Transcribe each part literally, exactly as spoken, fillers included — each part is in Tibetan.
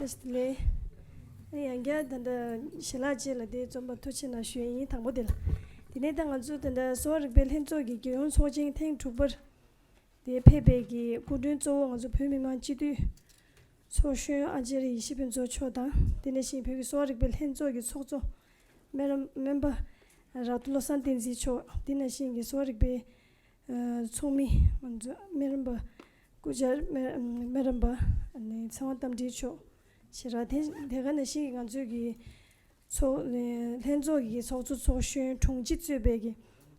བཀྲ་ཤིས་བདེ་ལེགས། ཡང་བསྐྱར་ད་ལྟ་ཞལ་ལག་ཅིག་ལ་དེ་རྩོམ་པ་ཐུགས་རྗེ་གནང་ཞུ་ཡས་ཡིན། དང་པོ་དེ་ལ། དེ་ནས་ད་ང་ཚོ་ད་ལྟ་གསོ་བ་རིག་པའི་ལྷན་ཚོགས་ཀྱི་རྒྱལ་ཡོངས་ཚོགས་ཆེན་ཐེངས་དྲུག་པར། དེ་ཕེབས་པའི་གི་སྐུ་མགྲོན་གཙོ་བོ་ང་ཚོ་བོད་མི་མང་སྤྱི་འཐུས་ཚོགས་གཞོན་ཨ་ཅེ་རི་ཡེ་ཤེས་ཕུན་ཚོགས་མཆོག་དང་། དེ་ནང་བཞིན་བོད་ཀྱི་གསོ་བ་རིག་པའི་ལྷན་ཚོགས་ཀྱི་ཚོགས་གཙོ་སྨན་རམས་སྨན་པ་རག་ཏུ་བློ་བཟང་བསྟན་འཛིན་མཆོག་དེ་ནང་བཞིན་གྱི་གསོ་བ་རིག་པའི་ཚོགས་མི་ང་ཚོ་སྨན་རམས་པ་སྐུ་བཅར་སྨན་སྨན་རམས་པ་ཚེ་དབང་རྟ་མགྲིན་མཆོག་བྱས་ར། དེ་དེ་ག་ནང་བཞིན་གྱི་ང་ཚོའི་གི་ཚོགས་ལྷན་ཚོགས་ཀྱི་ཚོགས་གཙོ་ཚོགས་གཞོན་དྲུང་ཆེ་གཙོས་པའི་གི་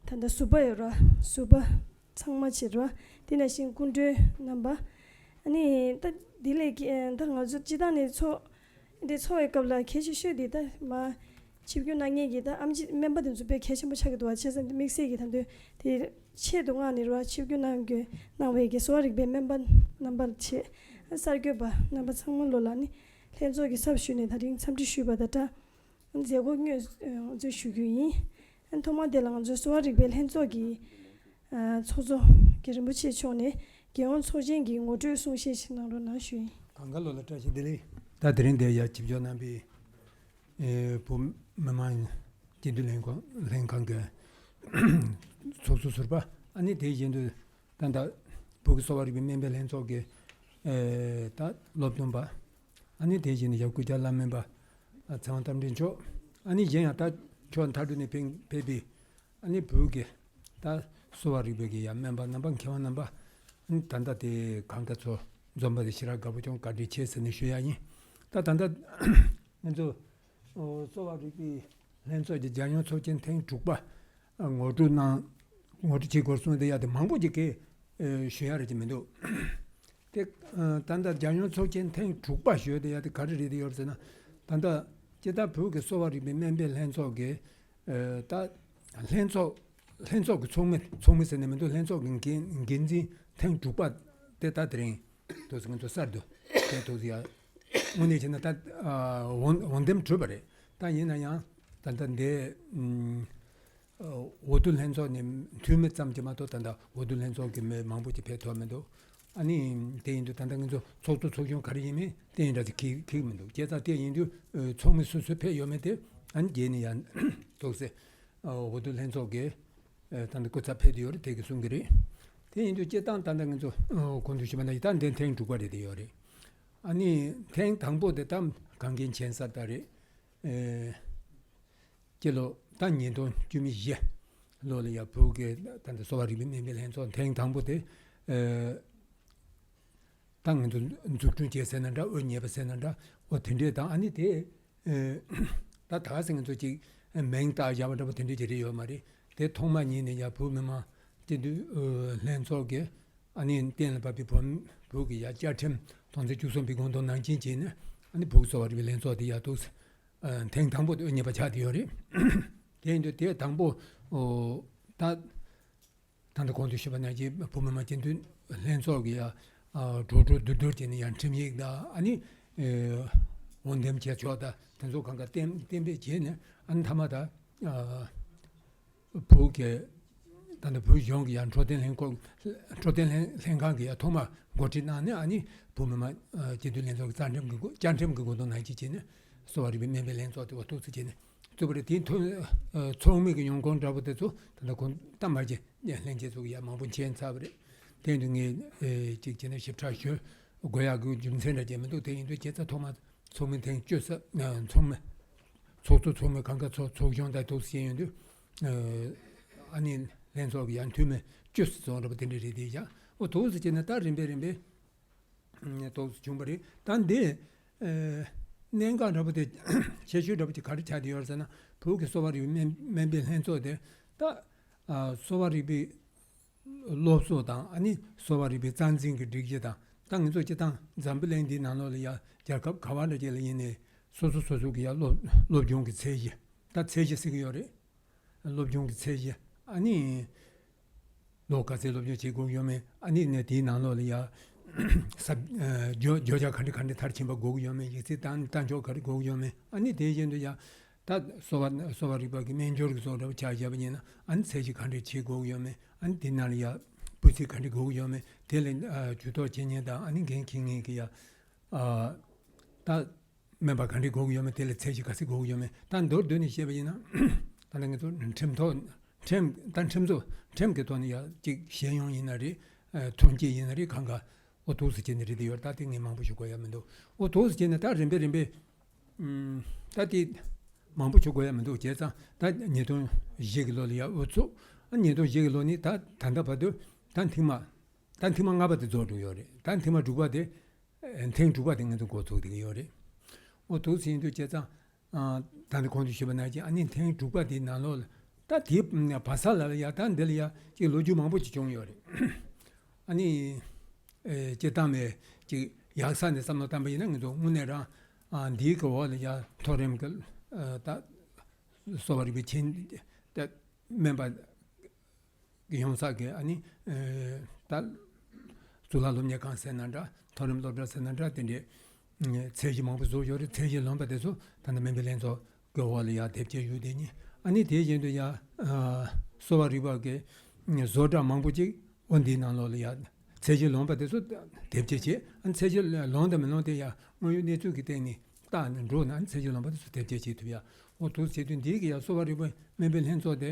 ད་ལྟ་ཟུར་པ་ཡོད་ར། ཟུར་པ་ཚང་མ་བྱས་ར། དེ་ནང་བཞིན་སྐུ་མགྲོན་རྣམ་པ། ཨ་ནི་ད་དེ་ལས་ཀྱི་ད་ང་ཚོ་སྤྱི་བཏང་ནས་ཚོགས་འདི་ཚོགས་པའི་སྐབས་ལ་གལ་ཆེ་ཤོས་འདི་ད་མ་ཆིབས་བསྒྱུར་གནང་མཁན་གྱི་ད་ཨེམ་ཆི་སྨན་པ་དེ་ཚོ་དཔེ་གལ་ཆེན་པོ་ཆགས་ཀྱི་འདུག་བ། བྱས་ཙང་དམིགས་བསལ་གྱི་ད་དུང་དེ་ཆེད་དུ་མངགས་ནས་ར་ཆིབས་བསྒྱུར་གནང་དགོས་གནང་བའི་གི་གསོ་བ་རིག་པའི་སྨན་པ་རྣམ་པ་བྱས། གསར་འགོད་པ་རྣམ་པ་ཚང་མ་ལོ་ལ་ནི་ལྷན་ཚོགས་ཀྱི་ཚབ་ཞུས་ནས་ད་རིང་འཚམས་འདྲི་ཞུས་པ་དང་སྦྲགས། མཛད་སྒོ་དངོས་སུ་ཞུ་རྒྱུ་ཡིན། ཐོག་མར་དེ་ལ་ང་ཚོའི་གསོ་བ་རིག་པའི་ལྷན་ཚོགས་ཀྱི་ཚོགས་གཙོ་རྒན་རིན་པོ་ཆེ་མཆོག་ནས་རྒྱལ་ཡོངས་ཚོགས་ཆེན་གྱི་ངོ་སྤྲོད་གསུང་བཤད་ཞིག་གནང་རོགས་གནང་ཞུ་ཡིན། གང་ག་ལོ་ལ་བཀྲ་ཤིས་བདེ་ལེགས། ད་དེ་རིང་འདིར་ཡར་ཆིབས་བསྒྱུར་གནང་བའི་བོད་མི་མང་སྤྱི་འཐུས་ལྷན་ཁང་ལྷན་ཁང་གི་ཚོགས་གཙོ་ཟུར་པ། ཨ་ནི་དེ་བཞིན་དུ་ད་ལྟ་བོད་ཀྱི་གསོ་བ་རིག་པའི་སྨན་པའི་ལྷན་ཚོགས་ཀྱི་ད་སློབ་སྟོན་པ། ཨ་ནི་དེ་བཞིན་ཡབ་སྐུ་བཅར་བླ་སྨན་པ་ཚེ་དབང་རྟ་མགྲིན་མཆོག་ཨ་ནི་གཞན་ཡང་ད་ཕྱོགས་མཐའ་དྲུག་ནས་ཕེབས་ཕེབས་པའི་ཨ་ནི་བོད་ཀྱི་ད་གསོ་བ་རིག་པའི་གི་ཡ་སྨན་པ་རྣམ་པ་མཁས་དབང་རྣམ་པ། ཨ་ནི་ད་ལྟ་དེ་གང་ག་ཚོ་འཛོམས་པ་དེ་ཞེ་དྲག་དགའ་པོ་བྱུང་། བཀའ་དྲིན་ཆེ་ཟེར་ནས་ཞུ་ཡ་ཡིན། ད་ད་ལྟ་ང་ཚོ་གསོ་བ་རིག་པའི་ལྷན་ཚོགས་ཀྱི་རྒྱལ་ཡོངས་ཚོགས་ཆེན་ཐེངས་དྲུག་པ་ངོ་སྤྲོད་གནང་ངོ་སྤྲོད་བྱེད་དགོས་གསུངས་དེ་ཡ་དེ་མང་པོ་ཅིག་གིས་ཞུ་ཡ་རེད་ཀྱི་མི་འདུག་དེ་ད་ལྟ་རྒྱལ་ཡོངས་ཚོགས་ཆེན་ཐེངས་དྲུག་པ་ཞུ་ཡ་དེ་ཡ་དེ་ག་རེ་རེད་དེ་ཡོད་ཟེར་ན། ད་ལྟ་སྤྱིར་བཏང་བོད་ཀྱི་གསོ་བ་རིག་པའི་སྨན་པའི་ལྷན་ཚོགས་ཀྱི་ད་ལྷན་ཚོགས་ལྷན་ཚོགས་ཀྱི་ཚོགས་མི་ཚོགས་མི་ཟེར་ནས་མི་འདུག་ལྷན་ཚོགས་ཀྱི་འགན་འགན་འཛིན་ཐེངས་དྲུག་པ་དེ་ད་དེ་རིང་དུ་ང་ཚོ་གསར་དུ་དེ་ཐུགས་ཡ་དངོས་གནས་བྱས་ན་ད་འོས་འོས་འདེམས་གྲུབ་པ་རེད། ད་ཡིན་ན་ཡང་ད་ལྟ་འདི་འོས་བསྡུ་ལྷན་ཚོགས་ནས་འཐུས་མི་ཙམ་གྱིས་མ་གཏོགས་ད་ལྟ་འོས་བསྡུ་ལྷན་ཚོགས་ཀྱི་མི་མང་པོ་ཅིག་ཕེབས་ཐུབ་མི་འདུག་ཨ་ནི་དེ་ཡིན་དུས་ད་ལྟ་ང་ཚོ་ཚོགས་གཙོ་ཚོགས་གཞོན་ག་རེ་ཡིན་མིན་དེ་ཡིན་འདྲ་ཅིག་ཁེགས་ཁེགས་མི་འདུག་བྱས་ཙང་དེ་ཡིན་དུས་ཚོགས་མི་སོ་སོ་ཕེབས་ཡོད་མེད་དེ་ཨ་ནི་རྗེས་ནས་ཡང་ཐུགས་སེ་འོས་བསྡུ་ལྷན་ཚོགས་ཀྱི་ད་ལྟ་སྐུ་ཚབ་ཕེབས་དུ་ཡོད་རེད། དེ་གི་གསུང་གི་རེད། དེ་ཡིན་དུས་སྤྱིར་བཏང་ད་ལྟ་ང་ཚོ་གོང་དུ་ཞུས་པ་ནང་བཞིན་ད་འདི་ཐེངས་དྲུག་པ་རེད་དེ་ཡོད་རེད། ཨ་ནི་ཐེངས་དང་པོ་དེ་ད་གངས་རྒན་ཆེན་ས་ད་རེད། སྤྱི་ལོ་ད་ཉིས་སྟོང་བཅུ་མེད་བཞི་ལོ་ལ་ཡ་བོད་ཀྱི་ད་ལྟ་གསོ་བ་རིག་པའི་སྨན་པའི་ལྷན་ཚོགས་ཐེངས་དང་པོ་དེ་ད་ང་ཚོ་འཛུགས་སྐྲུན་བྱས་ཟེར་ན་འདྲ་དབུ་བརྙེས་པ་ཟེར་ན་འདྲ་འོ་དེ་འདྲས་དང་ཨ་ནི་དེ། ད་ད་ག་སེ་ང་ཚོ་ཅིག་མིང་བཏགས་བཞག་པ་འདྲ་པོ་དེ་འདྲ་ཅིག་རེད་ཡོད་མ་རེད། དེ་ཐོག་མ་ཉིད་ནས་ཡ་བོད་མི་མང་སྤྱི་འཐུས་ལྷན་ཚོགས་ཀྱི་ཨ་ནི་གཏན་ལ་ཕབ་པའི་བོད་བོད་ཀྱི་ཡ་བཅའ་ཁྲིམས་དོན་ཚན་བཅུ་གསུམ་པའི་དགོངས་དོན་ནང་བཞིན་བྱས་ནས་ཨ་ནི་བོད་ཀྱི་གསོ་བ་རིག་པའི་ལྷན་ཚོགས་དེ་ཡ་ཐུགས་ཐེངས་དང་པོ་དེ་དབུ་བརྙེས་པ་ཆགས་བསྡད་ཡོད་རེད། དེ་ཡིན་དུས་དེ་དང་པོ་ད། ད་ལྟ་གོང་དུ་ཞུས་པ་ནང་བཞིན་བོད་མི་མང་སྤྱི་འཐུས་ལྷན་ཚོགས་ཀྱི་ཡ་གྲོས་གྲོས་བསྡུར་བསྡུར་བྱས་ནས་ཡང་ཁྲིམས་ཡིག་དང་ཨ་ནི་འོས་འདེམས་བྱས་ཕྱོགས་དང་དེ་ཚོ་གང་ག་གཏན་གཏན་འབེབས་བྱས་ནས་ཨ་ནི་མཐའ་མ་ད་བོད་ཀྱི་ད་ལྟ་བོད་གཞུང་གི་ཡང་འཕྲོད་བསྟེན་ལྷན་ཁང་འཕྲོད་བསྟེན་ལྷན་ལྷན་ཁང་གི་ཡང་ཐོག་མ་འགོ་ཁྲིད་གནང་ནས་ཨ་ནི་བོད་མི་མང་སྤྱི་འཐུས་ལྷན་ཚོགས་ཀྱི་རྩ་ཁྲིམས་ཀྱི་བཅའ་ཁྲིམས་ཀྱི་དགོངས་དོན་ནང་བཞིན་བྱས་ནས་གསོ་བ་རིག་པའི་སྨན་པའི་ལྷན་ཚོགས་དེ་བ་ཐུགས་སུ་བྱས་ནས། གཙོ་བོ་རེད། དེའི་ཐོག་ཚོགས་མི་གི་ཡོང་ཁུངས་འདྲ་པོ་དེ་ཚོ་ད་ལྟ་གོང་ད་མ་བྱས་ལྷན་རྒྱས་ཚོ་གི་ཡ་མང་པོ་མཁྱེན་ཚར་བ་རེད། དེ་ཡིན་དུས་ངས་ཅིག་བྱས་ན་ཞིབ་ཕྲ་ཞུ་དགོས་ཡག་གི་རྒྱུ་མཚན་འདྲ་ཅིག་མི་འདུག་དེ་ཡིན་དུས་ཁྱེད་ཚོ་ཐོག་མ་ཚོགས་མི་ཐེངས་བཅུ་ཙམ་ཚོགས་མི་ཚོགས་གཙོ་ཚོགས་མི་གང་ག་ཚོ་ཚོགས་གཞོན་དང་ཐུགས་སུ་ཡོང་དུས་ཨ་ནི་ལྷན་ཚོགས་ཀྱི་ཡ་འཐུས་མི་བཅུ་ཙམ་འདྲ་པོ་དེ་འདྲ་རེད། དེ་ཡ་འོ་ཐུགས་སུ་བྱས་ན་ད་རིམ་པས་རིམ་པས། ཏོག་ཙམ་བྱུང་བ་རེད། ད་འདི་གནད་འགག་འདྲ་པོ་དེ་ཆེ་ཤོས་འདྲ་པོ་དེ་ག་རེ་ཆགས་བསྡད་ཡོད་ཟེར་ན། བོད་ཀྱི་གསོ་བ་རིག་པའི་སྨན་སྨན་པའི་ལྷན་ཚོགས་དེ་ད་གསོ་བ་རིག་པའི་སློབ་གསོ་དང་ཨ་ནི་གསོ་བ་རིག་པའི་རྩ་འཛིན་གྱི་སྒྲིག་གཞི་དང་ད་ང་ཚོ་སྤྱི་བཏང་འཛམ་བུ་གླིང་འདིའི་ནང་ལོགས་ལ་ཡ་རྒྱལ་ཁབ་ག་བ་འདྲ་ཅིག་ལ་ཡིན་ནའི་སོ་སོ་སོ་སོ་གི་ཡ་སློབ་སློབ་སྦྱོང་གི་ཚད་གཞི་ད་ཚད་གཞི་ཟེར་གི་ཡོད་རེད། སློབ་སྦྱོང་གི་ཚད་གཞི་ཨ་ནི། ལོ་ག་ཚད་སློབ་སྦྱོང་བྱེད་དགོས་ཡོད་མེད། ཨ་ནི་ནས་དེའི་ནང་ལོགས་ལ་ཡ་ས་བརྗོད་བརྗོད་བྱ་ག་འདྲ་ག་འདྲ་མཐར་ཕྱིན་པ་དགོས་ཀྱི་ཡོད་མེད། ཡིག་ཚད་བཏང་བཏང་ཕྱོགས་ག་རེ་དགོས་ཀྱི་ཡོད་མེད། ཨ་ནི་དེ་བཞིན་དུ་ཡ་ད་གསོ་བ་གསོ་བ་རིག་པ་གི་སྨན་སྦྱོར་གྱི་བཟོ་འདྲ་བོ་ཆ་བཞག་པ་ཡིན་ན་ཨ་ནི་ཚད་གཞི་ག་འདྲ་བྱེད་དགོས་ཀྱི་ཡོད་མེད། ཨ་ནི་དེ་ནང་ལ་ཡ་སྤུས་ཚད་ག་འདྲ་དགོས་ཀྱི་ཡོད་མེད། དེ་ལ་ཇུས་གཏོགས་བྱེད་མཁན་དང་ཨ་ནི་འགན་འཁྱེར་མཁན་གྱི་ཡ། ཨ། ད་སྨན་པ་ག་འདྲས་དགོས་ཀྱི་ཡོད་མེད། དེ་ལ་ཚད་གཞི་ག་ཚད་དགོས་ཀྱི་ཡོད་མེད། ད་མདོར་བསྡུས་ནས་བཤད་པ་ཡིན་ན། ད་ལྟ་ང་ཚོ་ཁྲིམས་ཐོག་ཁྲིམས་ད་ཁྲིམས་བཟོ་ཁྲིམས་ཀྱི་ཐོག་ནས་ཡ་གཅིག་ཤེས་ཡོན་ཡིན་ན་རེད། ཨ་ཐོན་སྐྱེད་ཡིན་ན་རེད། གང་ག་ཨོ་ཐུགས་སུ་བྱས་ནས་རེད་དེ་ཡོད། ད་དེ་ངས་མང་པོ་ཞུ་དགོས་ཡ་མི་འདུག་ཨོ་ཐུགས་སུ་བྱས་ནས་ད་རིམ་པས་རིམ་པས། ཨུམ། ད་དེ་མང་པོ་ཞུ་དགོས་ཡ་མི་འདུག་བྱས་ཙང་ད་ཉིས་སྟོང་བཞི་གི་ལོ་ལ་ཡ་ཨུ་ཚུགས། ཨ་ཉིས་སྟོང་བཞི་གི་ལོ་ནས་ད་ད་ལྟ་བར་དུ་ད་ཐེངས་མ་ད་ཐེངས་མ་ལྔ་པ་དེ་རྫོགས་འགྲོ་ཡོད་རེད། ད་ཐེངས་མ་དྲུག་པ་དེ་ཨ་ཐེངས་དྲུག་པ་དེ་ང་ཚོ་འགོ་ཚུགས་བསྡད་ཀྱི་ཡོད་རེད། ཨོ་ཐུགས་སུ་ཡིན་དུས་བྱས་ཙང་། ཨ་ད་ནི་གོང་དུ་ཞུས་པ་ནང་བཞིན་ཨ་ནི་ཐེངས་དྲུག་པ་དེའི་ནང་ལོགས་ལ་ད་དེའི་བར་ས་ལ་ཡ་ད་འདི་ལ་ཡ་ཅིག་ལོ་རྒྱུས་མང་པོ་ཅིག་བྱུང་ཡོད་རེད། ཨ་ནི་ཨེ་སྤྱིར་བཏང་ནས་ཅིག་ཡག་ས་ནས་བསམ་བློ་བཏང་པ་ཡིན་ན་ང་ཚོ་དངོས་གནས་རང་ཨ་འདིའི་གི་འོག་ལ་ཡ་མཐོ་རིམ་གི་ཨ་ད་གསོ་བ་རིག་པའི་ཆེད་ད་སྨན་པ་ཡོང་ས་གི་ཨ་ནི་ཨེ་ད་གཙུག་ལག་སློབ་གཉེར་ཁང་ཟེར་ན་འདྲ། མཐོ་རིམ་སློབ་གྲྭ་ཟེར་ན་འདྲ། དེ་འདྲའི་ཚད་གཞི་མང་པོ་བཟོ་ཡོད་རེད། ཚད་གཞི་ལོན་པ་དེ་ཚོ་ད་ལྟ་སྨན་པའི་ལྷན་ཚོགས་ཀྱི་འོག་ལ་ཡར་དེབ་སྐྱེལ་ཞུས་བསྡད་ནི། ཨ་ནི་དེ་བཞིན་དུ་ཡ་ཨ་གསོ་བ་རིག་པ་གི་བཟོ་གྲྭ་མང་པོ་ཅིག་ཨོ་འདིའི་ནང་ལོགས་ལ་ཡ་ཚད་གཞི་ལོན་པ་དེ་ཚོ་དེབ་སྐྱེལ་བྱས། ཨ་ནི་ཚད་གཞི་ལོན་དང་མི་ལོན་དེ་ཡ་དངོས་ཡོད་གནས་ཚུལ་གྱི་སྟེང་ནས་བརྟག་ནས་འགྲོ་ན། ཨ་ནི་ཚད་གཞི་ལོན་པ་དེ་ཚོ་དེབ་སྐྱེལ་བྱེད་ཐུབ་ཡ། ཨོ་ཐུགས་སུ་བྱས་དུས་འདིའི་གི་ཡ་གསོ་བ་རིག་པའི་སྨན་པའི་ལྷན་ཚོགས་དེ་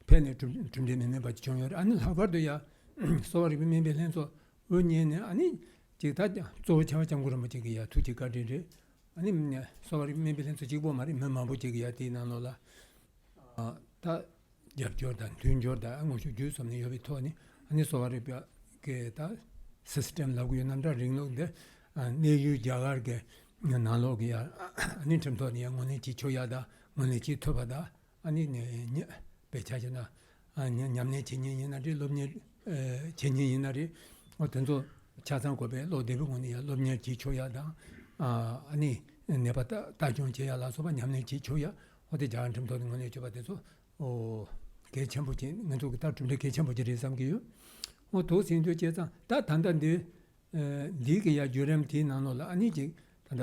ཕེབས་ནས་གྲུབ་གྲུབ་འབྲས་མི་སྨིན་པ་ཅིག་བྱུང་ཡོད་རེད། ཨ་ནི་ལྷག་པར་དུ་ཡ་གསོ་བ་རིག་པའི་སྨན་པའི་ལྷན་ཚོགས་དབུ་བརྙེས་ནས་ཨ་ནི་ཅིག་ད་གཙོ་བོ་ཆེ་བ་སྐྱབས་མགོན་རིན་པོ་ཆེ་གི་ཡ་ཐུགས་ཀྱི་བཀའ་དྲིན་རེད། ཨ་ནི་གསོ་བ་རིག་པའི་སྨན་པའི་ལྷན་ཚོགས་གཅིག་པོ་མ་རེད། མི་མང་པོ་ཅིག་གི་ཡ་དེའི་ནང་ལོགས་ལ་ཨ་ད་རྒྱབ་སྐྱོར་དང་མཐུན་སྦྱོར་དང་དངོས་ཤུགས་བརྒྱུད་གསུམ་ནས་ཡོད་པའི་ཐོག་ནས། ཨ་ནི་གསོ་བ་རིག་པ་གི་ད་སི་སི་ཊེམ་ལབ་དགོས་ཡོད་ན་འདྲ། རིང་ལུགས་འདི་ཨ་གནས་ཡུལ་རྒྱ་གར་གི་ནང་ལོགས་ཀྱི་ཡ་ཨ་ནི་ཁྲིམས་ཐོག་ནས་ཡ་ངོས་ལེན་བྱེད་ཆོག་ཡ་དང་ངོས་ལེན་བྱེད་ཐུབ་པ་དང་། ཨ་ནི་ནི་ཉ་དཔེ་ཆ་བཞག་ན་ཨ་ཉ་ཉམས་ལེན་བྱེད་མཁན་ཡིན་ན་རེད། སློབ་གཉེར་ཨེ་བྱེད་མཁན་ཡིན་ན་རེད། ཨོ་དེ་ཚོ་ཆ་ཚང་དགོས་པའི་བློ་བདེ་པོའི་ངང་ནས་ཡང་སློབ་གཉེར་བྱེད་ཆོག་ཡ་དང་། ཨ་ཨ་ནི་ནད་པ་ལྟ་ལྟ་སྐྱོང་བྱེད་ཡ་ལ་སོགས་པ་ཉམས་ལེན་བྱེད་ཆོག་ཡ། ཨོ་དེ་རྒྱ་གར་ཁྲིམས་ཐོག་ནས་ངོས་ལེན་བྱས་པ་དེ་ཚོ་ཨོ་གལ་ཆེན་པོ་ཅིག་ང་ཚོ་གི་ད་གྲུབ་འབྲས་གལ་ཆེན་པོ་ཅིག་རེད་བསམ་གྱི་ཡོད། ཨོ་དོ་ཟིན་དུས་བྱས་ཙང་ད་ད་ལྟ་འདི། ཨ་འདི་གི་ཡ་བརྒྱུད་རིམ་དེའི་ནང་ལོགས་ལ་ཨ་ནི་ཅིག་ད་ལྟ་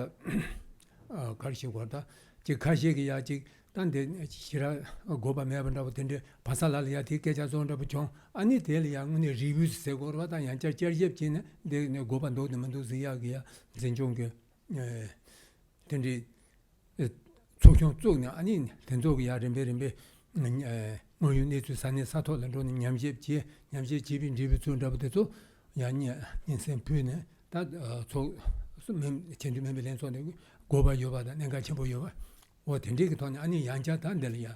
ཨ་ག་རེ་ཞིག་གོ་ད་ཅིག་ཁ་ཤས་ཀྱི་ཡ་ཅིག་ད་འདི་ཞེ་དྲག་དགོས་པ་མེད་པ་འདྲ་པོ་དེ་འདྲའི་བར་ས་ལ་ལ་ཡ་དེ་སྐད་ཆ་བཟོ་འདྲ་པོ་བྱུང་། ཨ་ནི་དེ་ལ་ཡ་དངོས་གནས་རི་བིའུ་ཟེར་དགོས་རེད་པ། ད་ཡང་བསྐྱར་བསྐྱར་ཞིབ་བྱས་ནས་འདི་ནས་དགོས་པ་འདུག་དང་མི་འདུག་ཟེར་ཡག་གི་ཡ་འཛིན་སྐྱོང་གི་ཨ་དེ་འདྲའི་ཚོགས་ཆུང་བཙུགས་ནས། ཨ་ནི་དེ་ཚོ་གི་ཡ་རིམ་པས་རིམ་པས་ཨ་དངོས་ཡོད་གནས་ཚུལ་ས་གནས་ས་ཐོག་ལ་འགྲོ་ནས་ཉམས་ཞིབ་བྱས། ཉམས་ཞིབ་བྱས་པའི་འབྲས་བུ་ཚུལ་འདྲ་པོ་དེ་ཚོ་ཡང་སྙན་སྙན་སེང་ཕུལ་ནས། ད་ཚོགས་སུ་སྨན་ཆེས་མཐོའི་སྨན་པའི་ལྷན་ཚོགས་ནས་དགོས་པ་ཡོད་པ་དང་གནད་འགག་ཆེན་པོ་ཡོད་པ། འོ་དེ་འདྲའི་གི་ཐོག་ནས་ཨ་ནི་ཡང་བསྐྱར་ད་འདི་ལ་ཡ་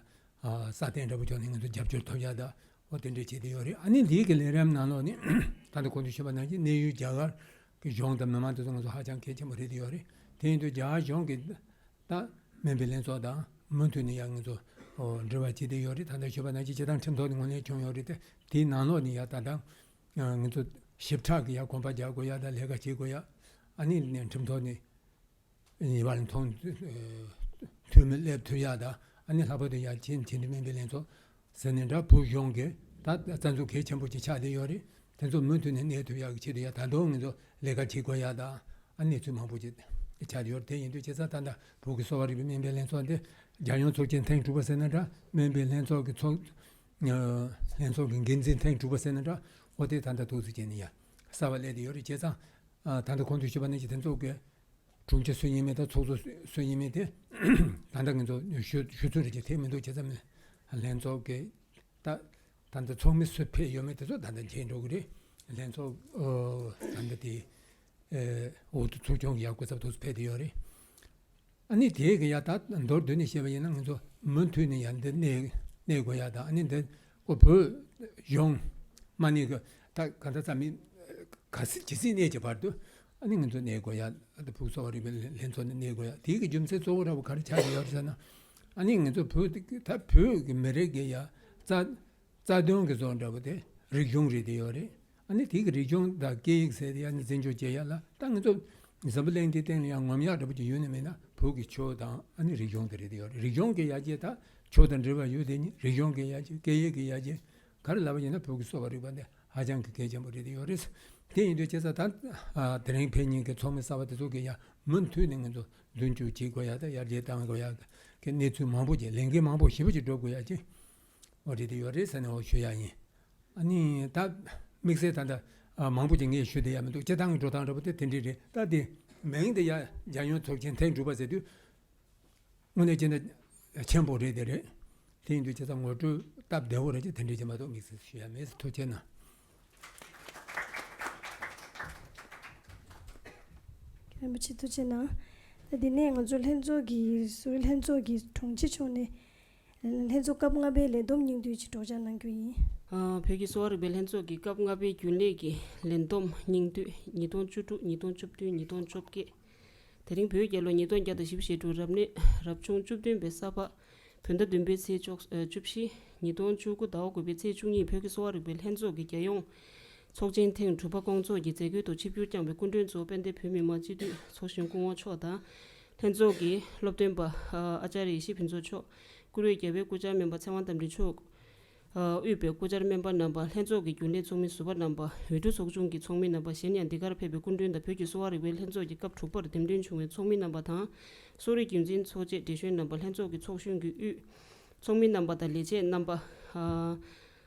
སྲ་བརྟན་འདྲ་པོ་བྱུང་ནས་ང་ཚོ་རྒྱབ་སྐྱོར་ཐོབ་ཡ་ད། འོ་དེ་འདྲ་བྱེད་དེ་ཡོད་རེད། ཨ་ནི་འདིའི་གི་ལས་རིམ་ནང་ལོགས་ནས་ད་ལྟ་གོང་དུ་ཞུས་པ་ནང་བཞིན་གནས་ཡུལ་རྒྱ་གར་གི་གཞུང་དང་མི་མང་དེ་ཚོ་ང་ཚོ་ཧ་ཅང་གལ་ཆེན་པོ་རེད་དེ་ཡོད་རེད། དེ་ཡིན་དུས་རྒྱ་གར་གཞུང་གི་ད་སྨན་པའི་ལྷན་ཚོགས་དང་མུ་མཐུད་ནས་ཡང་ང་ཚོ་འབྲེལ་བ་བྱེད་བསྡད་ཡོད་རེད། ད་ལྟ་ཞུས་པ་ནང་བཞིན་སྤྱིར་བཏང་ཁྲིམས་ཐོག་ནས་ངོས་ལེན་བྱུང་ཡོད་རེད་དེ། དེའི་ནང་ལོགས་ནས་ཡང་ད་ལྟ་ང་ཚོ་ཞིབ་ཕྲ་གི་ཡང་གོམ་པ་རྒྱག་དགོས་ཡ་དང་ལས་ཀ་བྱེད་དགོས་ཡ། ཨ་ནི་ནས་ཁྲིམས་ཐོག་ནས་ཉེས་པ་ལ་མཐོང་འཐུས་མི་སླེབས་ཐུབ་ཡ་དང་། ཨ་ནི་ལྷག་པར་དུ་ཡང་ཆེས་མཐོའི་སྨན་པའི་ལྷན་ཚོགས་ཟེར་ནས་འདྲ་བོད་གཞུང་གི་ད་རྩ་འཛུགས་གལ་ཆེན་པོ་ཅིག་ཆགས་བསྡད་ཡོད་རེད། དེ་ཚོ་མུ་མཐུད་ནས་གནས་ཐུབ་ཡག་གི་ཆེད་དུ་ཡ་ད་དུང་ང་ཚོ་ལས་ཀ་བྱེད་དགོས་ཡ་དང་། ཨ་ནི་གནས་ཚུལ་མང་པོ་ཅིག་ཆགས་བསྡད་ཡོད་རེད། དེ་ཡིན་དུས་བྱས་ཙང་ད་ལྟ་བོད་ཀྱི་གསོ་བ་རིག་པའི་སྨན་པའི་ལྷན་ཚོགས་འདི་རྒྱལ་ཡོངས་ཚོགས་ཆེན་ཐེངས་དྲུག་པ་ཟེར་ན་འདྲ། སྨན་པའི་ལྷན་ཚོགས་ཀྱི་ཚོགས་ལྷན་ཚོགས་ཀྱི་འགན་འཛིན་ཐེངས་དྲུག་པ་ཟེར་ན་འདྲ། འོ་དེ་ད་ལྟ་ཐུགས་སུ་བྱས་ནས་ཡ་གསར་པ་སླེབས་བསྡད་ཡོད་རེད། བྱས་ཙང་ད་ལྟ་གོང་དུ་ཞུས་པ་ནང་བཞིན་དེ་ཚོ་གི་དྲུང་ཆེ་སུ་ཡིན་མིན་དང་ཚོགས་གཙོ་སུ་ཡིན་མིན་དེ་ད་ལྟ་ང་ཚོ་ཞུ་ཞུ་ཚུལ་རེ་ཅིག་ཐེབས་མི་འདུག་བྱས་ཙང་ལྷན་ཚོགས་ཀྱི་ད་ད་ལྟ་ཚོགས་མི་སུ་ཕེབས་ཡོད་མེད་དེ་ཚོ་ད་ལྟ་མཇལ་འགྲོ་གི་རེད། ལྷན་ཚོགས་ཨོ་ད་ལྟ་དེ་ཨེ་འོག་ཏུ་ཚོགས་ཆུང་གི་ཡ་སྐུ་ཚབ་དུ་ཕེབས་བསྡད་ཡོད་རེད། ཨ་ནི་དེ་གི་ཡ་ད་མདོར་བསྡུས་ནས་བཤད་པ་ཡིན་ན་ང་ཚོ་མུ་མཐུད་ནས་ཡ་འདི་གནས་གནས་དགོས་ཡ་དང་། ཨ་ནི་འདི་ཀོ་བོད་གཞུང་མ་གནས་གི་ད་ག་ད་ཙམ་མི་ག་སྲིད་ཇི་སྲིད་གནས་ཀྱི་བར་དུ་ཨ་ནི་ང་ཚོ་གནས་དགོས་ཡ། ཨ་ད་བོད་གསོ་བ་རིག་པའི་ལྷན་ཚོགས་ནས་གནས་དགོས་ཡ། དེ་གི་རྒྱུ་མཚན་གཙོ་བོ་འདྲ་པོ་ག་རེ་ཆགས་ཀྱི་ཡོད་ཟེར་ན། ཨ་ནི་ང་ཚོ་བོད་ད་བོད་གི་མི་རིགས་གི་ཡ་རྩ་རྩ་དོན་གི་བཟོ་འདྲ་པོ་དེ་རིག་གཞུང་རེད་དེ་ཡོད་རེད། ཨ་ནི་དེ་གི་རིག་གཞུང་དང་སྐད་ཡིག་ཟེར་དེ་ཡ་ནི་འཛིན་སྐྱོང་བྱེད་ཡ་ལ་ད་ང་ཚོ་འཛམ་བུ་གླིང་འདི་སྟེང་ལ་ཡང་ངོམ་ཡག་འདྲ་པོ་ཅིག་ཡོད་ནི་མིན་ན་བོད་ཀྱི་ཆོས་དང་ཨ་ནི་རིག་གཞུང་དེ་རེད་དེ་ཡོད་རེད། རིག་གཞུང་གི་ཡ་གྱལ་ད་ཆོས་དང་འབྲེལ་བ་ཡོད་དེ་ནི་རིག་གཞུང་གི་ཡ་གྱལ་སྐད་ཡིག་གི་ཡ་གྱལ་ག་རེ་ལབ་པ་ཡིན་ན་བོད་ཀྱི་གསོ་བ་རིག་པ་འདི་ཧ་ཅང་གི་གལ་ཆེན་པོ་རེད་དེ་ཡོད་རེད། དེ་ཡིན་དུས་བྱས་ཙང་ད་དེ་རིང་ཕེབས་མཁན་གི་ཚོགས་མི་གསར་པ་དེ་ཚོ་གི་ཡ་མུ་མཐུད་ནས་ང་ཚོ་མདུན་སྐྱོད་བྱེད་དགོས་ཡ་ད་ཡར་རྒྱས་གཏང་དགོས་ཡ་གི་གནས་ཚུལ་མང་པོ་ཅིག་ལས་འགན་མང་པོ་ཞེ་པོ་ཅིག་སྒྲུབ་དགོས་ཡ་ཅིག་འོ་རེད་དེ་ཡོད་རེད་ཟེར་ནས་འོ་ཞུ་ཡ་ཡིན། ཨ་ནི་ད་དམིགས་བསལ་ད་ལྟ་ཨ་མང་པོ་ཅིག་ངས་ཞུ་བསྡད་ཡ་མི་འདུག་སྤྱིར་བཏང་གི་འགྲོ་སྟངས་འདྲ་པོ་དེ་དེ་འདྲས་རེད། ད་དེ་ མིང་དེ་ཡང་རྒྱལ་ཡོངས་ཚོགས་ཆེན་ཐེངས་དྲུག་པ་ཟེར་དུས་དངོས་གནས་བྱས་ན་ཆེན་པོ་རེད་དེ་རེད། དེ་ཡིན་དུས་ཁྱེད་ཚང་ངོ་སྤྲོད་སྟབས་བདེ་བོ་རེད་ཅེས་དེ་འདྲས་ཀྱི་མ་གཏོགས་དམིགས་བསལ་ཞུ་ཡ་མེད། ཐུགས་རྗེ་གནང་། རིན་པོ་ཆེ་ཐུགས་རྗེ་གནང་། ད་དེ་ནས་ང་ཚོ་ལྷན་ཚོགས་ཀྱི་གསོ་རིག་ལྷན་ཚོགས་ཀྱི་དྲུང་ཆེ་མཆོག་ནས་ལྷན་ཚོགས་སྐབས་ལྔ་པའི་ལས་བསྡོམས་སྙིང་བསྡུས་ཅིག་སྒྲོག་སྦྱང་གནང་རྒྱུ་ཡིན། ཨ། བོད་ཀྱི་གསོ་བ་རིག་པའི་ལྷན་ཚོགས་ཀྱི་སྐབས་ལྔ་པའི་རྒྱུན་ལས་ཀྱི་ལས་བསྡོམས་སྙིང་བསྡུས། ཉིས་སྟོང་བཅུ་དྲུག་ཉིས་སྟོང་བཅུ་བདུན། ཉིས་སྟོང་བཅོ་བརྒྱད། དེ་རིང་བོད་རྒྱལ་ལོ་ཉིས་སྟོང་བརྒྱ་དང་བཞི་བཅུ་ཞེ་དྲུག་རབ་གནས་རབ་བྱུང་བཅུ་བདུན་པའི་ས་ཕག་བོད་ཟླ་བདུན་པའི་ཚེས་བཅུ་བཅུ་བཞི། ཉིས་སྟོང་བཅུ་དགུ་ཟླ་བ་དགུ་པའི་ཚེས་བཅུ་གཉིས་བོད་ཀྱི་གསོ་བ་རིག་པའི་ལྷན་ཚོགས་ཀྱི་རྒྱལ་ཡོངས་ཚོགས་ཆེན་ཐེངས་དྲུག་པ་སྐོང་ཚོགས་ཀྱི་མཛད་སྒོའི་ཐོག་ཆིབས་བསྒྱུར་བསྐྱངས་པའི་སྐུ་མགྲོན་གཙོ་བོ་དཔལ་ལྡན་བོད་མི་མང་སྤྱི་འཐུས་ཚོགས་གཞོན་སྐུ་ངོ་མཆོག་དང་། ལྷན་ཚོགས་ཀྱི་སློབ་སྟོན་པ་ཨ་ཨ་ཙཱ་རི་ཡེ་ཤེས་ཕུན་ཚོགས་མཆོག་བཀུར་འོས་རྒྱལ་བའི་སྐུ་བཅར་སྨན་པ་ཚེ་དབང་རྟ་མགྲིན་མཆོག་དབུས་པའི་སྐུ་བཅར་སྨན་པ་རྣམ་པ། ལྷན་ཚོགས་ཀྱི་རྒྱུན་ལས་ཚོགས་མི་ཟུར་པ་རྣམ་པ། འོས་སྦྱོར་ཚོགས་ཆུང་གི་ཚོགས་མི་རྣམ་པ། གཞན་ཡང་འདི་གར་ཕེབས་པའི་སྐུ་མགྲོན་དང་བོད་ཀྱི་གསོ་བ་རིག་པའི་ལྷན་ཚོགས་ཀྱི་སྐབས་དྲུག་པར་འདེམས་ཐོན་བྱུང་བའི་ཚོགས་མི་རྣམ་པ་དང་། གསོ་རིག་རྒྱུན་འཛིན་ཚོགས་ཆེན་བགྲེས་གཞོན་རྣམ་པ། ལྷན་ཚོགས་ཀྱི་ཚོགས་གཞོན་གྱི་དབུས་ཚོགས་མི་རྣམ་པ་དང་ལས་བྱེད་རྣམ་པ།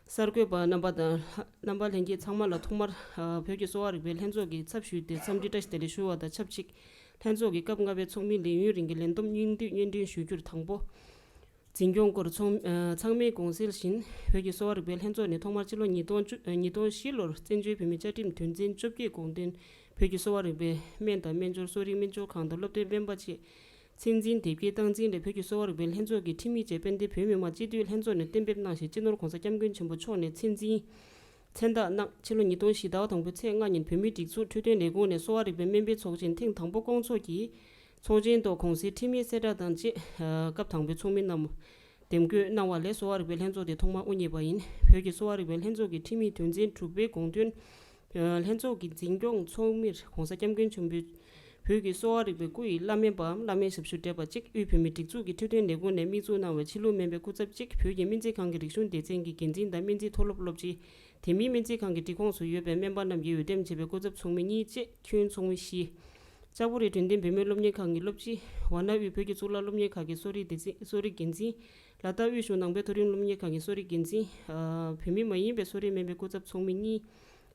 གསར་འགོད་པ་རྣམ་པ་དང་རྣམ་པ་ལྷན་རྒྱས་ཚང་མ་ལ་ཐོག་མར་བོད་ཀྱི་གསོ་བ་རིག་པའི་ལྷན་ཚོགས་ཀྱི་ཚབ་ཞུས་ཏེ་འཚམས་འདྲི་བཀྲ་ཤིས་བདེ་ལེགས་ཞུ་བ་དང་ཆབས་ཅིག་ལྷན་ཚོགས་ཀྱི་སྐབས་ལྔ་པའི་ཚོགས་མིའི་ལས་ཡུན་རིང་གི་ལས་བསྡོམས་སྙིང་བསྡུས་སྙན་སྒྲོན་ཞུ་རྒྱུར། དང་པོ། འཛིན་སྐྱོང་སྐོར་ཚང་ཨ་ཚང་མས་དགོངས་གསལ་བཞིན། བོད་ཀྱི་གསོ་བ་རིག་པའི་ལྷན་ཚོགས་ནས་ཐོག་མར་ཕྱི་ལོ་ཉིས་སྟོང་བཅུ་ཨ་ཉིས་སྟོང་བཞི་ལོར་བཙན་བྱོལ་བོད་མིའི་བཅའ་ཁྲིམས་དོན་ཚན་བཅོ་བརྒྱད་དགོངས་དོན། བོད་ཀྱི་གསོ་བ་རིག་པའི་སྨན་དང་སྨན་སྦྱོར། གསོ་རིག་སྨན་སྦྱོར་ཁང་དང་སློབ་སྟོན་སྨན་པ་བཅས་ཚད་འཛིན་དེབ་སྐྱེལ་སྟངས་འཛིན་ལས་བོད་ཀྱི་གསོ་བ་རིག་པའི་ལྷན་ཚོགས་ཀྱི་ཁྲིམས་ཡིག་བཅས་དཔལ་ལྡན་བོད་མི་མང་སྤྱི་འཐུས་ལྷན་ཚོགས་ནས་གཏན་འབེབས་གནང་ཞིང་། སྤྱི་ནོར་༸གོང་ས་༸སྐྱབས་མགོན་ཆེན་པོ་མཆོག་ནས་ཚད་འཛིན་མཚན་རྟགས་གནང་། ཕྱི་ལོ་ཉིས་སྟོང་བཞི་ཟླ་བ་དང་པོའི་ཚེས་ལྔ་ཉིན་བོད་མིའི་སྒྲིག་འཛུགས་འཕྲོད་བསྟེན་ལས་ཁུངས་ནས་གསོ་བ་རིག་པའི་སྨན་པའི་ཚོགས་ཆེན་ཐེངས་དང་པོ་སྐོང་ཚོགས་ཀྱིས། ཚོགས་ཆེན་ཐོག་གོང་གསལ་ཁྲིམས་ཡིག་གསལ་བསྒྲགས་དང་བཅས། སྐབས་དང་པོའི་ཚོགས་མི་རྣམས་འདེམས་བསྐོ་གནང་བ་ལས་གསོ་བ་རིག་པའི་ལྷན་ཚོགས་དེ་ཐོག་མར་དབུ་བརྙེས་པ་ཡིན། བོད་ཀྱི་གསོ་བ་རིག་པའི་ལྷན་ཚོགས་ཀྱི་ཁྲིམས་ཡིག་དོན་ཚན་དྲུག་པའི་དགོངས་དོན། ལྷན་ཚོགས་ཀྱི་འཛིན་སྐྱོང་ཚོགས་མིར་༸གོང་ས་༸སྐྱབས་མགོན་ཆེན་པོས་བོད་ཀྱི་གསོ་བ་རིག་པའི་སྐུ་ཡི་བླ་སྨན་པའམ་བླ་སྨན་ཞབས་ཞུ་བགྲེས་པ་གཅིག་དབུས་བོད་མིའི་སྒྲིག་འཛུགས་ཀྱི་འཕྲོད་བསྟེན་ལས་ཁུངས་ནས་དམིགས་འཛུགས་གནང་བའི་ཕྱི་ལུགས་སྨན་པའི་སྐུ་ཚབ་གཅིག་བོད་ཀྱི་སྨན་རྩིས་ཁང་གི་རིག་གཞུང་སྡེ་ཚན་གྱི་འགན་འཛིན་དང་སྨན་རྩིས་མཐོ་སློབ་སློབ་སྤྱི། དེ་མིན་སྨན་རྩིས་ཁང་གི་སྒྲིག་ཁོངས་སུ་ཡོད་པའི་སྨན་པ་རྣམས་ཀྱིས་འོས་འདེམས་བྱས་པའི་སྐུ་ཚབ་ཚོགས་མི་གཉིས་བཅས་ཁྱོན་ཚོགས་མི་བཞི། ལྕགས་པོ་རི་དྲན་རྟེན་བུད་མེད་སློབ་གཉེར་ཁང་གི་སློབ་སྤྱི། ཝཱ་ཎ་དབུས་བོད་ཀྱི་གཙུག་ལག་སློབ་གཉེར་ཁང་གི་གསོ་རིག་སྡེ་ཚན་གསོ་རིག་འགན་འཛིན། ལ་དྭགས་དབུས་གཞུང་ནང་པའི་མཐོ་རིམ་སློབ་གཉེར་ཁང་གི་གསོ་རིག་འགན་འཛིན། བོད་མི་མ་ཡིན་པའི་གསོ་རིག་སྨན་པའི་སྐུ་ཚབ་ཚོགས་མི་གཉིས།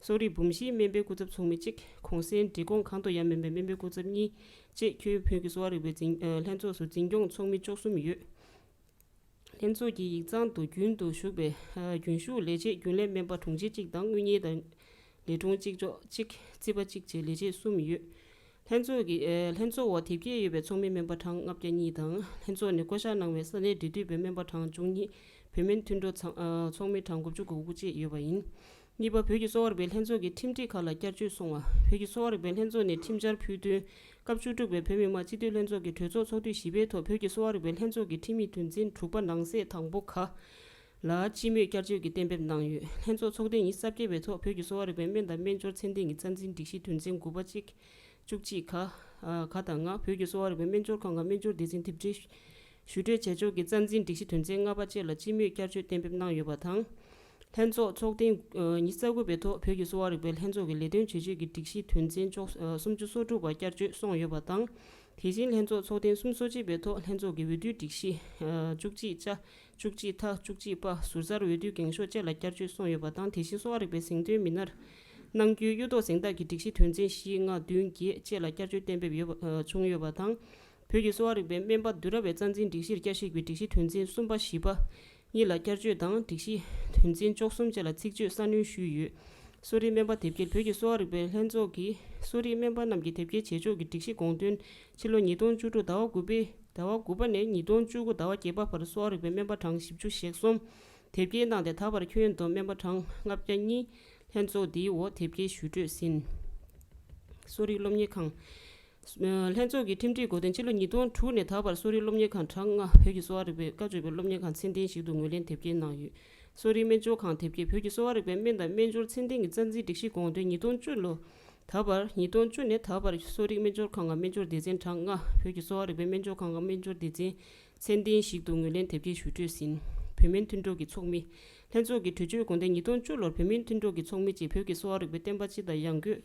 གསོ་རིག་འབུམ་བཞིའི་སྨན་པའི་སྐུ་ཚབ་ཚོགས་མི་གཅིག་གོང་གསལ་འབྲི་གོང་གང་དུ་ཡང་མིན་པའི་སྨན་པའི་སྐུ་ཚབ་གཉིས་བཅས་ཁྱོན་བོད་ཀྱི་གསོ་བ་རིག་པའི་འཛིན་ལྷན་ཚོགས་སུ་འཛིན་སྐྱོང་ཚོགས་མི་བཅུ་གསུམ་ཡོད། ལྷན་ཚོགས་ཀྱི་ཡིག་ཚང་དུ་རྒྱུན་དུ་ཞུགས་པའི་རྒྱུན་ཞུགས་ལས་བྱེད་རྒྱུན་ལས་སྨན་པ་དྲུང་ཆེ་གཅིག་དང་དངུལ་གཉེར་དང་ལས་དྲུང་གཅིག་ལྕོགས་གཅིག་རྩིས་པ་གཅིག་བཅས་ལས་བྱེད་གསུམ་ཡོད། ལྷན་ཚོགས་ཀྱི་ལྷན་ཚོགས་འོག་དེབ་སྐྱེལ་ཡོད་པའི་ཚོགས་མི་སྨན་པ་གྲངས་ལྔ་བརྒྱ་གཉིས་དང་། ལྷན་ཚོགས་ནས་བསྐོ་གཞག་གནང་བའི་ས་གནས་འབྲེལ་མཐུད་པའི་སྨན་པ་གྲངས་བཅུ་གཉིས། བོད་སྨན་མཐུན་གྲོགས་ཚང་ཚོགས་མི་གྲངས་དགུ་བཅུ་གོ་དགུ་བཅས་ཡོད་པ་ཡིན། གཉིས་པ། བོད་ཀྱི་གསོ་བ་རིག་པའི་ལྷན་ཚོགས་ཀྱི་ཁྲིམས་སྒྲིག་ཁག་ལ་བསྐྱར་བཅོས་སོང་བ། བོད་ཀྱི་གསོ་བ་རིག་པའི་ལྷན་ཚོགས་ནས་ཁྲིམས་འཆར་ཕུལ་དོན། སྐབས་བཅུ་དྲུག་པའི་བོད་མི་མང་སྤྱི་འཐུས་ལྷན་ཚོགས་ཀྱི་གྲོས་ཚོགས་ཚོགས་དུས་བཞི་པའི་ཐོག་བོད་ཀྱི་གསོ་བ་རིག་པའི་ལྷན་ཚོགས་ཀྱི་ཁྲིམས་ཡིག་དོན་ཚན་དྲུག་པ་ནང་གསེས་དང་པོ་ག་ལ་སྤྱི་མོས་བསྐྱར་བཅོས་ཀྱི་གཏན་འབེབས་གནང་ཡོད། ལྷན་ཚོགས་ཚོགས་ཐེངས་ཉི་ཤུ་རྩ་བརྒྱད་པའི་ཐོག་བོད་ཀྱི་གསོ་བ་རིག་པའི་སྨན་དང་སྨན་སྦྱོར་ཚད་ལྡན་གྱི་རྩ་འཛིན་སྒྲིག་གཞི་དོན་ཚན་དགུ་པ་གཅིག་བཅུ་གཅིག་ག་ག་དང་ལྔ། བོད་ཀྱི་གསོ་བ་རིག་པའི་སྨན་སྦྱོར་ཁང་ཁག་སྨན་སྦྱོར་སྡེ་ཚན་དེབ་སྐྱེལ་ཞུ་སྤྲོད་བྱེད་ཕྱོགས་ཀྱི་རྩ་འཛིན་སྒྲིག་གཞི་དོན་ཚན་ལྔ་པ་བཅས་ལ་སྤྱི་མོས་བསྐྱར་བཅོས་གཏན་འབེབས་གནང་ཡོད་པ་དང་། ལྷན་ཚོགས་ཚོགས་ཐེངས་ཉི་ཤུ་རྩ་དགུ་པའི་ཐོག་བོད་ཀྱི་གསོ་བ་རིག་པའི་ལྷན་ཚོགས་ཀྱི་ལས་དོན་བྱེད་སྤྱོད་ཀྱི་སྒྲིག་གཞི་དོན་ཚན་བཅུ་སུམ་ཅུ་སོ་དྲུག་པ་བསྐྱར་བཅོས་སོང་ཡོད་པ་དང་། དེ་བཞིན་ལྷན་ཚོགས་ཚོགས་ཐེངས་སུམ་ཅུ་སོ་གཅིག་པའི་ཐོག་ལྷན་ཚོགས་ཀྱི་འོས་བསྡུའི་སྒྲིག་གཞི་བཅུ་གཅིག་ཅ། བཅུ་གཅིག་ཐ། བཅུ་གཅིག་པ། ཟུར་གསར་འོས་བསྡུའི་འགེངས་ཤོག་བཅས་ལ་བསྐྱར་བཅོས་སོང་ཡོད་པ་དང་། དེ་བཞིན་གསོ་བ་རིག་པའི་གཟེངས་ཐོན་མི་སྣར་གནང་རྒྱུའི་གཡུ་ཐོག་གཟེངས་རྟགས་ཀྱི་སྒྲིག་གཞི་དོན་ཚན་བཞི། ལྔ། བདུན། བརྒྱད་བཅས་ལ་བསྐྱར་བཅོས་གཏན་འབེབས་ཡོད་པ་བྱུང་ཡོད་པ་དང་། བོད་ཀྱི་གསོ་བ་རིག་པའི་སྨན་པ་བསྡུ་ར་བའི་རྩ་འཛིན་སྒྲིག་གཞིར་བསྐྱར་ཞིབ་ཀྱི་སྒྲིག་གཞི་དོན་ཚན་གསུམ་པ་བཞི་པ་གཉིས་ལ་བསྐྱར་བཅོས་དང་། སྒྲིག་གཞི་དོན་ཚན་བཅུ་གསུམ་བཅས་ལ་ཚིག་བརྗོད་གསར་སྣོན་ཞུས་ཡོད། གསོ་རིག་སྨན་པ་དེབ་སྐྱེལ། བོད་ཀྱི་གསོ་བ་རིག་པའི་ལྷན་ཚོགས་ཀྱིས་གསོ་རིག་སྨན་པ་རྣམས་ཀྱི་དེབ་སྐྱེལ་བྱེད་ཕྱོགས་ཀྱི་སྒྲིག་གཞི་དགོངས་དོན་ཕྱི་ལོ་ཉིས་སྟོང་བཅུ་དྲུག་ཟླ་བ་དགུ་པའི་ཟླ་བ་དགུ་པ་ནས་ཉིས་སྟོང་བཅུ་དགུ་ཟླ་བ་བརྒྱད་པ་བར་གསོ་བ་རིག་པའི་སྨན་པ་གྲངས་བཞི་བཅུ་ཞེ་གསུམ་དེབ་སྐྱེལ་གནང་སྟེ། ད་བར་ཁྱོན་བསྡོམས་སྨན་པ་གྲངས་ལྔ་བརྒྱ་གཉིས་ལྷན་ཚོགས་འདིའི་འོག་དེབ་སྐྱེལ་ཞུ་སྤྲོད་ཟིན། གསོ་རིག་སློབ་གཉེར་ཁང་། ལྷན་ཚོགས་ཀྱི་ཁྲིམས་སྒྲིག་འགོད་དོན་ཕྱི་ལོ་ཉིས་སྟོང་དྲུག་ནས་ད་བར་གསོ་རིག་སློབ་གཉེར་ཁང་གྲངས་ལྔ་བོད་ཀྱི་གསོ་བ་རིག་པའི་བཀའ་བརྒྱུད་པའི་སློབ་གཉེར་ཁང་ཚད་ལྡན་ཞིག་ཏུ་ངོས་ལེན་དེབ་སྐྱེལ་གནང་ཡོད། གསོ་རིག་སྨན་སྦྱོར་ཁང་དེབ་སྐྱེལ། བོད་ཀྱི་གསོ་བ་རིག་པའི་སྨན་དང་སྨན་སྦྱོར་ཚད་ལྡན་གྱི་རྩ་འཛིན་སྒྲིག་གཞི་དགོངས་དོན་ཉིས་སྟོང་བཅུ་ལོ། ད་བར་ཉིས་སྟོང་བཅུ་ནས་ད་བར་གསོ་རིག་སྨན་སྦྱོར་ཁང་ཁག་སྨན་སྦྱོར་སྡེ་ཚན་གྲངས་ལྔ་བོད་ཀྱི་གསོ་བ་རིག་པའི་སྨན་སྦྱོར་ཁང་ཁག་སྨན་སྦྱོར་སྡེ་ཚན་ཚད་ལྡན་ཞིག་ཏུ་ངོས་ལེན་དེབ་སྐྱེལ་ཞུ་སྤྲོད་ཟིན། བོད་སྨན་མཐུན་གྲོགས་ཀྱི་ཚོགས་མི། ལྷན་ཚོགས་ཀྱི་གྲོས་ཆོད་དགོངས་དོན་ཉིས་སྟོང་བཅུ་ལོར་བོད་སྨན་མཐུན་གྲོགས་ཀྱི་ཚོགས་མི་བཅས་བོད་ཀྱི་གསོ་བ་རིག་པའི་བསྟན་པ་སྤྱི་དང་ཡང་སྒོས་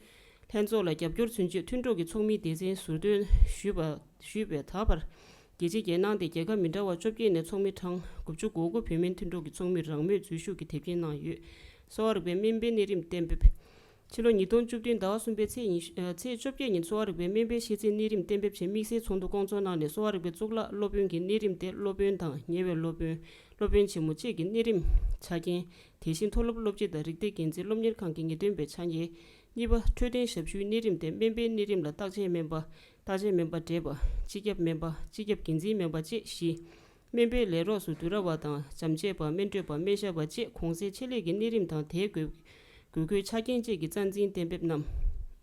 ལྷན་ཚོགས་ལ་རྒྱབ་སྐྱོར་མཚོན་ཆེད་མཐུན་གྲོགས་ཀྱི་ཚོགས་མིའི་སྡེ་ཚན་ཟུར་འདོན་ཞུས་པ་ཞུས་པའི་ད་བར་རྒྱལ་སྤྱི་རྒྱལ་ནང་དེ་རྒྱལ་ཁབ་མི་འདྲ་བ་བཅོ་བརྒྱད་ནས་ཚོགས་མི་གྲངས་དགུ་བཅུ་གོ་དགུ་བོད་སྨན་མཐུན་གྲོགས་ཀྱི་ཚོགས་མིར་རང་མོས་འཛུལ་ཞུགས་ཀྱིས་དེབ་སྐྱེལ་གནང་ཡོད། གསོ་བ་རིག་པའི་སྨན་པའི་གནས་རིམ་གཏན་འབེབས། ཕྱི་ལོ་ཉིས་སྟོང་བཅུ་བདུན་ཟླ་བ་གསུམ་པའི་ཚེས་ཉི་ཤུ་ཨ་ཚེས་བཅོ་བརྒྱད་ཉིན་གསོ་བ་རིག་པའི་སྨན་པའི་ཤེས་ཚད་གནས་རིམ་གཏན་འབེབས་ཆེད་དམིགས་བསལ་ཚོགས་འདུ་བསྐོང་ཚོགས་གནང་ནས། གསོ་བ་རིག་པའི་གཙུག་ལག་སློབ་དཔོན་གྱི་གནས་རིམ་སྟེ། སློབ་དཔོན་དང་ཉེ་བའི་སློབ་དཔོན། སློབ་དཔོན་ཆེན་མོ་བཅས་ཀྱི་གནས་རིམ་ཆ་རྐྱེན། དེ་བཞིན་མཐོ་སློབ་སློབ་སྤྱི་དང་རིག་སྡེ་འགན་འཛིན། སློབ་གཉེར་ཁང་གི་ངེས་སྟོན་པའི་ཆ་རྐྱེན། གཉིས་པ། འཕྲོད་བསྟེན་ཞབས་ཞུའི་གནས་རིམ་སྟེ། སྨན་པའི་གནས་རིམ་ལ་བརྟག་དཔྱད་སྨན་པ། བརྟག་དཔྱད་སྨན་པ་བགྲེས་པ། སྤྱི་ཁྱབ་སྨན་པ། སྤྱི་ཁྱབ་འགན་འཛིན་སྨན་པ་བཅས་བཞི། སྨན་པའི་ལས་རོགས་སུ་དུས་རབས་པ་དང་། འཇམ་དཔྱད་པ། སྨན་སྤྲོད་པ། སྨན་ཞབས་པ་བཅས་གོང་གསལ་ཆེད་ལས་ཀྱི་གནས་རིམ་དང་། དེའི་དགོས་དགོས་མཁོའི་ཆ་རྐྱེན་བཅས་ཀྱི་རྩ་འཛིན་གཏན་འབེབས་གནང་།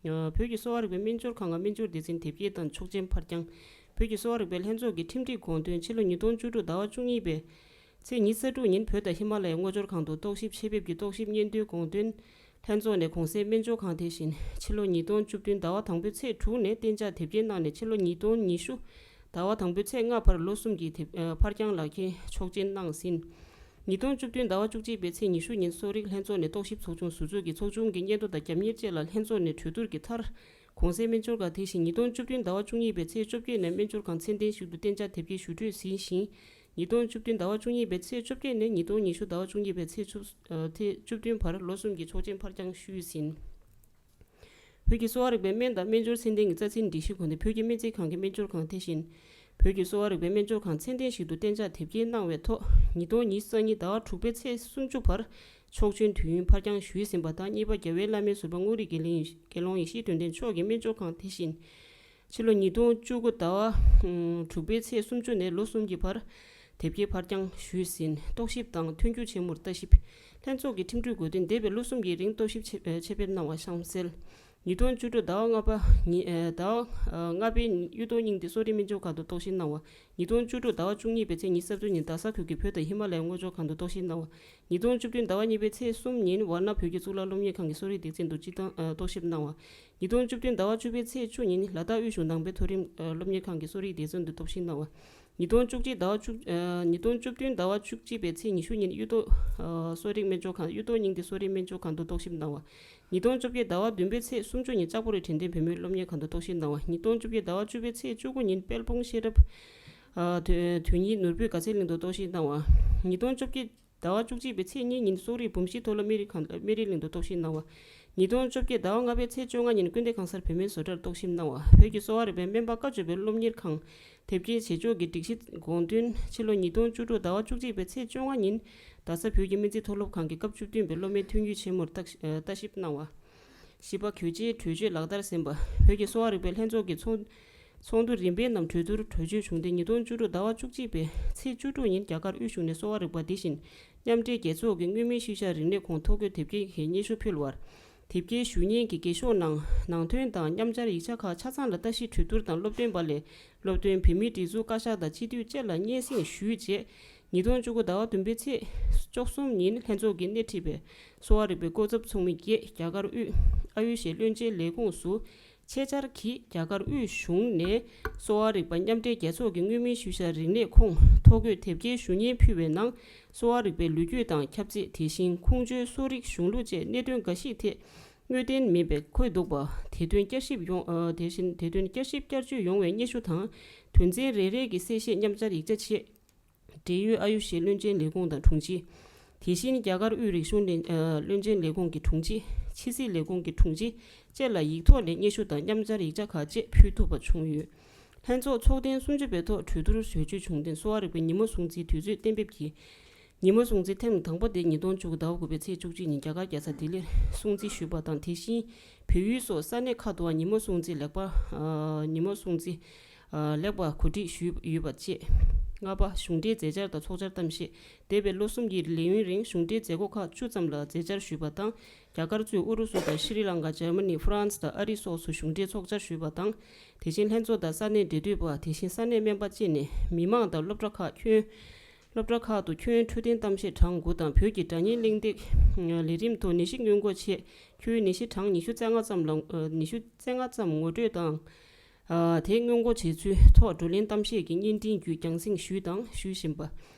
ཨ་བོད་ཀྱི་གསོ་བ་རིག་པའི་སྨན་སྦྱོར་ཁང་ལ་སྨན་སྦྱོར་སྡེ་ཚན་དེབ་སྐྱེལ་དང་ཆོག་མཆན་ཕར་འགྱངས། བོད་ཀྱི་གསོ་བ་རིག་པའི་ལྷན་ཚོགས་ཀྱི་ཁྲིམས་སྒྲིག་དགོངས་དོན། ཕྱི་ལོ་ཉིས་སྟོང་བཅུ་དྲུག་ཟླ་བ་བཅུ་གཉིས་པའི་ཚེས་ཉི་ཤུ་རྩ་དྲུག་ཉིན་བོད་དང་ཧི་མ་ལ་ཡའི་སྔོ་སྦྱོར་ཁང་དུ་རྟོག་ཞིབ་ཆེད་ཕེབས་ཀྱིས་རྟོག་ཞིབ་སྙན་ཐོའི་དགོངས་དོན། ལྷན་ཚོགས་ནས་གོང་གསལ་སྨན་སྦྱོར་ཁང་དེ་བཞིན་ཕྱི་ལོ་ཉིས་སྟོང་བཅུ་བདུན་ཟླ་བ་དང་པོའི་ཚེས་དྲུག་ནས་གཏན་འཇགས་དེབ་སྐྱེལ་གནང་ནས། ཕྱི་ལོ་ཉིས་སྟོང་ཉི་ཤུ་ཟླ་བ་དང་པོའི་ཚེས་ལྔ་བར་ལོ་གསུམ་གྱི་དེབ་ཨ་ཕར་འགྱངས་ལག་འཁྱེར་ཆོག་མཆན་གནང་ཟིན། ཉིས་སྟོང་བཅུ་བདུན་ཟླ་བ་བཅུ་གཅིག་པའི་ཚེས་ཉི་ཤུ་ཉིན་གསོ་རིག་ལྷན་ཚོགས་ནས་རྟོག་ཞིབ་ཚོགས་ཆུང་ཟུར་འཛུགས་ཀྱིས་ཚོགས་ཆུང་གི་སྙན་ཐོ་དང་རྒྱབ་གཉེར་བཅས་ལ་ལྷན་ཚོགས་ནས་གྲོས་བསྡུར་གྱིས་མཐར། གོང་གསལ་སྨན་སྦྱོར་ཁང་དེ་བཞིན་ཉིས་སྟོང་བཅུ་བདུན་ཟླ་བ་བཅུ་གཉིས་པའི་ཚེས་བཅོ་བརྒྱད་ནས་སྨན་སྦྱོར་ཁང་ཚད་ལྡན་ཞིག་ཏུ་གཏན་འཇགས་དེབ་སྐྱེལ་ཞུ་སྤྲོད་ཟིན་ཞིང་། ཉིས་སྟོང་བཅུ་བདུན་ཟླ་བ་བཅུ་གཉིས་པའི་ཚེས་བཅོ་བརྒྱད་ནས་ཉིས་སྟོང་ཉི་ཤུ་ཟླ་བ་བཅུ་གཉིས་པའི་ཚེས་བཅུ་ཨ་ཚེས་བཅུ་བདུན་བར་ལོ་གསུམ་གྱི་ཆོག་མཆན་ཕར་འགྱངས་ཞུས་ཟིན། བོད་ཀྱི་གསོ་བ་རིག་པའི་སྨན་དང་སྨན་སྦྱོར་ཚད་ལྡན་གྱི་རྩ་ཚན་སྒྲིག་གཞི་སྒོ་ནས་བོད་ཀྱི་སྨན་རྩིས་ཁང་གི་སྨན་སྦྱོར་ཁང་དེ་བཞིན། བོད་ཀྱི་གསོ་བ་རིག་པའི་སྨན་སྦྱོར་ཁང་ཚད་ལྡན་ཞིག་ཏུ་གཏན་འཇགས་དེབ་སྐྱེལ་གནང་བའི་ཐོག་ཉིས་སྟོང་ཉི་ཤུ་རྩ་གཉིས་ཟླ་བ་དྲུག་པའི་ཚེས་སུམ་ཅུ་བར་ཆོག་མཆན་དུས་ཡུན་ཕར་འགྱངས་ཞུས་ཟིན་པ་དང་། གཉིས་པ། རྒྱལ་བའི་བླ་མའི་ཟུར་པ་དངོས་རིགས་དགེ་ལེགས་དགེ་སློང་ཡེ་ཤེས་དོན་ལྡན་མཆོག་གི་སྨན་སྦྱོར་ཁང་དེ་བཞིན། ཕྱི་ལོ་ཉིས་སྟོང་བཅུ་དགུ་ཟླ་བ་དྲུག་པའི་ཚེས་སུམ་ཅུ་ནས་ལོ་གསུམ་གྱི་བར་དེབ་སྐྱེལ་ཕར་འགྱངས་ཞུས་ཟིན། རྟོག་ཞིབ་དང་མཐུན་འགྱུར་ཆེན་མོར་ལྟ་ཞིབ། ལྷན་ཚོགས་ཀྱི་ཁྲིམས་སྒྲིག་དགོས་དོན། འདས་པའི་ལོ་གསུམ་གྱི་རིང་རྟོག་ཞིབ་ཆེད་ཆེད་ཕེབས་གནང་བ་གཤམ་གསལ། ཉིས་སྟོང་བཅུ་དྲུག་ཟླ་བ་ལྔ་པ་ཉིན་ཨ་ཟླ་བ་ཨ་ལྔ་པའི་གཡུ་ཐོག་སྙིང་ཐིག་གསོ་རིག་སྨན་སྦྱོར་ཁང་དུ་རྟོག་ཞིབ་གནང་བ། ཉིས་སྟོང་བཅུ་དྲུག་ཟླ་བ་བཅུ་གཉིས་པའི་ཚེས་ཉི་ཤུ་རྩ་བདུན་ཉིན་རྡ་ས་ཁུལ་གྱི་བོད་དང་ཧི་མ་ལ་ཡའི་སྔོ་སྦྱོར་ཁང་དུ་རྟོག་ཞིབ་གནང་བ། ཉིས་སྟོང་བཅུ་བདུན་ཟླ་བ་གཉིས་པའི་ཚེས་གསུམ་ཉིན་ཝཱ་ཎ་བོད་ཀྱི་གཙུག་ལག་སློབ་གཉེར་ཁང་གི་གསོ་རིག་སྡེ་ཚན་དུ་སྤྱི་བཏང་ཨ་རྟོག་ཞིབ་གནང་བ། ཉིས་སྟོང་བཅུ་བདུན་ཟླ་བ་བཅུ་པའི་ཚེས་བཅུ་ཉིན་ལ་དྭགས་དབུས་གཞུང་ནང་པའི་མཐོ་རིམ་ཨ་སློབ་གཉེར་ཁང་གི་གསོ་རིག་སྡེ་ཚན་དུ་རྟོག་ཞིབ་གནང་བ། ཉིས་སྟོང་བཅུ་གཅིག་ཟླ་བ་བཅུ་ཨ་ཉིས་སྟོང་བཅུ་བདུན་ཟླ་བ་བཅུ་གཅིག་པའི་ཚེས་ཉི་ཤུ་ཉིན་གཡུ་ཐོག་ཨ་གསོ་རིག་སྨན་སྦྱོར་ཁང་གཡུ་ཐོག་སྙིང་ཐིག་གསོ་རིག་སྨན་སྦྱོར་ཁང་དུ་རྟོག་ཞིབ་གནང་བ། ཉིས་སྟོང་བཅོ་བརྒྱད་ཟླ་བ་བདུན་པའི་ཚེས་སུམ་ཅུ་ཉིན་ལྕགས་པོ་རི་དྲན་རྟེན་བོད་མིའི་སློབ་གཉེར་ཁང་དུ་རྟོག་ཞིབ་གནང་བ། ཉིས་སྟོང་བཅོ་བརྒྱད་ཟླ་བ་བཅུ་པའི་ཚེས་བཅུ་དགུ་ཉིན་དཔལ་སྤུངས་ཤེས་རབ་ཨ་དོན་དོན་གཉེར་ནོར་བུའི་དགའ་ཚལ་གླིང་དུ་རྟོག་ཞིབ་གནང་བ། ཉིས་སྟོང་བཅོ་བརྒྱད་ཟླ་བ་བཅུ་གཅིག་པའི་ཚེས་གཉིས་ཉིན་གསོ་རིག་འབུམ་བཞི་མཐོ་སློབ་སྨན་རིགས་ཁང་སྨན་རིགས་གླིང་དུ་རྟོག་ཞིབ་གནང་བ། ཉིས་སྟོང་བཅོ་བརྒྱད་ཟླ་བ་ལྔ་པའི་ཚེས་བཅོ་ལྔ་ཉིན་ཀུན་བདེ་གང་སར་བོད་སྨན་བཟོ་གྲྭར་རྟོག་ཞིབ་གནང་བ། བོད་ཀྱི་གསོ་བ་རིག་པའི་སྨན་པ་བཀའ་བཅོས་པའི་སློབ་གཉེར་ཁང་དེབ་སྐྱེལ་བྱེད་ཕྱོགས་ཀྱི་སྒྲིག་གཞི་དགོངས་དོན། ཕྱི་ལོ་ཉིས་སྟོང་བཅུ་དྲུག་ཟླ་བ་བཅུ་གཅིག་པའི་ཚེས་བཅོ་ལྔ་ཉིན་རྡ་ས་བོད་ཀྱི་སྨན་རྩིས་མཐོ་སློབ་ཁང་གི་སྐབས་བཅུ་བདུན་པའི་སློབ་མའི་ཐོན་རྒྱུ་ཆེན་མོར་ལྟ་ཞིབ་གནང་བ། བཞི་པ། གྱོད་ཆེའི་གྲོས་ཆོད་ལག་བསྟར་ཟིན་པ། བོད་ཀྱི་གསོ་བ་རིག་པའི་ལྷན་ཚོགས་ཀྱི་ཚོགས་ཚོགས་འདུ་རིམ་པའི་ནང་གྲོས་བསྡུར་གྲོས་ཆོད་བྱུང་སྟེ། ཉིས་སྟོང་བཅུ་དྲུག་ཟླ་བ་བཅུ་གཅིག་པའི་ཚེས་བཅུ་དྲུག་ཉིན་རྒྱ་གར་དབུས་གཞུང་ནས་གསོ་བ་རིག་པ་འདི་བཞིན་མཉམ་འབྲེལ་རྒྱལ་ཚོགས་ཀྱི་མངོན་མིན་ཤུལ་བཞག་རིག་གནས་ཁོངས་ཐོ་འགོད་དེབ་སྐྱེལ་གྱི་སྙན་ཞུ་ཕུལ་བར། དེབ་སྐྱེལ་ཞུ་སྙན་གྱི་འགེལ་ཤོག་ནང་ནང་དོན་དང་མཉམ་སྦྱར་ཡིག་ཆ་ཁག་ཆ་ཚང་ལ་ལྟ་ཞིབ་གྲོས་བསྡུར་དང་། སློབ་སྟོན་པ་ལས་སློབ་སྟོན། བོད་མིའི་སྒྲིག་འཛུགས་བཀའ་ཤག་དང་སྤྱི་འཐུས་བཅས་ལ་སྙན་སེང་ཞུས་རྗེས། ཉིས་སྟོང་བཅུ་དགུ་ཟླ་བ་བདུན་པའི་ཚེས་བཅུ་གསུམ་ཉིན་ལྷན་ཚོགས་ཀྱིས་སྣེ་ཁྲིད་པའི་གསོ་བ་རིག་པའི་སྐུ་ཚབ་ཚོགས་མི་བརྒྱད་རྒྱ་གར་དབུས་ཨ་ཡུ་ཤི་བློན་ཆེན་ལས་ཁུངས་སུ་ཆེད་བཅར་གྱིས། རྒྱ་གར་དབུས་གཞུང་ནས་གསོ་བ་རིག་པ་མཉམ་འབྲེལ་རྒྱལ་ཚོགས་ཀྱི་མངོན་མིན་ཤུལ་བཞག་རིག་གནས་ཁོངས་ཐོ་འགོད་དེབ་སྐྱེལ་ཞུ་སྙན་ཕུལ་བའི་ནང་། གསོ་བ་རིག་པའི་ལོ་རྒྱུས་དང་ཁྱབ་ཚད། དེ་བཞིན་ཁོངས་ཆོལ་གསོ་རིག་གཞུང་ལུགས་བཅས་གནད་དོན་འགའ་ཞིག་ཐད་དངོས་བདེན་མིན་པའི་འཁོད་འདུག་པ། དེ་དོན་བསྐྱར་ཞིབ་ཡོང་ཨ་དེ་བཞིན་དེ་དོན་བསྐྱར་ཞིབ་བསྐྱར་བཅོས་ཡོང་བའི་སྙན་ཞུ་དང་། དོན་ཚན་རེ་རེ་གི་གསལ་བཤད་མཉམ་སྦྱར་ཡིག་ཆ་ཆེད། འབྲེལ་ཡོད་ཨ་ཡུ་ཤི་བློན་ཆེན་ལས་ཁུངས་དང་དྲུང་ཆེ། དེ་བཞིན་རྒྱ་གར་དབུས་རིག་གཞུང་ལས་ཨ་བློན་ཆེན་ལས་ཁུངས་ཀྱི་དྲུང་ཆེ། ཕྱི་སྲིད་ལས་ཁུངས་ཀྱི་དྲུང་ཆེ་བཅས་ལ་ཡིག་ཐོག་ནས་སྙན་ཞུ་དང་མཉམ་སྦྱར་ཡིག་ཆ་ཁག་བཅས་ཕུལ་ཐུབ་པ་བྱུང་ཡོད། ལྷན་ཚོགས་ཚོགས་ཐེངས་སུམ་ཅུ་པའི་ཐོག་གྲོས་བསྡུར་གྲོས་ཆོད་བྱུང་སྟེ། གསོ་བ་རིག་པའི་ཉིན་མོ་སྲུང་བརྩིའི་དུས་ཚོད་གཏན་འབེབས་ཀྱིས། ཉིན་མོ་སྲུང་བརྩི་ཐེངས་དང་པོ་དེ་ཉིས་སྟོང་བཅུ་དགུ་ཟླ་བ་དགུ་པའི་ཚེས་བཅུ་གཅིག་ཉིན་རྒྱ་གར་རྒྱལ་ས་ལྡི་ལིར་སྲུང་བརྩི་ཞུས་པ་དང་། དེ་བཞིན་བལ་ཡུལ་སོགས་ས་གནས་ཁག་ཏུའང་ཉིན་མོ་སྲུང་བརྩི་ལེགས་པ། ཨ་ཉིན་མོ་སྲུང་བརྩི་ཨ་ལེགས་པར་གོ་སྒྲིག་ཞུས་ཡོད་པ་བཅས། ལྔ་པ། གཞུང་འབྲེལ་མཛད་འཆར་དང་ཚོགས་བཅར་གཏམ་བཤད། འདས་པའི་ལོ་གསུམ་གྱི་ལས་ཡུན་རིང་གཞུང་འབྲེལ་མཛད་སྒོ་ཁག་བཅུ་ཙམ་ལ་མཛད་འཆར་ཞུས་པ་དང་། རྒྱ་གར་གཙོས་ཨུ་རུ་སུ་དང་ཤྲི་ལང་ཀ། འཇར་མ་ནི། ཧྥ་རན་སི་དང་ཨ་རི་སོགས་སུ་གཞུང་འབྲེལ་ཚོགས་བཅར་ཞུས་པ་དང་། དེ་བཞིན་ལྷན་ཚོགས་དང་ས་གནས་འབྲེལ་མཐུད་པ། དེ་བཞིན་ས་གནས་སྨན་པ་བཅས་ནས་མི་མང་དང་སློབ་གྲྭ་ཁག་ཁྱོན། སློབ་གྲྭ་ཁག་ཏུ་ཁྱོན་འཕྲོད་བསྟེན་གཏམ་བཤད་གྲངས་དགུ་དང་། བོད་ཀྱི་སྒྲ་སྙན་གླེང་སྟེགས་ལས་རིམ་ཐོག་ནད་གཞི་སྔོན་འགོག་ཆེད་ཁྱོན་ནད་གཞི་གྲངས་ཉི་ཤུ་རྩ་ལྔ་ཙམ་ལ་ཉི་ཤུ་རྩ་ལྔ་ཙམ་ངོ་སྤྲོད་དང་། དེ་སྔོན་འགོག་བྱེད་ཚུལ་ཐོག་བགྲོ་གླེང་གཏམ་བཤད་ཀྱི་བརྙན་འཕྲིན་བརྒྱུད་རྒྱང་སྲིང་ཞུས་དང་ཞུ་བཞིན་པ།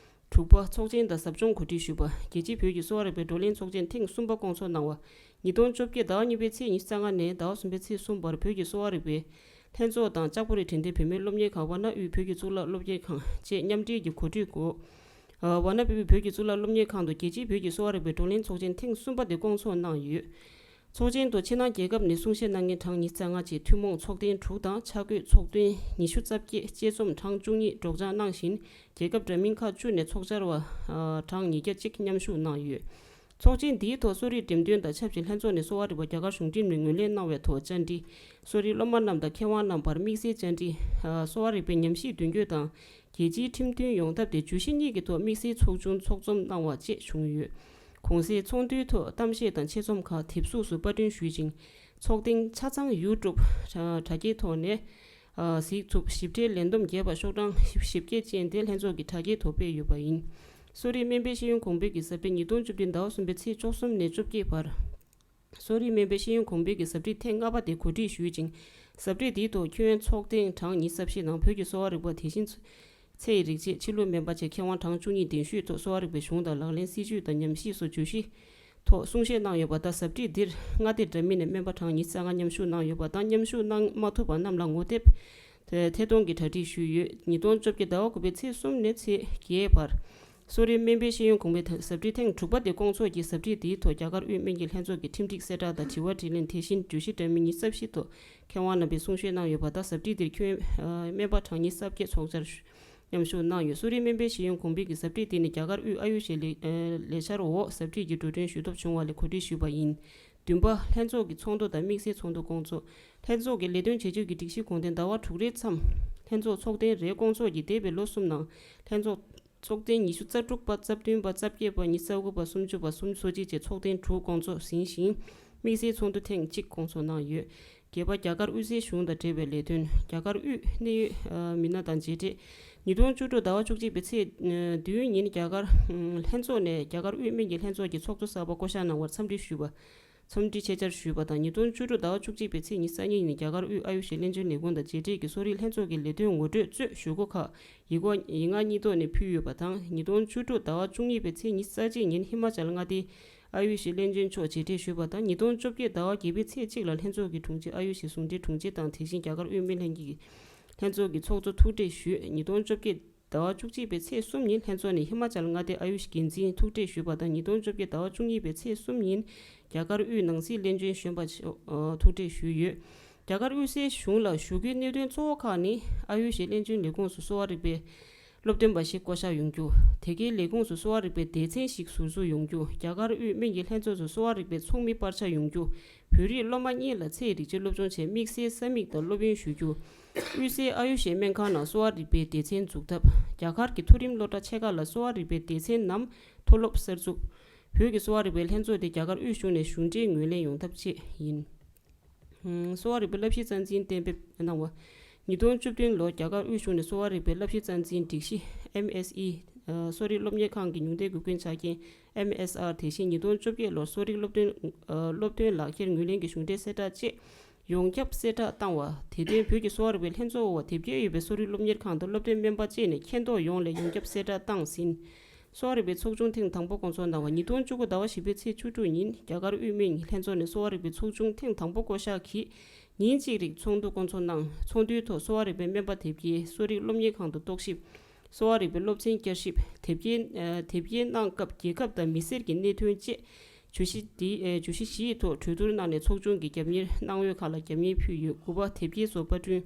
དྲུག་པ། ཚོགས་ཆེན་དང་ཟབ་སྦྱོང་གོ་སྒྲིག་ཞུས་པ། རྒྱལ་སྤྱིའི་བོད་ཀྱི་གསོ་བ་རིག་པའི་བགྲོ་གླེང་ཚོགས་ཆེན་ཐེངས་གསུམ་པ་བསྐོང་ཚོགས་གནང་བ། ཉིས་སྟོང་བཅོ་བརྒྱད་ཟླ་བ་གཉིས་པའི་ཚེས་ཉི་ཤུ་རྩ་ལྔ་ནས་ཟླ་བ་གསུམ་པའི་ཚེས་གསུམ་བར་བོད་ཀྱི་གསོ་བ་རིག་པའི་ལྷན་ཚོགས་དང་ལྕགས་པོ་རི་དྲན་རྟེན་བོད་མིའི་སློབ་གཉེར་ཁང་། ཝཱ་ཎ་དབུས་བོད་ཀྱི་གཙུག་ལག་སློབ་གཉེར་ཁང་བཅས་མཉམ་འབྲེལ་གྱི་གོ་སྒྲིག་འོག་ཝཱ་ཎ་དབུས་བོད་ཀྱི་གཙུག་ལག་སློབ་གཉེར་ཁང་དུ་རྒྱལ་སྤྱིའི་བོད་ཀྱི་གསོ་བ་རིག་པའི་བགྲོ་གླེང་ཚོགས་ཆེན་ཐེངས་གསུམ་པ་དེ་བསྐོང་ཚོགས་གནང་ཡོད། ཚོགས་ཆེན་དུ་ཕྱི་ནང་རྒྱལ་ཁབ་ནས་གསུང་བཤད་གནང་མཁན་གྲངས་ཉི་ཤུ་རྩ་ལྔ་བཅས་ཐུན་མོང་ཚོགས་ཐེངས་དྲུག་དང་། ཆ་བགོས་ཚོགས་ཐེངས་ཉི་ཤུ་རྩ་བརྒྱད། དཔྱད་རྩོམ་གྲངས་བཅུ་གཉིས་སྒྲོག་སྦྱང་གནང་བཞིན། རྒྱལ་ཁབ་འདྲ་མིན་ཁག་བཅུ་ནས་ཚོགས་བཅར་བ་གྲངས་ཉིས་བརྒྱ་གཅིག་མཉམ་ཞུགས་གནང་ཡོད། ཚོགས་ཆེན་འདིའི་ཐོག་གསོ་རིག་འགྲེམས་སྟོན་དང་ཆབས་ཅིག་ལྷན་ཚོགས་ནས་གསོ་བ་རིག་པ་རྒྱ་གར་གཞུང་འབྲེལ་ནས་ངོས་ལེན་གནང་བའི་ཐོག་བཅར་འདྲི། གསོ་རིག་སློབ་མ་རྣམས་དང་མཁས་དབང་རྣམས་བར་དམིགས་བསལ་བཅར་འདྲི། གསོ་བ་རིག་པའི་ཉམས་ཞིབ་མདུན་སྐྱོད་དང་། རྒྱལ་སྤྱིའི་ཁྲིམས་མཐུན་ཡོང་ཐབས་དེ་བརྗོད་གཞི་གཉིས་ཀྱི་ཐོག་དམིགས་བསལ་ཚོགས་ཆུང་ཚོགས་འཛོམས་གནང་བ་བཅས་བྱུང་ཡོད། གོང་གསལ་ཚོགས་འདུའི་ཐོག་གཏམ་བཤད་དང་ཆེད་རྩོམ་ཁག་དེབ་གཟུགས་སུ་པར་སྐྲུན་ཞུས་ཤིང་། ཚོགས་ཐེངས་ཆ་ཚང་ཡུ་ཊུབ་དྲ་རྒྱའི་ཐོག་ནས་གཟིགས་ཐུབ། ཞིབ་ཕྲའི་ལས་བསྡོམས་རྒྱས་པ་ཤོག་གྲངས་བཞི་བརྒྱ་ཅན་དེ་ལྷན་ཚོགས་ཀྱི་དྲ་རྒྱའི་ཐོག་སྤེལ་ཡོད་པ་ཡིན། གསོ་རིག་སྨན་པའི་ཤེས་ཡོན་གོང་འཕེལ་གྱི་ཟབ་སྤེལ་ཉིས་སྟོང་བཅུ་བདུན་ཟླ་བ་གསུམ་པའི་ཚེས་བཅུ་གསུམ་ནས་བཅོ་བརྒྱད་བར། གསོ་རིག་སྨན་པའི་ཤེས་ཡོན་གོང་འཕེལ་གྱི་ཟབ་ཁྲིད་ཐེངས་ལྔ་པ་དེ་གོ་སྒྲིག་ཞུས་ཅིང་། ཟབ་ཁྲིད་དེའི་ཐོག་ཁྱོན་ཚོགས་ཐེངས་གྲངས་ཉི་ཤུ་རྩ་བཞི་ནང་བོད་ཀྱི་གསོ་བ་རིག་པ། དེ་བཞིན་ཚོ་ཚེ་ཡི་རིག་བྱེད། ཕྱི་ལུགས་སྨན་པ་བཅས་མཁས་དབང་གྲངས་བཅུ་གཉིས་གདན་ཞུས་ཐོག་གསོ་བ་རིག་པའི་གཞུང་དང་ལག་ལེན་སྲིད་བྱུས་དང་ཉམས་ཞིབ་སོགས་བརྗོད་གཞིའི་ཐོག་གསུང་བཤད་གནང་ཡོད་པ་དང་། ཟབ་ཁྲིད་འདིར་མངའ་སྡེ་འདྲ་མིན་ནས་སྨན་པ་གྲངས་ཉི་ཤུ་རྩ་ལྔ་མཉམ་ཞུགས་གནང་ཡོད་པ་དང་། མཉམ་ཞུགས་གནང་མ་ཐུབ་པ་རྣམས་ལ་ངོ་དེབ་ཐད་གཏོང་གི་གྲ་སྒྲིག་ཞུས་ཡོད། ཉིས་སྟོང་བཅོ་བརྒྱད་ཟླ་བ་དགུ་པའི་ཚེས་གསུམ་ནས་ཚེས་བརྒྱད་བར། གསོ་རིག་སྨན་པའི་ཤེས་ཡོན་གོང་འཕེལ་ཟབ་ཁྲིད་ཐེངས་དྲུག་པ་དེ་སྐོང་ཚོགས་ཀྱིས། ཟབ་ཁྲིད་དེའི་ཐོག་རྒྱ་གར་དབུས་སྨན་གྱི་ལྷན་ཚོགས་ཀྱི་ཁྲིམས་སྒྲིག་གསལ་བསྒྲགས་དང་དྲི་བ་དྲིས་ལན། དེ་བཞིན་བརྗོད་གཞི་འདྲ་མིན་ཉི་ཤུ་རྩ་བཞི་ཐོག་མཁས་དབང་རྣམ་པས་གསུང་བཤད་གནང་ཡོད་པ་དང་། ཟབ་ཁྲིད་འདིར་ཁྱོན་སྨན་པ་གྲངས་ཉི་ཤུ་རྩ་བརྒྱད་ཚོགས་བཅར་མཉམ་ཞུགས་གནང་ཡོད། གསོ་རིག་སྨན་པའི་ཤེས་ཡོན་གོང་འཕེལ་གྱི་ཟབ་ཁྲིད་དེ་ནི་རྒྱ་གར་དབུས་ཨ་ཡུ་ཤའི་ལས་ལས་འཆར་འོག་ཟབ་ཁྲིད་ཀྱི་འགྲོ་གྲོན་ཞུ་ཐབས་བྱུང་བ་ལས་གོ་སྒྲིག་ཞུས་པ་ཡིན། བདུན་པ། ལྷན་ཚོགས་ཀྱི་ཚོགས་འདུ་དང་དམིགས་བསལ་ཚོགས་འདུ་སྐོང་ཚོགས། ལྷན་ཚོགས་ཀྱི་ལས་དོན་བྱེད་སྤྱོད་ཀྱི་སྒྲིག་གཞི་དགོངས་དོན་ཟླ་བ་དྲུག་རེའི་མཚམས་ལྷན་ཚོགས་ཚོགས་ཐེངས་རེ་སྐོང་ཚོགས་ཀྱིས། འདས་པའི་ལོ་གསུམ་ནང་ལྷན་ཚོགས་ཚོགས་ཐེངས་ཉི་ཤུ་རྩ་དྲུག་པ། རྩ་བདུན་པ། རྩ་བརྒྱད་པ། ཉི་ཤུ་རྩ་དགུ་པ། སུམ་ཅུ་པ། སུམ་ཅུ་སོ་གཅིག་བཅས་ཚོགས་ཐེངས་དྲུག་སྐོང་ཚོགས་ཟིན་ཞིང་། དམིགས་བསལ་ཚོགས་འདུ་ཐེངས་གཅིག་སྐོང་ཚོགས་གནང་ཡོད། བརྒྱད་པ། རྒྱ་གར་དབུས་སའི་གཞུང་དང་འབྲེལ་བའི་ལས་དོན། རྒྱ་གར་དབུས་གནད་ཡོད་མི་སྣ་དང་མཇལ་འཕྲད། ཉིས་སྟོང་བཅུ་དྲུག་ཟླ་བ་བཅུ་གཅིག་པའི་ཚེས་བདུན་ཉིན་རྒྱ་གར་ལྷན་ཚོགས་ནས་རྒྱ་གར་དབུས་སྨན་གྱི་ལྷན་ཚོགས་ཀྱི་ཚོགས་གཙོ་གསར་པ་བསྐོ་གཞག་གནང་བར་འཚམས་འདྲི་ཞུས་པ། འཚམས་འདྲི་ཆེད་བཅར་ཞུས་པ་དང་། ཉིས་སྟོང་བཅུ་དྲུག་ཟླ་བ་བཅུ་གཅིག་པའི་ཚེས་ཉི་ཤུ་རྩ་གཉིས་ཉིན་རྒྱ་གར་དབུས་ཨ་ཡུ་ཤའི་བློན་ཆེན་ལས་ཁུངས་དང་མཇལ་འཕྲད་ཀྱིས་གསོ་རིག་ལྷན་ཚོགས་ཀྱི་ལས་དོན་ངོ་སྤྲོད་གཙོས་ཞུ་སྒོ་ཁག་ཡིག་ངག་ཡིག་ངག་གཉིས་ཐོག་ནས་ཕུལ་ཡོད་པ་དང་། ཉིས་སྟོང་བཅུ་དྲུག་ཟླ་བ་བཅུ་གཉིས་པའི་ཚེས་ཉི་ཤུ་རྩ་གཅིག་ཉིན་ཧི་མ་ཅལ་མངའ་སྡེའི་ཨ་ཡུ་ཤའི་བློན་ཆེན་མཆོག་མཇལ་འཕྲད་ཞུས་པ་དང་། ཉིས་སྟོང་བཅོ་བརྒྱད་ཟླ་བ་བརྒྱད་པའི་ཚེས་གཅིག་ལ་ལྷན་ཚོགས་ཀྱི་དྲུང་ཆེ། ཨ་ཡུ་ཤའི་ཟུང་འབྲེལ་དྲུང་ཆེ་དང་། དེ་བཞིན་རྒྱ་གར་དབུས་སྨན་ལྷན་གྱི་ལྷན་ཚོགས་ཀྱི་ཚོགས་གཙོ་ཐུགས་འཕྲད་ཞུས། ཉིས་སྟོང་བཅོ་བརྒྱད་ཟླ་བ་བཅུ་གཅིག་པའི་ཚེས་གསུམ་ཉིན་ལྷན་ཚོགས་ནས་ཧི་མ་ཅལ་མངའ་སྡེའི་ཨ་ཡུཤ་འགན་འཛིན་ཐུགས་འཕྲད་ཞུས་པ་དང་། ཉིས་སྟོང་བཅོ་བརྒྱད་ཟླ་བ་བཅུ་གཉིས་པའི་ཚེས་གསུམ་ཉིན་རྒྱ་གར་དབུས་ནང་སྲིད་བློན་ཆེན་གཞོན་པ་མཆོག་ཐུགས་འཕྲད་ཞུས་ཡོད། རྒྱ་གར་དབུས་སའི་གཞུང་ལ་ཞུ་སྒོའི་གནད་དོན་གཙོ་བོ་ཁག་ནི། ཨ་ཡུཤ་བློན་ཆེན་ལས་ཁུངས་སུ་གསོ་བ་རིག་པའི་སློབ་སྟོན་པ་ཞིག་བསྐོ་གཞག་ཡོང་རྒྱུ། དེ་གའི་ལས་ཁུངས་སུ་གསོ་བ་རིག་པའི་སྡེ་ཚན་ཞིག་ཟུར་འཛུགས་ཡོང་རྒྱུ། རྒྱ་གར་དབུས་སྨན་གྱི་ལྷན་ཚོགས་སུ་གསོ་བ་རིག་པའི་ཚོགས་མི་སྤར་ཆ་ཡོང་རྒྱུ། བོད་རིགས་སློབ་མ་གཉིས་ལ་ཚད་རིག་བྱེད་སློབ་སྦྱོང་བྱེད་དམིགས་བསལ་ས་མིག་དང་སློབ་ཡོན་ཞུ་རྒྱུ། དབུས་སའི་ཨ་ཡུ་ཤའི་སྨན་ཁང་ནང་གསོ་བ་རིག་པའི་སྡེ་ཚན་འཛུགས་ཐབས། རྒྱ་གར་གྱི་མཐོ་རིམ་སློབ་གྲྭ་ཆེ་ཁག་ལ་གསོ་བ་རིག་པའི་སྡེ་ཚན་ནམ་མཐོ་སློབ་གསར་འཛུགས། བོད་ཀྱི་གསོ་བ་རིག་པའི་ལྷན་ཚོགས་དེ་རྒྱ་གར་དབུས་གཞུང་ནས་གཞུང་འབྲེལ་ངོས་ལེན་ཡོང་ཐབས་བཅས་ཡིན། གསོ་བ་རིག་པའི་བསླབ་གཞི་རྩ་འཛིན་གཏན་འབེབས་གནང་བ། ཉིས་སྟོང་བཅུ་བདུན་ལོར་རྒྱ་གར་དབུས་གཞུང་ནས་གསོ་བ་རིག་པའི་བསླབ་གཞི་རྩ་འཛིན་སྒྲིག་གཞི་ཨེམ་ཨེས་ཨི། གསོ་རིག་སློབ་གཉེར་ཁང་གི་ཉུང་མཐའི་འགོད་རྒྱུན་ཆ་རྐྱེན་ཨེམ་ཨེས་ཨར། དེ་བཞིན་ཉིས་སྟོང་བཅོ་བརྒྱད་ལོར་གསོ་རིག་སློབ་སྟོན་སློབ་སྟོན་ལག་འཁྱེར་ངོས་ལེན་གྱི་གཞུང་འབྲེལ་གསལ་བསྒྲགས་བཅས་ཡོངས་ཁྱབ་གསལ་བསྒྲགས་བཏང་བ། དེ་དོན་བོད་ཀྱི་གསོ་བ་རིག་པའི་ལྷན་ཚོགས་འོག་དེབ་སྐྱེལ་ཡོད་པའི་གསོ་རིག་སློབ་གཉེར་ཁང་དང་སློབ་སྟོན་སྨན་པ་བཅས་ནས་མཁྱེན་རྟོགས་ཡོངས་ལ་ཡོངས་ཁྱབ་གསལ་བསྒྲགས་བཏང་ཟིན། གསོ་བ་རིག་པའི་ཚོགས་ཆུང་ཐེངས་དང་པོ་སྐོང་ཚོགས་གནང་བ། ཉིས་སྟོང་བཅུ་དགུ་ཟླ་བ་བཞི་པའི་ཚེས་བཅུ་དྲུག་ཉིན་རྒྱ་གར་དབུས་སྨན་གྱི་ལྷན་ཚོགས་ནས་གསོ་བ་རིག་པའི་ཚོགས་ཆུང་ཐེངས་དང་པོ་བསྐོ་གཞག་གིས་ཉིན་གཅིག་རིང་ཚོགས་འདུ་སྐོང་ཚོགས་གནང་། ཚོགས་འདུའི་ཐོག་གསོ་བ་རིག་པའི་སྨན་པ་དེབ་སྐྱེལ། གསོ་རིག་སློབ་གཉེར་ཁང་དུ་རྟོག་ཞིབ། གསོ་བ་རིག་པའི་སློབ་ཚན་བསྐྱར་ཞིབ། དེབ་སྐྱེལ། དེབ་སྐྱེལ་གནང་སྐབས་རྒྱལ་ཁབ་དང་མི་སེར་གྱི་གནད་དོན་བཅས་བརྗོད་གཞི་འདི། བརྗོད་གཞི་བཞིའི་ཐོག་གྲོས་བསྡུར་གནང་ནས་ཚོགས་ཆུང་གི་རྒྱབ་གཉེར་གནང་འོས་ཁག་ལ་རྒྱབ་གཉེར་ཕུལ་ཡོད། དགུ་པ། དེབ་སྐྱེལ་བཟོ་པར་སྐྲུན།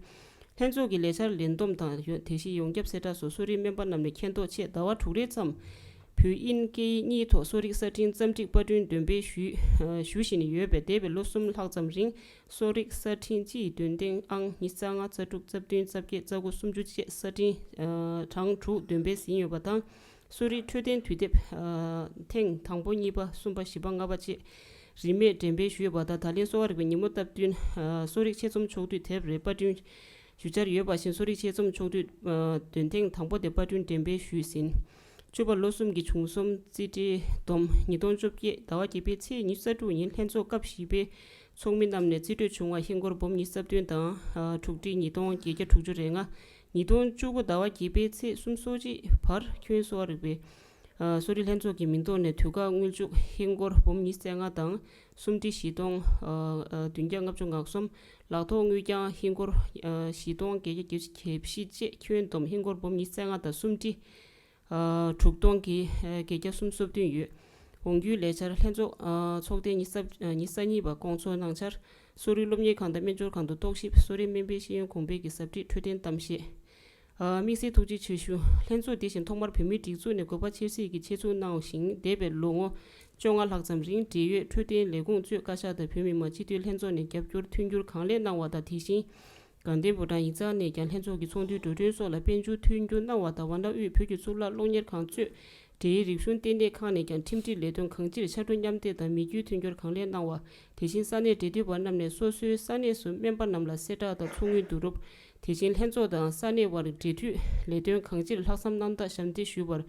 ལྷན་ཚོགས་ཀྱི་ལས་འཆར་ལས་བསྡོམས་དང་དེ་བཞིན་ཡོངས་ཁྱབ་གསལ་བསྒྲགས་སོགས་གསོ་རིག་སྨན་པ་རྣམས་ནས་མཁྱེན་རྟོགས་ཆེད་ཟླ་བ་དྲུག་རེའི་མཚམས་བོད་དབྱིན་སྐད་ཡིག་གཉིས་ཐོག་གསོ་རིག་གསར་འཕྲིན་རྩོམ་སྒྲིག་པར་སྐྲུན་འདོན་སྤེལ་ཞུས་ཞུ་བཞིན་ཡོད་པས། འདས་པའི་ལོ་གསུམ་ལྷག་ཙམ་རིང་གསོ་རིག་གསར་འཕྲིན་སྤྱི་ཡི་འདོན་ཐེངས་ཨང་ཉི་ཤུ་རྩ་ལྔ། རྩ་དྲུག། རྩ་བདུན། རྩ་བརྒྱད། རྩ་དགུ། སུམ་ཅུ་བཅས་གསར་འཕྲིན་གྲངས་དྲུག་འདོན་སྤེལ་ཟིན་ཡོད་པ་དང་། གསོ་རིག་འཕྲོད་བསྟེན་དུས་དེབ་ཐེངས་དང་པོ། གཉིས་པ། གསུམ་པ། བཞི་པ། ལྔ་པ་བཅས་རིན་མེད་འགྲེམས་སྤེལ་ཞུས་ཡོད་པ་དང་། ད་ལན་གསོ་བ་རིག་པའི་ཉིན་མོ་སྟབས་བསྟུན་གསོ་རིག་ཆེད་རྩོམ་ཕྱོགས་བསྡུས་དེབ་རེ་པར་སྐྲུན་ཞུ་འཆར་ཡོད་པ་བཞིན། གསོ་རིག་ཆེད་རྩོམ་ཕྱོགས་བསྡུས་འདོན་ཐེངས་དང་པོ་དེ་པར་སྐྲུན་འགྲེམས་སྤེལ་ཞུས་ཟིན། བཅུ་པ། ལོ་གསུམ་གྱི་བྱུང་སོང་རྩིས་འབྲས་བསྡོམས། ཉིས་སྟོང་བཅོ་བརྒྱད་ཟླ་བ་བརྒྱད་པའི་ཚེས་ཉི་ཤུ་རྩ་དྲུག་ཉིན་ལྷན་ཚོགས་སྐབས་བཞི་པའི་ཚོགས་མི་རྣམས་ནས་རྩིས་སྤྲོད་བྱུང་བ་ཧིན་སྒོར་འབུམ་ཉི་ཤུ་རྩ་བདུན་དང་། དྲུག་ཁྲི་ཉིས་སྟོང་བརྒྱད་བརྒྱ་དྲུག་ཅུ་རེ་ལྔ། ཉིས་སྟོང་བཅུ་དགུ་ཟླ་བ་བརྒྱད་པའི་ཚེས་སུམ་ཅུ་སོ་གཅིག་བར་ཁྱོན་གསོ་བ་རིག་པའི་གསོ་རིག་ལྷན་ཚོགས་ཀྱི་མིང་ཐོག་ནས་དུས་བཀག་དངུལ་བཅུག་ཧིན་སྒོར་འབུམ་ཉི་ཤུ་རྩ་ལྔ་དང་། སུམ་ཁྲི་བཞི་སྟོང་བདུན་བརྒྱ་ལྔ་བཅུ་ང་གསུམ། ལག་ཐོགས་དངུལ་རྐྱང་ཧིན་སྒོར་བཞི་སྟོང་བརྒྱད་བརྒྱ་བརྒྱད་ཅུ་གྱ་བཞི་བཅས་ཁྱོན་བསྡོམས་ཧིན་སྒོར་འབུམ་ཉི་ཤུ་རྩ་ལྔ་དང་སུམ་ཁྲི་དྲུག་སྟོང་བརྒྱད་བརྒྱ་སུམ་ཅུ་སོ་བདུན་ཡོད། འོང་རྒྱུའི་ལས་འཆར། ལྷན་ཚོགས་ཨ་ཚོགས་ཐེངས་ཉི་ཤུ་རྩ་ཉི་ཤུ་རྩ་གཉིས་པ་སྐོང་ཚོགས་གནང་འཆར། གསོ་རིག་སློབ་གཉེར་ཁང་དང་སྨན་སྦྱོར་ཁང་དུ་རྟོག་ཞིབ། གསོ་རིག་སྨན་པའི་ཤེས་ཡོན་གོང་འཕེལ་གྱི་ཟབ་ཁྲིད། འཕྲོད་བསྟེན་གཏམ་བཤད། ཨ་དམིགས་བསལ་ཐུགས་རྗེ་ཆེ་ཞུ། ལྷན་ཚོགས་དེ་བཞིན་ཐོག་མར་བོད་མིའི་སྒྲིག་འཛུགས་ནས་དགོས་པ་ཆེ་སྲིད་ཀྱི་ཆེད་འཛུགས་གནང་ཞིང་། འདས་པའི་ལོ་ངོ་བཅོ་ལྔ་ལྷག་ཙམ་རིང་འབྲེལ་ཡོད་འཕྲོད་བསྟེན་ལས་ཁུངས་གཙོས་བཀའ་ཤག་དང་བོད་མི་མང་སྤྱི་འཐུས་ལྷན་ཚོགས་ནས་རྒྱབ་སྐྱོར་མཐུན་འགྱུར་གང་ལེགས་གནང་བ་དང་། དེ་བཞིན་དགའ་ལྡན་ཕོ་བྲང་ཡིག་ཚང་ནས་ཀྱང་ལྷན་ཚོགས་ཀྱི་ཚོགས་འདུའི་འགྲོ་གྲོན་སོགས་ལ་དཔལ་འབྱོར་མཐུན་འགྱུར་གནང་བ་དང་། ཝཱ་ཎ་དབུས་བོད་ཀྱི་གཙུག་ལག་སློབ་གཉེར་ཁང་གཙོས་འབྲེལ་ཡོད་རིག་གཞུང་ལྟེ་གནས་ཁང་ནས་ཀྱང་ཁྲིམས་སྒྲིག་ལས་དོན་གང་ཅིར་ཕྱར་གྲུ་མཉམ་འདེགས་དང་མི་རྒྱུའི་མཐུན་འགྱུར་གང་ལེགས་གནང་བ། དེ་བཞིན་ས་གནས་འབྲེལ་མཐུད་པ་རྣམས་ནས་སོ་སོའི་ས་གནས་སུ་སྨན་པ་རྣམས་ལ་གསལ་བསྒྲགས་དང་ཚོགས་དངུལ་བསྡུ་རུབ། དེ་བཞིན་ལྷན་ཚོགས་དང་ས་གནས་དབར་འབྲེལ་མཐུད་ལས་དོན་གང་ཅིར་ལྷག་བསམ་རྣམ་དག་ཞབས་འདེགས་ཞུ་བར་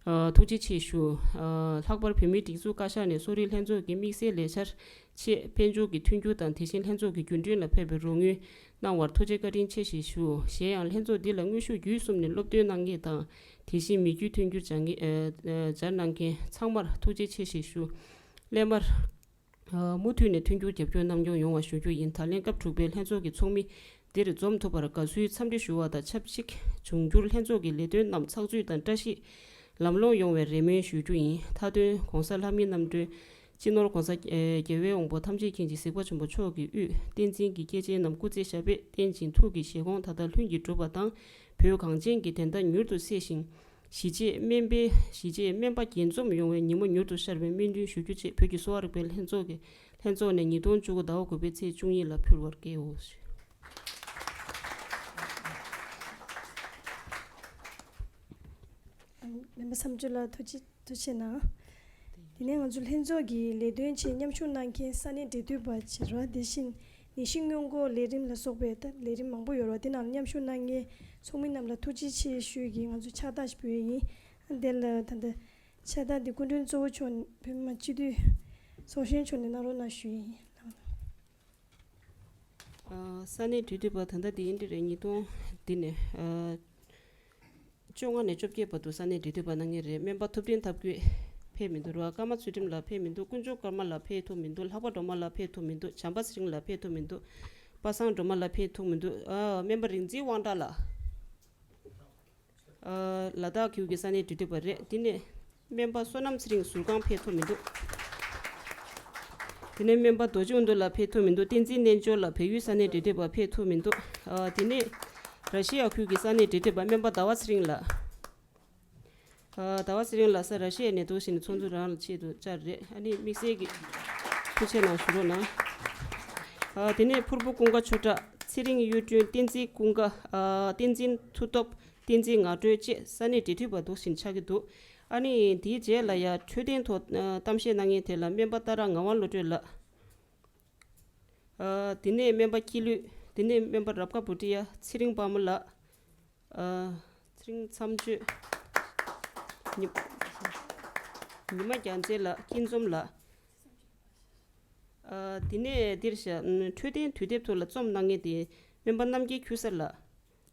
ཨ་ཐུགས་རྗེ་ཆེ་ཞུ། ཨ་ལྷག་པར་བོད་མིའི་སྒྲིག་འཛུགས་བཀའ་ཤག་ནས་གསོ་རིག་ལྷན་ཚོགས་ཀྱི་དམིགས་བསལ་ལས་འཆར་ཆེད་དཔལ་འབྱོར་གྱི་མཐུན་འགྱུར་དང་། དེ་བཞིན་ལྷན་ཚོགས་ཀྱི་རྒྱུན་འགྲུལ་ལ་ཕེབས་པའི་རོགས་དངུལ་གནང་བར་ཐུགས་རྗེ་བཀའ་དྲིན་ཆེ་ཞེས་ཞུ། གཞན་ཡང་ལྷན་ཚོགས་འདི་ལ་དངོས་ཤུགས་བརྒྱུད་གསུམ་ནས་སློབ་སྟོན་གནང་མཁན་དང་། དེ་བཞིན་མི་རྒྱུའི་མཐུན་འགྱུར་སྦྱང་མཁན་ཨ་ཨ་སྦྱར་གནང་མཁན་ཚང་མར་ཐུགས་རྗེ་ཆེ་ཞེས་ཞུ། སླད་མར། ཨ་མུ་མཐུད་ནས་མཐུན་འགྱུར་རྒྱབ་སྐྱོར་གནང་སྐྱོང་ཡོང་བ་ཞུ་རྒྱུ་ཡིན། ད་ལན་སྐབས་དྲུག་པའི་ལྷན་ཚོགས་ཀྱི་ཚོགས་མི་འདིར་འཛོམས་ཐུབ་པར་དགའ་བསུའི་འཚམས་འདྲི་ཞུ་བ་དང་ཆབས་ཅིག་འབྱུང་འགྱུར་ལྷན་ཚོགས་ཀྱི་ལས་དོན་རྣམས་ཚགས་ཚུད་དང་བཀྲ་ཤིས་ལམ་ལྷོང་ཡོང་བའི་རེ་སྨོན་ཞུ་རྒྱུ་ཡིན། མཐའ་དོན། ྋགོང་ས་ལྷ་མིའི་རྣམ་གྲོལ། སྤྱི་ནོར་༧གོང་ས་ཨེ་རྒྱལ་བའི་དབང་པོ་ཐམས་ཅད་མཁྱེན་ཅིང་གཟིགས་པ་ཆེན་པོ་མཆོག་གི་དབུས་བསྟན་འཛིན་གྱི་སྐྱེས་ཆེན་རྣམས་སྐུ་ཚེ་ཞབས་པད་བརྟན་ཅིང་ཐུགས་ཀྱི་བཞེད་དགོངས་མཐའ་དག་ལྷུན་གྱིས་གྲུབ་པ་དང་། བོད་གངས་ཅན་གྱི་བདེན་མཐའ་མྱུར་དུ་གསལ་ཞིང་། གཞིས་བྱེས་སྨན་པའི་གཞིས་བྱེས་སྨན་པ་དགྱེས་འཛོམས་ཡོང་བའི་ཉིན་མོ་མྱུར་དུ་ཤར་བའི་སྨོན་འདུན་ཞུ་རྒྱུ་བཅས། བོད་ཀྱི་གསོ་བ་རིག་པའི་ལྷན་ཚོགས་ཀྱི་ལྷན་ཚོགས་ནས་ཉིས་སྟོང་བཅུ་དགུ་ཟླ་བ་དགུ་པའི་ཚེས་བཅུ་གཉིས་ལ་ཕུལ་བར་བསྐྱལ་འོ། སྨན་པ་བསམ་སྤྱོད་ལགས་ཐུགས་རྗེ་ཐུགས་རྗེ་གནང་། དེ་ནས་ང་ཚོ་ལྷན་ཚོགས་ཀྱི་ལས་དོན་ཆེད་མཉམ་ཞུགས་གནང་མཁན་ས་གནས་འབྲེལ་མཐུད་པ་བྱེད་རོགས། དེ་བཞིན་ནད་གཞི་སྔོན་འགོག་ལས་རིམ་ལ་སོགས་པའི་ད་ལས་རིམ་མང་པོ་ཡོད་རེད་བ། དེ་ནང་མཉམ་ཞུགས་གནང་མཁན་ཚོགས་མི་རྣམས་ལ་ཐུགས་རྗེ་ཆེ་ཞུས་ཀྱིས་ང་ཚོ་ཕྱག་རྟགས་ཤིག་འབུལ་ཡས་ཡིན། དེ་ལ་ད་ལྟ་ཕྱག་རྟགས་འདི་སྐུ་མགྲོན་གཙོ་བོ་མཆོག་བོད་མི་མང་སྤྱི་འཐུས་ཚོགས་གཞོན་མཆོག་ནས་གནང་རོགས་གནང་ཞུ་ཡས་ཡིན། ཨ་ས་གནས་འབྲེལ་མཐུད་པ་ད་ལྟ་འདི་ཡིན་འདི་རེད། ཉིས་སྟོང་འདི་ནས་ཨ་བཅོ་ལྔ་ནས་བཅོ་བརྒྱད་བར་དུ་ས་གནས་འབྲེལ་མཐུད་པ་གནང་མཁན་རེད། སྨན་པ་ཐུབ་བསྟན་ཐབས་མགོན་ཕེབས་མི་འདུག་ར། ཀརྨ་ཚུལ་ཁྲིམས་ལགས་ཕེབས་མི་འདུག་དཀོན་མཆོག་ཀརྨ་ལགས་ཕེབས་ཐུབ་མི་འདུག་ལྷག་པ་སྒྲོལ་མ་ལགས་ཕེབས་ཐུབ་མི་འདུག་བྱམས་པ་ཚེ་རིང་ལགས་ཕེབས་ཐུབ་མི་འདུག་པ་སངས་སྒྲོལ་མ་ལགས་ཕེབས་ཐུབ་མི་འདུག་ཨ་སྨན་པ་རིག་འཛིན་དབང་གྲགས་ལགས། ཨ་ལ་དྭགས་ཁུལ་གྱི་ས་གནས་འབྲེལ་མཐུད་པ་རེད། དེ་ནས་སྨན་པ་བསོད་ནམས་ཚེ་རིང་ཟུར་ཁང་ཕེབས་ཐུབ་མི་འདུག་དེ་ནས་སྨན་པ་རྡོ་རྗེ་དབོན་སྟོབས་ལགས་ཕེབས་ཐུབ་མི་འདུག་བསྟན་འཛིན་རྣལ་འབྱོར་ལགས་བལ་ཡུལ་ས་གནས་འབྲེལ་མཐུད་པ་ཕེབས་ཐུབ་མི་འདུག་ཨ་དེ་ནས་ར་ཤི་ཡ་ཁུལ་གྱི་ས་གནས་འབྲེལ་མཐུད་པ་སྨན་པ་ཟླ་བ་ཚེ་རིང་ལགས། ཨ་ཟླ་བ་ཚེ་རིང་ལགས་ས་ར་ཤི་ཡ་ནས་འདུག་བཞིན་ཚོགས་འདུ་རང་ལ་ཆེད་དུ་བཅར་རེད། ཨ་ནི་དམིགས་བསལ་གྱི་ཐུགས་རྗེ་གནང་ཞུ་རོགས་གནང་། ཨ་དེ་ནས་ཕུར་བུ་ཀུན་དགའ་ཆོས་གྲགས། ཚེ་རིང་གཡུ་སྒྲོན། བསྟན་འཛིན་ཀུན་དགའ། ཨ་བསྟན་འཛིན་མཐུ་སྟོབས། བསྟན་འཛིན་ངག་སྒྲོན་བཅས་ས་གནས་འབྲེལ་མཐུད་པ་འདུག་བཞིན་ཆགས་ཀྱི་འདུག་ཨ་ནི་དེའི་རྗེས་ལ་ཡ་འཕྲོད་བསྟེན་ཐོག་ཨ་གཏམ་བཤད་གནང་མཁན་དེ་ལ་སྨན་པ་ཏཱ་ར་ངག་དབང་བློ་གྲོས་ལགས། ཨ་དེ་ནས་སྨན་པ་སྐྱིད་ལུས། དེ་ནས་སྨན་པ་རབ་དགའ་བུ་ཏི་ཡ། ཚེ་རིང་དཔལ་མོ་ལགས། ཨ་ཚེ་རིང་མཚམས་གཅོད། ཉི་ཉི་མ་རྒྱལ་མཚན་ལགས། སྐྱིད་འཛོམས་ལགས། ཨ་དེ་ནས་འདིར་བཞག་འཕྲོད་བསྟེན་དུས་དེབ་ཐོག་ལ་རྩོམ་གནང་མཁན་དེ་སྨན་པ་རྣམ་རྒྱལ་ཁྱུ་གསར་ལགས།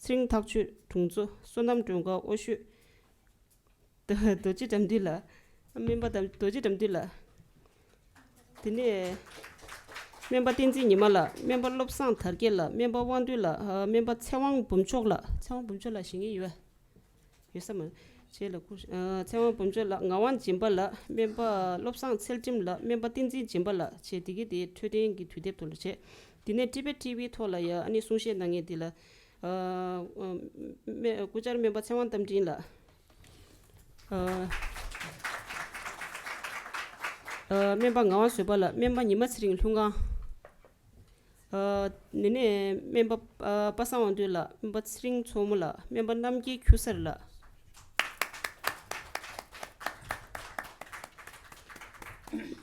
ཚེ་རིང་ཐག་ཆོད་དྲུང་འཚོ། བསོད་ནམས་སྒྲོལ་དཀར་ཨོ་ཤོད། རྡོ་རྡོ་རྗེ་དགྲ་འདུལ་ལགས། སྨན་པ་དམ་རྡོ་རྗེ་དགྲ་འདུལ་ལགས། དེ་ནས་སྨན་པ་བསྟན་འཛིན་ཉི་མ་ལགས། སྨན་པ་བློ་བཟང་དར་རྒྱས་ལགས། སྨན་པ་དབང་འདུས་ལགས། ཨ་སྨན་པ་ཚེ་དབང་འབུམ་མཆོག་ལགས། ཚེ་དབང་འབུམ་མཆོག་ལགས་ཞེད་མཁན་ཡོད་པས། ཡོད་ས་མ་རེད། བྱས་ལ་སྐུ་ཨ་ཚེ་དབང་བུམ་ཆུ་ལགས། ངག་དབང་སྦྱིན་པ་ལགས། སྨན་པ་བློ་བཟང་ཚུལ་ཁྲིམས་ལགས། སྨན་པ་བསྟན་འཛིན་སྦྱིན་པ་ལགས་བྱས། དེ་གི་དེ་འཕྲོད་བསྟེན་གྱི་དུས་དེབ་ཐོག་ལ་བྱས། དེ་ནས་ཊི་བེཊ་ཊི་ཝི་ཐོག་ལ་ཡ་ཨ་ནི་གསུང་བཤད་གནང་མཁན་དེ་ལ་ཨ་སྨན་སྐུ་བཅར་སྨན་པ་ཚེ་དབང་རྟ་མགྲིན་ལགས། ཨ་ཨ་སྨན་པ་ངག་དབང་བཟོད་པ་ལགས། སྨན་པ་ཉི་མ་ཚེ་རིང་ལྷུན་ཁང་། ཨ་ནི་ནས་སྨན་པ་ཨ་པ་སངས་དབང་འདུས་ལགས། སྨན་པ་ཚེ་རིང་མཚོ་མོ་ལགས། སྨན་པ་རྣམ་རྒྱལ་ཁྱུ་གསར་ལགས།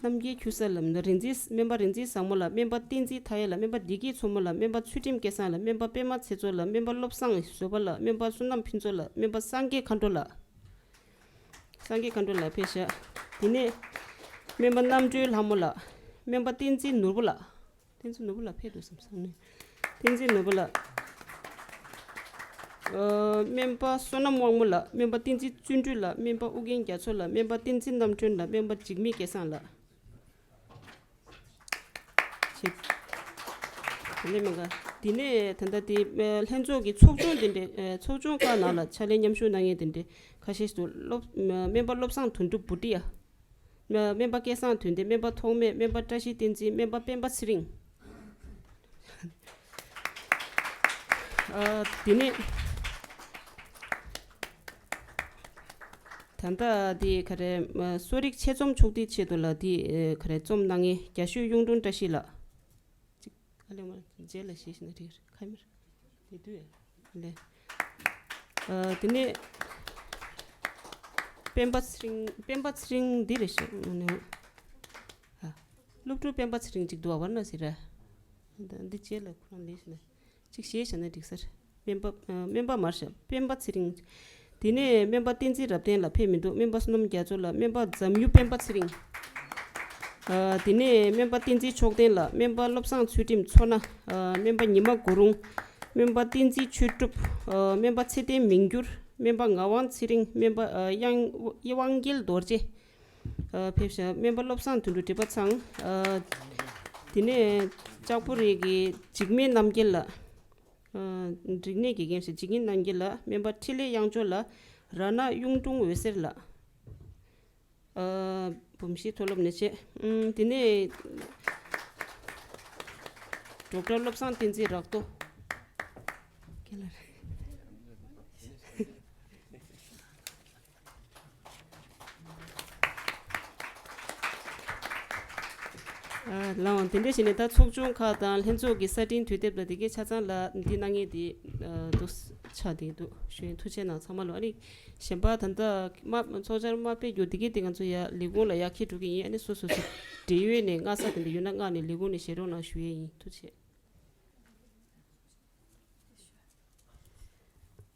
རྣམ་རྒྱལ་ཁྱུ་གསར་ལགས། རིག་འཛིན་སྨན་པ་རིག་འཛིན་བཟང་མོ་ལགས། སྨན་པ་བསྟན་འཛིན་མཐའ་ཡས་ལགས། སྨན་པ་བདེ་སྐྱིད་མཚོ་མོ་ལགས། སྨན་པ་ཚུལ་ཁྲིམས་སྐལ་བཟང་ལགས། སྨན་པ་པད་མ་ཚེ་མཚོ་ལགས། སྨན་པ་བློ་བཟང་བཟོད་པ་ལགས། སྨན་པ་བསོད་ནམས་ཕུན་ཚོགས་ལགས། སྨན་པ་སངས་རྒྱས་མཁའ་འགྲོ་ལགས། སངས་རྒྱས་མཁའ་འགྲོ་ལགས་ཕེབས་ཤག་དེ་ནས་སྨན་པ་རྣམ་གྲོལ་ལྷ་མོ་ལགས། སྨན་པ་བསྟན་འཛིན་ནོར་བུ་ལགས། བསྟན་འཛིན་ནོར་བུ་ལགས་ཕེབས་འདུག་བསམ་སོང་ནས། བསྟན་འཛིན་ནོར་བུ་ལགས། ཨ་སྨན་པ་བསོད་ནམས་དབང་མོ་ལགས། སྨན་པ་བསྟན་འཛིན་བརྩོན་འགྲུས་ལགས། སྨན་པ་ཨུ་རྒྱན་རྒྱ་མཚོ་ལགས། སྨན་པ་བསྟན་འཛིན་རྣམ་གྲོལ་ལགས། སྨན་པ་འཇིགས་མེད་སྐལ་བཟང་ལགས། ཆེ། དེ་ནས་མ་ག་དེ་ནས་ད་ལྟ་དེ་ལྷན་ཚོགས་ཀྱི་ཚོགས་ཆུང་དེ་འདྲས་ཚོགས་ཆུང་ཁག་ནང་ལ་ཕྱག་ལས་མཉམ་ཞུགས་གནང་མཁན་དེ་འདྲས་ཁ་ཤས་ཤིག་འདུག་སློབ་སྨན་པ་བློ་བཟང་དོན་གྲུབ་བུ་ཏི་ཡ། སྨན་པ་སྐལ་བཟང་དོན་ལྡན། སྨན་པ་ཐོགས་མེད། སྨན་པ་བཀྲ་ཤིས་བསྟན་འཛིན། སྨན་པ་སྤེན་པ་ཚེ་རིང་། ཨ། དེ་ནས་ད་ལྟ་དེ་ག་རེ། གསོ་རིག་ཆེད་རྩོམ་ཕྱོགས་བསྡུས་ཆེད་དུ་ལ་དེ་ག་རེ་རྩོམ་གནང་མཁན་རྒྱ་ཤོད་གཡུང་དྲུང་བཀྲ་ཤིས་ལགས། ཅིག་ཨ་ལེ་མ་རྗེས་ལ་བཤད་ཤེས་ན་འགྲིག་རེད། ཁ་མེར་དེ་དུས་ལེ། ཨ། དེ་ནས་སྤེན་པ་ཚེ་རིང་། སྤེན་པ་ཚེ་རིང་འདི་རེད་ཤག་ཨ། སློབ་ཕྲུག་སྤེན་པ་ཚེ་རིང་ཅིག་འདུག་ཨ། བར་ན་ཟེར་ར། འདི་རྗེས་ལ་ཁོ་རང་ལས་ཤེས་ན། ཅིག་ཞེས་བྱ་ན་འགྲིག་ས་རེད། སྨན་པ། ཨ། སྨན་པ་མར་ཤ་སྤེན་པ་ཚེ་རིང་། དེ་ནས་སྨན་པ་བསྟན་འཛིན་རབ་བརྟན་ལགས་ཕེབས་མི་འདུག་སྨན་པ་བསོད་ནམས་རྒྱ་མཚོ་ལགས། སྨན་པ་འཛམ་གཡུ་སྤེན་པ་ཚེ་རིང་། ཨ། དེ་ནས་སྨན་པ་བསྟན་འཛིན་མཆོག་ལྡན་ལགས། སྨན་པ་བློ་བཟང་ཚུལ་ཁྲིམས་མཚོ་སྣ། ཨ། སྨན་པ་ཉི་མ་གུ་རུང་། སྨན་པ་བསྟན་འཛིན་ཆོས་གྲུབ། ཨ། སྨན་པ་ཚེ་བརྟན་མི་འགྱུར། སྨན་པ་ངག་དབང་ཚེ་རིང་། སྨན་པ། ཨ། དབྱངས་དབང་རྒྱལ་རྡོ་རྗེ། ཨ། ཕེབས་ཤག་སྨན་པ་བློ་བཟང་དོན་གྲུབ་བགྲེས་པ་ཚང་། ཨ། དེ་ནས་ལྕགས་པོ་རི་གི་འཇིགས་མེད་རྣམ་རྒྱལ་ལགས། ཨ། རིག་གནས་དགེ་རྒན་ཞིག་འཇིགས་མེད་རྣམ་རྒྱལ་ལགས། སྨན་པ་འཕྲིན་ལས་དབྱངས་སྒྱུར་ལགས། ར་ན་གཡུང་དྲུང་འོད་ཟེར་ལགས། ཨ། འབུམ་བཞི་མཐོ་སློབ་ནས་བྱས། ཨུམ། དེ་ནས་ཌོག་ཊར་བློ་བཟང་བསྟན་འཛིན་རག་ཏོ། ཁྱེད་ལ་རེད། ཨ། ལགས་འོང་། དེ་འདྲ་བྱས་ནས་ད་ཚོགས་ཆུང་ཁག་དང་ལྷན་ཚོགས་ཀྱི་གསར་འཕྲིན་དུས་དེབ་ལ་དེ་གའི་ཆ་ཚང་ལ་འདི་གནང་མཁན་དེ། ཨ། འདུག་ཆགས་བསྡད་འདུག་ཞུ་ཡིན། ཐུགས་རྗེ་གནང་ཚང་མ་ལ། ཨ་ནི་གཞན་པ་ད་ལྟ་མ་ཚོགས་བཅར་མ་ཕེབས་རྒྱུ་དེ་གའི་དེ་ང་ཚོ་ཡ་ལས་ཁུངས་ལ་ཡར་འཁྱེར་འགྲོ་གི་ཡིན། ཨ་ནི་སོ་སོ་སོ་འབྲེལ་ཡོད་ནས་མངའ་ས་དེ་འདྲ་ཡོད་ན་མངགས་ནས་ལས་ཁུངས་ནས་ཞལ་རོགས་གནང་ཞུ་ཡས་ཡིན། ཐུགས་རྗེ་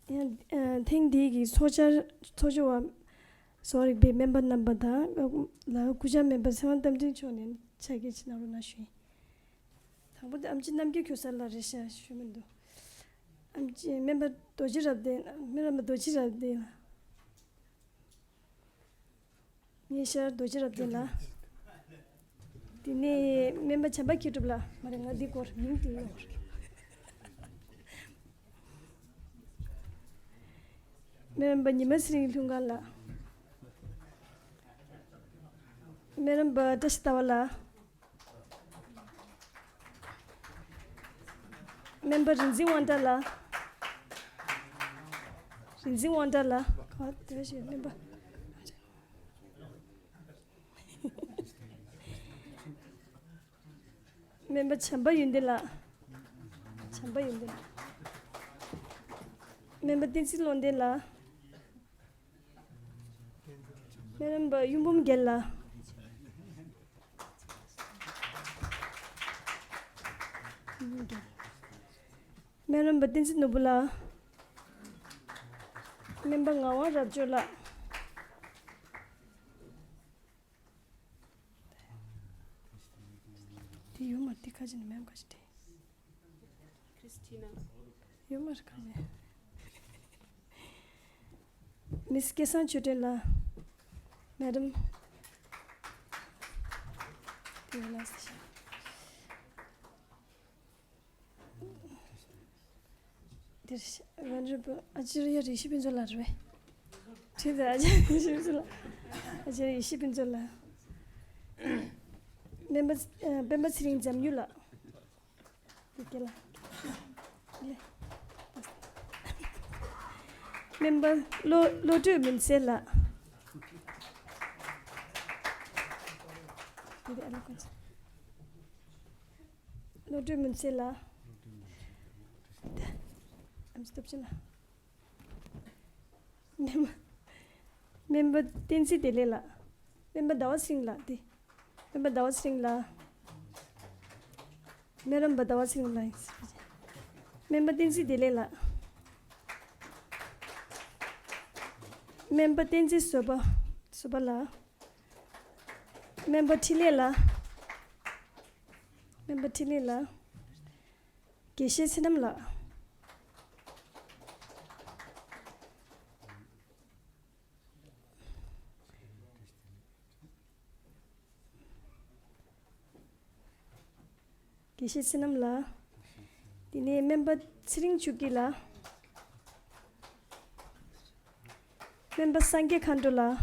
ཆེ། ཡང་། ཨ། ཐེངས་འདིའི་གི་ཚོགས་བཅར། ཚོགས་བཅར་བ་གསོ་བ་རིག་པའི་སྨན་པ་རྣམ་པ་དང་ལ་སྐུ་བཅར་སྨན་པ་ཚེ་དབང་རྟ་མགྲིན་མཆོག་ནས་ཕྱག་འཁྱེར་ཅིག་གནང་རོགས་གནང་ཞུ་ཡིན། དང་པོ་དེ་ཨེམ་ཆི་རྣམ་རྒྱལ་ཁྱོད་ས་ལ་རེད་ཤག་ཞུ་མི་འདུག་ཨེམ་ཆི་སྨན་པ་རྡོ་རྗེ་རབ་བརྟན། སྨན་པ་རྡོ་རྗེ་རབ་བརྟན་ལགས། ཉེ་ཤར་རྡོ་རྗེ་རབ་བརྟན་ལགས། དེ་ནས་སྨན་པ་བྱམས་པ་མཁས་གྲུབ་ལགས། མ་རེད། ང་འདི་སྐོར་མིང་དེ་ཡོད་རེད། སྨན་པ་ཉི་མ་ཚེ་རིང་ལྷུན་དཀར་ལགས། སྨན་པ་བཀྲ་ཤིས་ཟླ་བ་ལགས། སྨན་པ་རིག་འཛིན་དབང་གྲགས་ལགས། རིག་འཛིན་དབང་གྲགས་ལགས། ག་བ་དེ་བས་ཞེས་སྨན་པ། སྨན་པ་བྱམས་པ་ཡོན་ཏན་ལགས། བྱམས་པ་ཡོན་ཏན། སྨན་པ་བསྟན་འཛིན་བློ་ལྡན་ལགས། སྨན་པ་གཡུང་འབུམ་རྒྱལ་ལགས། སྨན་པ་བསྟན་འཛིན་ནོར་བུ་ལགས། སྨན་པ་ངག་དབང་རབ་འབྱོར་ལགས། དེ་ཡོད་མ་རེད། དེ་ཁ་ཅིག་ནས་མེད་ཁ་ཅིག་དེ། ཁྲིས་ཊི་ན། ཡོད་མ་རེད་ཁ་ཅིག། མིས་སྐལ་བཟང་ཆོས་སྒྲོན་ལགས། མེ་ཌམ། དེ་ཡོད་ལགས་སེ། འདིར་ཝན་རི་པོ་ཨ་ཅི་རི་ཡ་རེ་ཤི་ཕུན་ཚོགས་ལགས་རེད་པས། ཁྲིད་དེ་ཨ་ཅི་རི་ཡ་རེ་ཤི་ཕུན་ཚོགས་ལགས། ཨ་ཅི་རི་ཡ་རེ་ཤི་ཕུན་ཚོགས་ལགས། སྨན་པ། ཨ། སྤེན་པ་ཚེ་རིང་འཇམ་ཡུལ་ལགས། འདི་སྐད་ལ། ལེ། སྨན་པ་བློ། བློ་གྲོས་མུན་སེལ་ལགས། འདི་ཨ་ལ་ཀུན། བློ་གྲོས་མུན་སེལ་ལགས། ཨམ་ཅི་སྟོབས་ཆེན་ལགས། སྨན་པ། སྨན་པ་བསྟན་འཛིན་བདེ་ལེགས་ལགས། སྨན་པ་ཟླ་བ་ཚེ་རིང་ལགས་འདི། སྨན་པ་ཟླ་བ་ཚེ་རིང་ལགས། སྨན་རམས་པ་ཟླ་བ་ཚེ་རིང་ལགས། སྨན་པ་བསྟན་འཛིན་བདེ་ལེགས་ལགས། སྨན་པ་བསྟན་འཛིན་བཟོད་པ། བཟོད་པ་ལགས། སྨན་པ་འཕྲིན་ལས་ལགས། སྨན་པ་འཕྲིན་ལས་ལགས། དགེ་བཤེས་ཚེ་རྣམ་ལགས། དགེ་བཤེས་ཚེ་རྣམ་ལགས། དེ་ནས་སྨན་པ་ཚེ་རིང་ཆོས་སྐྱིད་ལགས། སྨན་པ་སངས་རྒྱས་མཁའ་འགྲོ་ལགས།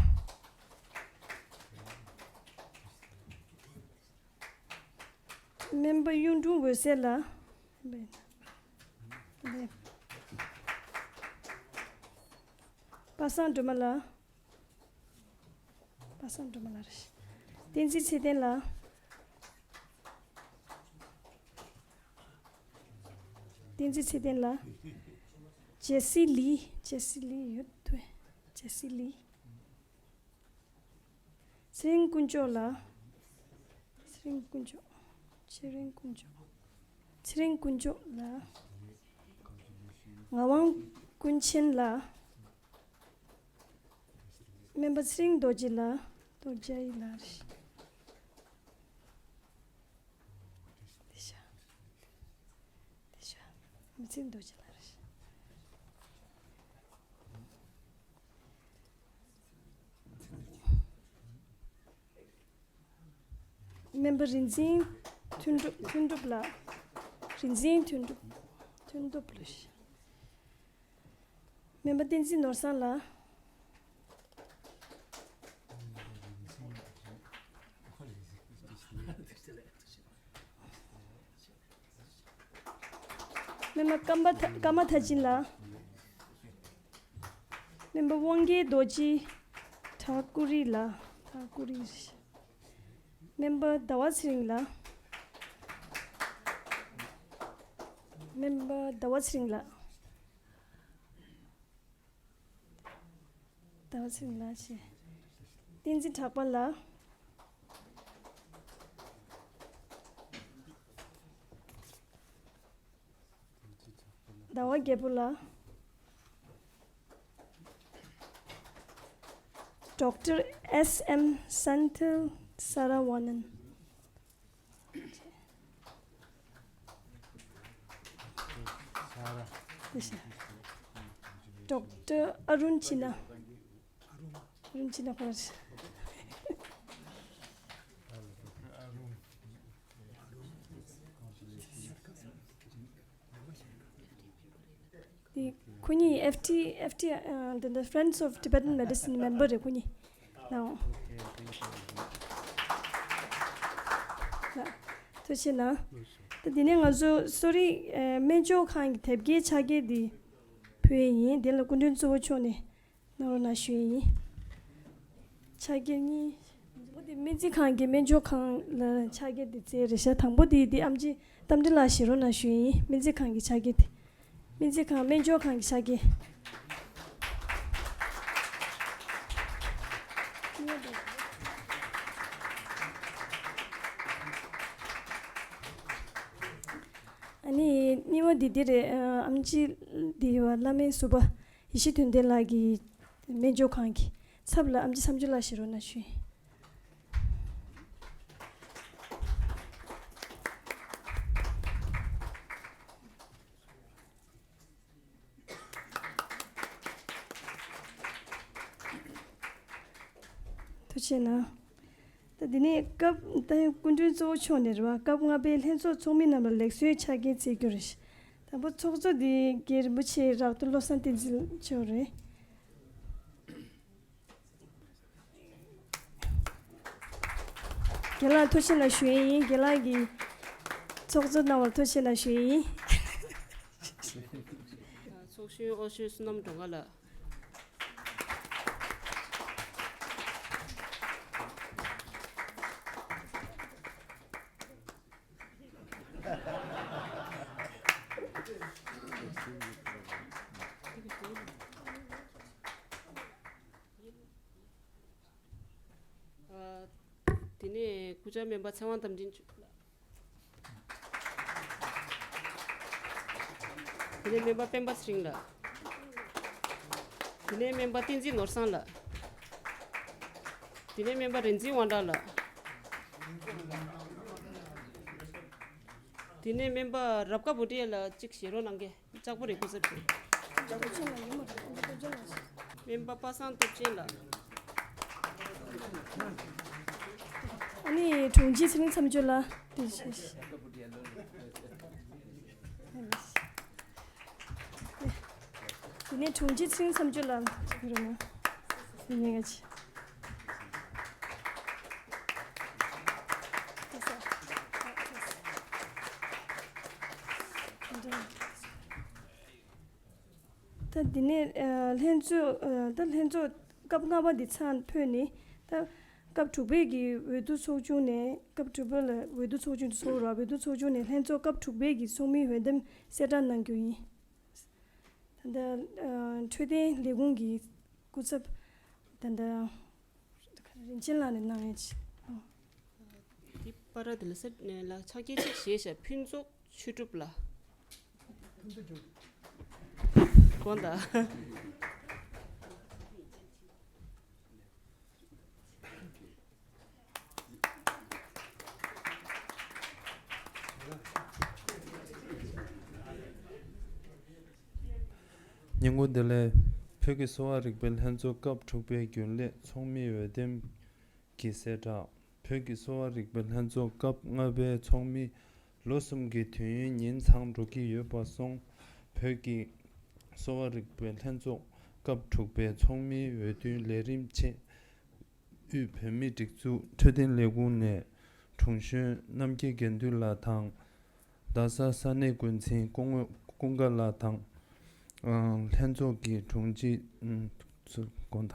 སྨན་པ་གཡུང་དྲུང་འོད་ཟེར་ལགས། པ་སངས་སྒྲོལ་མ་ལགས། པ་སངས་སྒྲོལ་མ་ལགས་རེད། བསྟན་འཛིན་ཚེ་བརྟན་ལགས། བསྟན་འཛིན་ཚེ་བརྟན་ལགས། ཇེ་སི་ལི། ཇེ་སི་ལི་ཡོད་དོ། ཇེ་སི་ལི། ཚེ་རིང་དཀོན་མཆོག་ལགས། ཚེ་རིང་དཀོན་མཆོག་ཚེ་རིང་དཀོན་མཆོག་ཚེ་རིང་དཀོན་མཆོག་ལགས། ངག་དབང་ཀུན་མཁྱེན་ལགས། སྨན་པ་ཚེ་རིང་རྡོ་རྗེ་ལགས། རྡོ་རྗེ་ལགས་རེད། དེ་ཤ། དེ་ཤ། མི་ཚེ་རྡོ་རྗེ་ལགས་རེད། སྨན་པ་རིག་འཛིན་མཐུན་གྲུབ། མཐུན་གྲུབ་ལགས། རིག་འཛིན་མཐུན་གྲུབ། མཐུན་གྲུབ་ལགས། སྨན་པ་བསྟན་འཛིན་ནོར་བཟང་ལགས། སྨན་པ་ཀརྨ་ཐ། ཀརྨ་ཐར་ཅིན་ལགས། སྨན་པ་དབང་རྒྱལ་རྡོ་རྗེ། ཐ་ཀུ་རི་ལགས། ཐ་ཀུ་རི། སྨན་པ་ཟླ་བ་ཚེ་རིང་ལགས། སྨན་པ་ཟླ་བ་ཚེ་རིང་ལགས། ཟླ་བ་ཚེ་རིང་ལགས་བྱས། བསྟན་འཛིན་གྲགས་པ་ལགས། ཟླ་བ་རྒྱལ་པོ་ལགས། Doctor S M Senthil Saravanan། Doctor Arun China། Arun China ཕར། དེ་ཁོ་གཉིས་F T F T ཨ། འདི་འདི་Friends of Tibetan Medicine member རེད་ཁོ་གཉིས། ལགས། ལགས། ཐུགས་རྗེ་གནང་། ད་དེ་ནས་ང་ཚོ་གསོ་རིག་ཨ། སྨན་སྦྱོང་ཁང་གི་དེབ་སྐྱེལ་ཕྱག་འཁྱེར་འདི་ཕུལ་ཡས་ཡིན། དེ་ལ་སྐུ་མགྲོན་གཙོ་བོ་མཆོག་ནས་གནང་རོགས་གནང་ཞུ་ཡས་ཡིན། ཕྱག་འཁྱེར་གཉིས། དང་པོ་དེ་སྨན་རྩིས་ཁང་གི་སྨན་སྦྱོང་ཁང་ལ་ཕྱག་འཁྱེར་དེ་བཙལ་རེད་ཤག་དང་པོ་དེ་དེ་ཨེམ་ཆི་རྟ་མགྲིན་ལགས་བཞེས་རོགས་གནང་ཞུ་ཡས་ཡིན། སྨན་རྩིས་ཁང་གི་ཕྱག་འཁྱེར་དེ། སྨན་རྩིས་ཁང་སྨན་སྦྱོང་ཁང་གི་ཕྱག་འཁྱེར། ཨ་ནི་གཉིས་པ་འདི་འདི་རེད། ཨ། ཨེམ་ཆི་འདི་བ་བླ་སྨན་ཟུར་པ་ཡེ་ཤེས་དོན་ལྡན་ལགས་ཀྱི་སྨན་སྦྱོང་ཁང་གི་ཚབ་ལ་ཨེམ་ཆི་བསམ་འགྲུབ་ལགས་བཞེས་རོགས་གནང་ཞུ། ཐུགས་རྗེ་གནང་། ད་འདི་ནས་སྐབས་ད་སྐུ་མགྲོན་གཙོ་བོ་མཆོག་ནས་རེད་བ། སྐབས་ལྔ་པའི་ལྷན་ཚོགས་ཚོགས་མི་རྣམས་ལ་ལེགས་གསོལ་ཕྱག་འཁྱེར་སྩལ་རྒྱུ་རེད། དང་པོ་ཚོགས་གཙོ་འདི་རྒན་རིན་པོ་ཆེ་རག་ཏུ་བློ་བཟང་བསྟན་འཛིན་མཆོག་རེད། རྒན་ལགས་ཐུགས་རྗེ་གནང་ཞུ་ཡས་ཡིན། རྒན་ལགས་ཀྱིས་ཚོགས་གཙོ་གནང་བར་ཐུགས་རྗེ་གནང་ཞུ་ཡས་ཡིན། ཚོགས་གཞོན་ཨོ་ཤོད་བསོད་ནམས་སྒྲོལ་དཀར་ལགས། ཨ། དེ་ནས་སྐུ་བཅར་སྨན་པ་ཚེ་དབང་རྟ་མགྲིན་ལགས། དེ་ནས་སྨན་པ་སྤེན་པ་ཚེ་རིང་ལགས། དེ་ནས་སྨན་པ་བསྟན་འཛིན་ནོར་བཟང་ལགས། དེ་ནས་སྨན་པ་རིག་འཛིན་དབང་གྲགས་ལགས། དེ་ནས་སྨན་པ་རབ་དགའ་བུ་ཏྲི་ལགས་གཅིག་བཞེས་རོགས་གནང་གི། ལྕགས་པོ་རེད་སྐུ་ཚབ་ཆེ། སྨན་པ་པ་སངས་སྟོབས་ཆེན་ལགས། ཨ་ནི་དྲུང་ཆེ་ཚེ་རིང་མཚམས་གཅོད་ལགས། དེ་ནས་དྲུང་ཆེ་ཚེ་རིང་མཚམས་གཅོད་ལགས་ཕྱི་རུ་ན། དེ་ནས་ང་ཆེ། ཐུགས་རྗེ་གནང་། ད་འདི་ནས་ཨ་ལྷན་ཚོགས་ཨ་ད་ལྷན་ཚོགས་སྐབས་ལྔ་པ་འདི་ཚར་ཕོད་ནས། ད་སྐབས་དྲུག་པའི་གི་འོས་བསྡུ་ཚོགས་ཆུང་ནས། སྐབས་དྲུག་པ་ལ་འོས་བསྡུ་ཚོགས་ཆུང་དུ་ཚོགས་ར། འོས་བསྡུ་ཚོགས་ཆུང་ནས་ལྷན་ཚོགས་སྐབས་དྲུག་པའི་གི་ཚོགས་མིའི་འོས་འདེམས་གསལ་བསྒྲགས་གནང་རྒྱུ་ཡིན། ད་ལྟ་ཨ་འཕྲོད་བསྟེན་ལས་ཁུངས་ཀྱི་སྐུ་ཚབ་ད་ལྟ་རིན་ཆེན་ལགས་ནས་གནང་ཡས་ཅིག་འདི་པར་འདི་ལ་ས་ལ་ཕྱག་འཁྱེར་ཅིག་བཞེས་ཤག་ཕུན་ཚོགས་ཆོས་གྲུབ་ལགས། དགོངས་དག་སྙན་སྐུ་བདེ་ལེགས། བོད་ཀྱི་གསོ་བ་རིག་པའི་ལྷན་ཚོགས་སྐབས་དྲུག་པའི་རྒྱུན་ལས་ཚོགས་མིའི་འོས་འདེམས་ཀྱི་གསལ་བསྒྲགས། བོད་ཀྱི་གསོ་བ་རིག་པའི་ལྷན་ཚོགས་སྐབས་ལྔ་པའི་ཚོགས་མི་ལོ་གསུམ་གྱི་དུས་ཡུན་ཉིན་ཚང་འགྲོ་གི་ཡོད་པ་སོང་། བོད་ཀྱི་གསོ་བ་རིག་པའི་ལྷན་ཚོགས་སྐབས་དྲུག་པའི་ཚོགས་མིའི་འོས་བསྡུའི་ལས་རིམ་ཆེད། དབུས་བོད་མིའི་སྒྲིག་འཛུགས་འཕྲོད་བསྟེན་ལས་ཁུངས་ནས་དྲུང་གཞོན་རྣམ་རྒྱལ་དགེ་འདུན་ལགས་དང་། རྡ་ས་ས་གནས་འགོ་འཛིན་སྐུ་ངོ་ཀུན་དགའ་ལགས་དང་། ཨ་ལྷན་ཚོགས་ཀྱི་དྲུང་ཆེ། ཨུམ་ཚུ་དགོངས་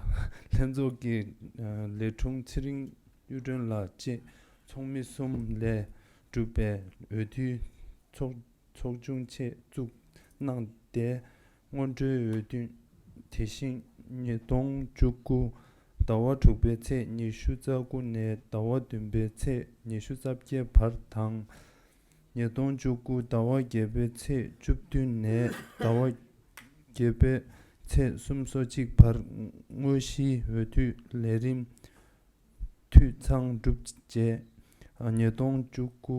དག་ལྷན་ཚོགས་ཀྱི་ཨ་ལས་དྲུང་ཚེ་རིང་གཡུ་སྒྲོན་ལགས་བཅས་ཚོགས་མི་གསུམ་ལས་གྲུབ་པའི་འོས་བསྡུའི་ཚོགས་ཚོགས་ཆུང་ཆེད་བཙུགས་གནང་སྟེ། སྔོན་འགྲོའི་འོས་བསྡུ་དེ་བཞིན་ཉིས་སྟོང་བཅུ་དགུ་ཟླ་བ་དྲུག་པའི་ཚེས་ཉི་ཤུ་རྩ་དགུ་ནས་ཟླ་བ་བདུན་པའི་ཚེས་ཉི་ཤུ་རྩ་བརྒྱད་བར་དང་། ཉིས་སྟོང་བཅུ་དགུ་ཟླ་བ་བརྒྱད་པའི་ཚེས་བཅུ་བདུན་ནས་ཟླ་བ་བརྒྱད་པའི་ཚེས་སུམ་ཅུ་སོ་གཅིག་བར་དངོས་གཞིའི་འོས་བསྡུ་ལས་རིམ་འཐུས་ཚང་གྲུབ་རྗེས། ཉིས་སྟོང་བཅུ་དགུ་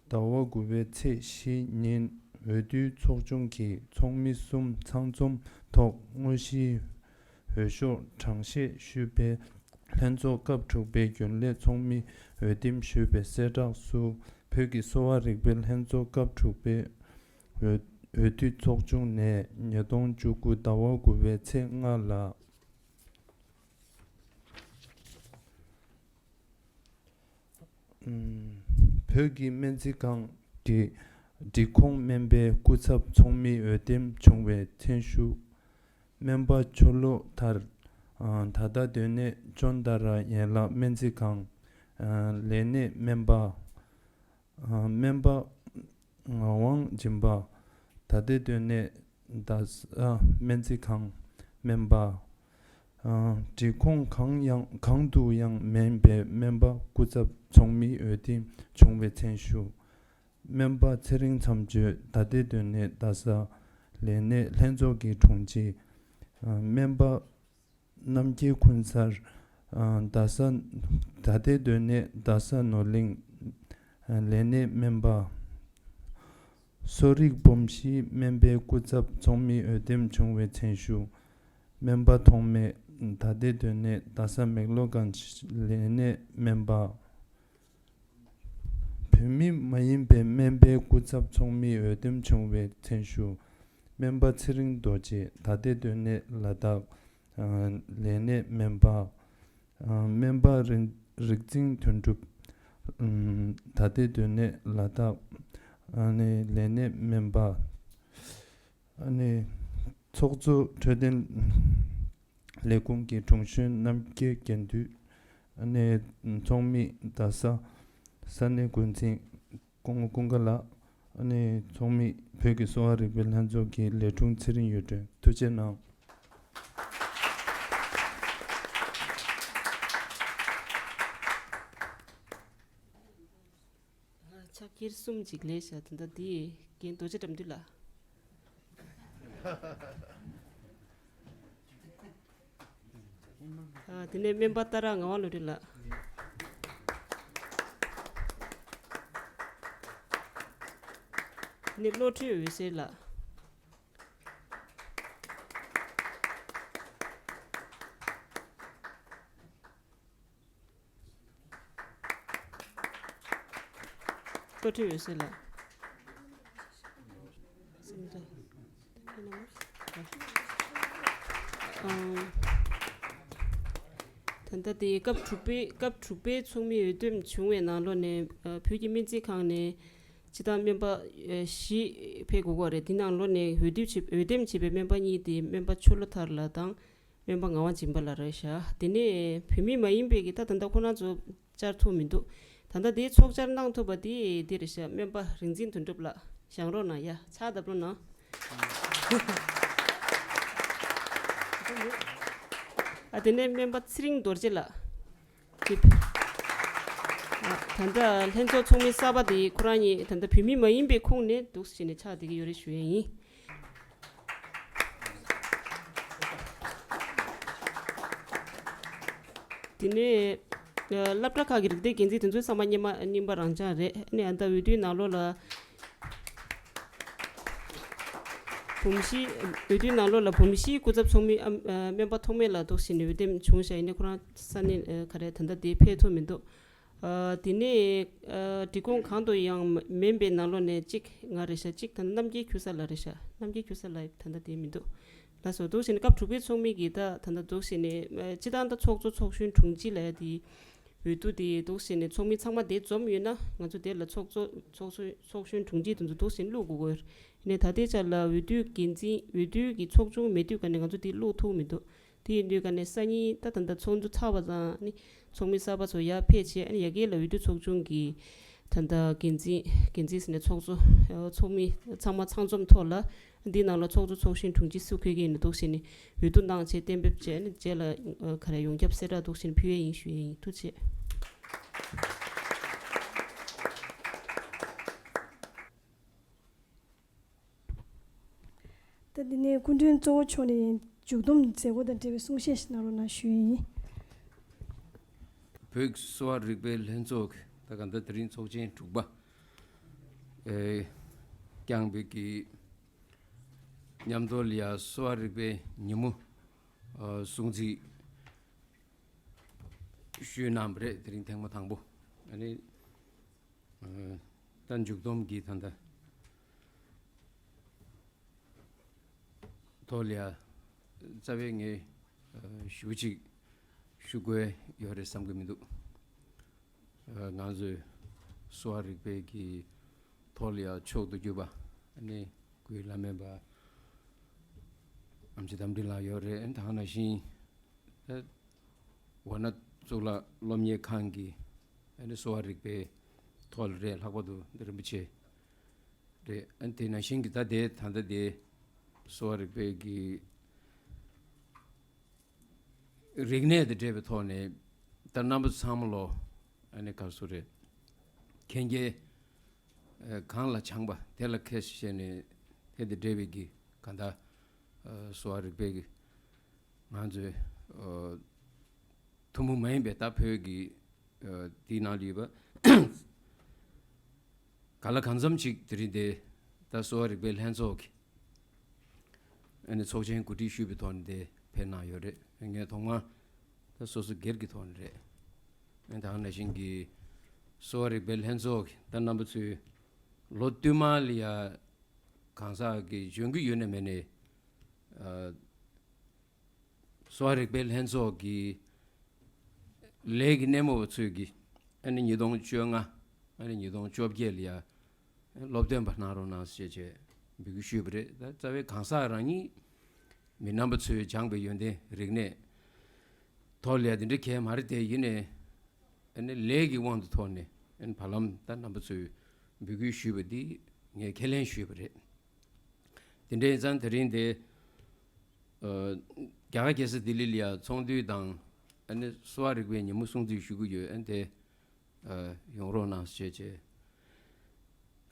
ཟླ་བ་དགུ་པའི་ཚེས་བཞི་ཉིན་འོས་བསྡུའི་ཚོགས་ཆུང་གི་ཚོགས་མི་གསུམ་ཚང་འཛོམས་ཐོག་དངོས་གཞིའི་འོས་ཤོག་གྲངས་བཤེར་ཞུས་པའི་ལྷན་ཚོགས་སྐབས་དྲུག་པའི་རྒྱུན་ལས་ཚོགས་མི་འོས་འདེམས་ཞུས་པའི་གསལ་བསྒྲགས་སུ། བོད་ཀྱི་གསོ་བ་རིག་པའི་ལྷན་ཚོགས་སྐབས་དྲུག་པའི་འོས་འོས་བསྡུ་ཚོགས་ཆུང་ནས་ཉིས་སྟོང་བཅུ་དགུ་ཟླ་བ་དགུ་པའི་ཚེས་ལྔ་ལ། ཨུམ། བོད་ཀྱི་སྨན་རྩིས་ཁང་གི་སྒྲིག་ཁོངས་སྨན་པའི་སྐུ་ཚབ་ཚོགས་མི་འོས་འདེམས་བྱུང་བའི་མཚན་ཞུ། སྨན་པ་ཆོ་ལོ་ཐར། ཨ་ད་ལྟ་སྡོད་གནས་ཅོན་ཏ་ར་ཡན་ལག་སྨན་རྩིས་ཁང་། ཨ་ལས་སྣེ་སྨན་པ། ཨ་སྨན་པ་ངག་དབང་སྦྱིན་པ། ད་ལྟའི་སྡོད་གནས་རྡ་ས་སྨན་རྩིས་ཁང་སྨན་པ། ཨ་སྒྲིག་ཁོངས་གང་ཡང་གང་དུ་ཡང་མེད་པའི་སྨན་པ་སྐུ་ཚབ་ཚོགས་མི་འོས་འདེམས་བྱུང་བའི་མཚན་ཞུ། སྨན་པ་ཚེ་རིང་མཚམས་གཅོད། ད་ལྟའི་སྡོད་གནས་རྡ་ས་ལས་སྣེ་ལྷན་ཚོགས་ཀྱི་དྲུང་ཆེ། ཨ་སྨན་པ་རྣམ་རྒྱལ་ཀུན་གསལ། ཨ་རྡ་ས། ད་ལྟའི་སྡོད་གནས་རྡ་ས་ནོར་གླིང་། ཨ་ལས་སྣེ་སྨན་པ། གསོ་རིག་སྦོམ་གཞིའི་སྨན་པའི་སྐུ་ཚབ་ཚོགས་མི་འོས་འདེམས་བྱུང་བའི་མཚན་ཞུ། སྨན་པ་ཐོགས་མེད། ད་ལྟའི་སྡོད་གནས་རྡ་ས་མེག་ལོ་གྷན་ཇི་ལས་སྣེ་སྨན་པ། བོད་མི་མ་ཡིན་པའི་སྨན་པའི་སྐུ་ཚབ་ཚོགས་མི་འོས་འདེམས་བྱུང་བའི་མཚན་ཞུ། སྨན་པ་ཚེ་རིང་རྡོ་རྗེ། ད་ལྟའི་སྡོད་གནས་ལ་དྭགས། ཨ་ལས་སྣེ་སྨན་པ། ཨ་སྨན་པ་རིག་རིག་འཛིན་དོན་གྲུབ། ཨམ་ད་ལྟའི་སྡོད་གནས་ལ་དྭགས། ཨ་ནི་ལས་སྣེ་སྨན་པ། ཨ་ནི་ཚོགས་གཙོ་འཕྲོད་བསྟེན་ལས་ཁུངས་ཀྱི་དྲུང་གཞོན་རྣམ་རྒྱལ་དགེ་འདུན། ཨ་ནི་ཚོགས་མི་རྡ་ས་ས་གནས་འགོ་འཛིན་སྐུ་ངོ་ཀུན་དགའ་ལགས། ཨ་ནི་ཚོགས་མི་བོད་ཀྱི་གསོ་བ་རིག་པའི་ལྷན་ཚོགས་ཀྱི་ལས་དྲུང་ཚེ་རིང་གཡུ་སྒྲོན། ཐུགས་རྗེ་གནང་། ཕྱག་འཁྱེར་གསུམ་ཅིག་ལེན་བཞག་དེ་འདྲ་འདི་རྒན་རྡོ་རྗེ་དགྲ་འདུལ་ལགས། ཨ་དེ་ནས་སྨན་པ་ཏཱ་ར་ངག་དབང་བློ་གྲོས་ལགས། དེ་ནས་བློ་གྲོས་འོད་ཟེར་ལགས། བློ་གྲོས་འོད་ཟེར་ལགས། ཨང་། ད་ལྟ་དེ་སྐབས་དྲུག་པའི་སྐབས་དྲུག་པའི་ཚོགས་མི་འོས་འདེམས་བྱུང་བའི་ནང་ལོགས་ནས་ཨ་བོད་ཀྱི་སྨན་རྩིས་ཁང་ནས་ སྤྱི་བཏང་སྨན་པ་ཨེ་བཞི་ཕེབས་དགོས་ཀྱི་རེད། དེ་ནང་ལོགས་ནས་འོས་འདེམས་བྱས་འོས་འདེམས་བྱས་པའི་སྨན་པ་གཉིས་དེ་སྨན་པ་ཆོས་བློ་ཐར་ལགས་དང་སྨན་པ་ངག་དབང་སྦྱིན་པ་ལགས་རེད་ཤག་དེ་ནས་བོད་མི་མ་ཡིན་པའི་གི་ད་ད་ལྟ་ཁོ་རང་ཚོ་བཅར་ཐུབ་མི་འདུག་ད་ལྟ་དེའི་ཚོགས་བཅར་གནང་ཐུབ་པ་དེ་དེ་རེད་ཤག་སྨན་པ་རིག་འཛིན་དོན་གྲུབ་ལགས་བཞེངས་རོགས་གནང་ཡ། ཕྱག་བརྡབ་རོགས་གནང་། ཨ་དེ་ནས་སྨན་པ་ཚེ་རིང་རྡོ་རྗེ་ལགས། ཅིབ། ཨ་ད་ལྟ་ལྷན་ཚོགས་ཚོགས་མི་གསར་པ་དེ་ཁོ་རང་ཉིད་ད་ལྟ་བོད་མི་མ་ཡིན་པའི་ཁོངས་ནས་འདུག་སེ་བྱས་ནས་ཕྱག་བསྡད་ཀྱི་ཡོད་རེད་ཞུ་ཡ་ཡིན། དེ་ནས་ཨ་སློབ་གྲྭ་ཁག་གི་རིག་སྡེའི་འགན་འཛིན་དེ་ཚོའི་ཚང་མ་རྙིང་པ་རྙིང་པ་རང་རྐྱང་རེད། ཨ་ནི་ཨ་ད་འོས་བསྡུའི་ནང་ལོགས་ལ། བུམ་གཞིས། འོས་བསྡུའི་ནང་ལོགས་ལ་བུམ་གཞིའི་སྐུ་ཚབ་ཚོགས་མི་ཨ་ཨ་སྨན་པ་ཐོགས་མེད་ལགས་འདུག་སེ་བྱས་ནས་འོས་འདེམས་བྱུང་ཤག་ཡིན་ནའི་ཁོ་རང་ས་གནས་ཨ་ག་རེ་ད་ལྟ་དེ་ཕེབས་ཐུབ་མི་འདུག་ཨ་དེ་ནས་ཨ་སྒྲིག་ཁོངས་གང་དུ་ཡང་མ་མིན་པའི་ནང་ལོགས་ནས་གཅིག་ང་རེད་ཤག་གཅིག་ད་ལྟ་རྣམ་རྒྱལ་ཁྱུ་གསར་ལགས་རེད་ཤག་རྣམ་རྒྱལ་ཁྱུ་གསར་ལགས་ད་ལྟ་དེ་མི་འདུག་ལགས་སོ། འདུག་སེ་བྱས་ནས་སྐབས་དྲུག་པའི་ཚོགས་མི་གིས་ད་ད་ལྟ་འདུག་སེ་བྱས་ནས་ཨ་སྤྱི་བཏང་ད་ཚོགས་གཙོ་ཚོགས་གཞོན་དྲུང་ཆེ་ལབ་ཡ་དེ། འོས་བསྡུ་དེ་འདུག་སེ་བྱས་ནས་ཚོགས་མི་ཚང་མ་དེ་འཛོམས་ཡོད་ན་ང་ཚོ་དེ་ལ་ཚོགས་གཙོ་ཚོགས་གཙོ་ཚོགས་གཞོན་དྲུང་ཆེ་དེ་ཚོ་འདུག་སེ་བླུག་དགོས་ཀྱི་ཡོད་རེད། ཡིན་ནའི་ད་ལྟའི་ཆར་ལ་འོས་བསྡུའི་འགན་འཛིན་འོས་བསྡུའི་གི་ཚོགས་ཆུང་མེད་དུས་ཀ་ནས་ང་ཚོ་དེ་བླུག་ཐུབ་མི་འདུག་དེ་ཡིན་དུས་ཀ་ནས་སང་ཉིན་ད་ད་ལྟ་ཚོགས་འདུ་ཚར་བ་ཙང་ནི་ཚོགས་མི་གསར་པ་ཚོ་ཡར་ཕེབས་བྱས། ཨ་ནི་ཡ་གི་ལ་འོས་བསྡུ་ཚོགས་ཆུང་གི་ད་ལྟ་འགན་འཛིན་འགན་འཛིན་ཟེར་ནས་ཚོགས་གཙོ་ཚོགས་མི་ཚང་མ་ཚང་འཛོམས་ཐོག་ལ། འདི་ནང་ལ་ཚོགས་གཙོ་ཚོགས་གཞོན་དྲུང་ཆེ་སུ་འཁོད་ཀྱི་ཡིན་ན་འདུག་སེ་བྱས་ནས་འོས་བསྡུ་གནང་བྱས་གཏན་འབེབས་བྱས་ནས་རྗེས་ལ་ཨ་ག་རེ་ཡོངས་ཁྱབ་གསལ་བསྒྲགས་འདུག་སེ་བྱས་ནས་ཕུལ་ཡས་ཡིན་ཞུ་ཡས་ཡིན། ཐུགས་རྗེ་ཆེ། ད་འདི་ནས་སྐུ་མགྲོན་གཙོ་བོ་མཆོག་ནས་མཇུག་བསྡོམས་མཛད་སྒོ་དང་འབྲེལ་བའི་གསུང་བཤད་ཞིག་གནང་རོགས་གནང་ཞུ་ཡས་ཡིན། བོད་ཀྱི་གསོ་བ་རིག་པའི་ལྷན་ཚོགས་ཀྱི་ད་ག་ད་དེ་རིང་ཚོགས་ཆེན་དྲུག་པ་ཨེ་བསྐྱངས་པའི་གི་མཉམ་དུ་ལ་ཡ་གསོ་བ་རིག་པའི་ཉིན་མོ་ཨ་སྲུང་བརྩི་ཞུས་གནང་བ་རེད། དེ་རིང་ཐེངས་མ་དང་པོ། ཨ་ནི་ཨ་ད་མཇུག་བསྡོམས་ཀྱི་ད་ལྟ་ཐོག་ལ་ཡ་རྩ་བའི་ངས་ཨ་ཞུ་གཅིག་ཞུ་དགོས་ཡོད་རེད་བསམ་གྱི་མི་འདུག་ཨ་ང་ཚོས་གསོ་བ་རིག་པའི་གི་ཐོག་ལ་ཡ་མཆོག་ཏུ་གྱུར་པ་ཨ་ནི་སྐུའི་བླ་སྨན་པ་ཨེམ་ཆི་རྟ་མགྲིན་ལགས་ཡོད་རེད། ད་ག་ནང་བཞིན་ད་ཝཱ་ཎ་གཙུག་ལག་སློབ་གཉེར་ཁང་གི་ཨ་ནི་གསོ་བ་རིག་པའི་ཐོག་ལ་རེད། ལྷག་པར་དུ་འདི་རིན་པོ་ཆེ་རེད། ཨ་ནི་དེ་ནང་བཞིན་གྱི་ད་ལྟའི་ད་ལྟ་དེ་གསོ་བ་རིག་པའི་གི་རིག་གནས་དང་འབྲེལ་བའི་ཐོག་ནས་ད་རྣམ་པ་ཚང་མ་ལོ་ཨ་ནི་ག་རེ་ཟེར་རེད། མཁྱེན་རྒྱའི་ཨ་གང་ལ་སྦྱངས་པ་དེ་ལ་ཁས་བཞེས་ནས་དེ་དང་འབྲེལ་བའི་གི་གང་ལྟར་ཨ་གསོ་བ་རིག་པའི་གི་ང་ཚོའི་ཨ་ཐུན་མོང་མ་ཡིན་པའི་ད་བོད་ཀྱི་ཨ་དེའི་ནང་ལ་ཡོད་པ་ག་ལ་གང་འཚམ་ཅིག་དེ་རིང་དེ་ད་གསོ་བ་རིག་པའི་ལྷན་ཚོགས་ཀྱི་ཨ་ནི་ཚོགས་ཆེན་གོ་སྒྲིག་ཞུས་པའི་ཐོག་ནས་དེ་ཕེབས་གནང་ཡོད་རེད། ངས་ཐོག་མར་ད་སོ་སོ་སྒེར་གྱི་ཐོག་ནས་རེད། ཨ་ནི་ད་ག་ནང་བཞིན་གྱི་གསོ་བ་རིག་པའི་ལྷན་ཚོགས་ཀྱི་ད་རྣམ་པ་ཚོས་ལོ་བསྟུད་མར་ལ་ཡ་གང་ཟག་གི་འཇོན་གྱི་ཡོད་ན་མེད་ན་ཨ་གསོ་བ་རིག་པའི་ལྷན་ཚོགས་ཀྱི་ལས་ཀྱི་སྣེ་མོ་བ་ཚོས་ཀྱི་ཨ་ནི་ཉིས་སྟོང་བཅོ་ལྔ་ཨ་ནི་ཉིས་སྟོང་བཅོ་བརྒྱད་ལ་ཡ་སློབ་སྟོན་པ་གནང་རོགས་གནང་ཞེས་བྱས་འབོད་སྐུལ་ཞུས་པ་རེད། ད་རྩ་བའི་གང་ཟག་རང་ཉིད་མི་རྣམ་པ་ཚོས་སྦྱངས་པའི་ཡོན་ཏན་རིག་གནས་ཐོག་ལ་ཡ་དེ་འདྲ་གལ་མ་རེད། དེ་ཡིན་ནའི་ཨ་ནི་ལས་ཀྱི་དབང་དུ་ཐོག་ནས་ཨ་ནི་བར་ལམ་ད་རྣམ་པ་ཚོས་འབོད་སྐུལ་ཞུས་པ་འདི་ངས་ཁས་ལེན་ཞུས་པ་རེད། དེ་འདྲ་ཡིན་ཙང་དེ་རིང་དེ་ཨ་རྒྱ་གར་རྒྱལ་ས་ལྡི་ལི་ལ་ཡ་ཚོགས་འདུ་དང་ཨ་ནི་གསོ་བ་རིག་པའི་ཉིན་མོ་སྲུང་བརྩི་ཞུ་གི་ཡོད། ཨ་ནི་དེ་ཨ་ཡོང་རོགས་གནང་ཞེས་བྱས།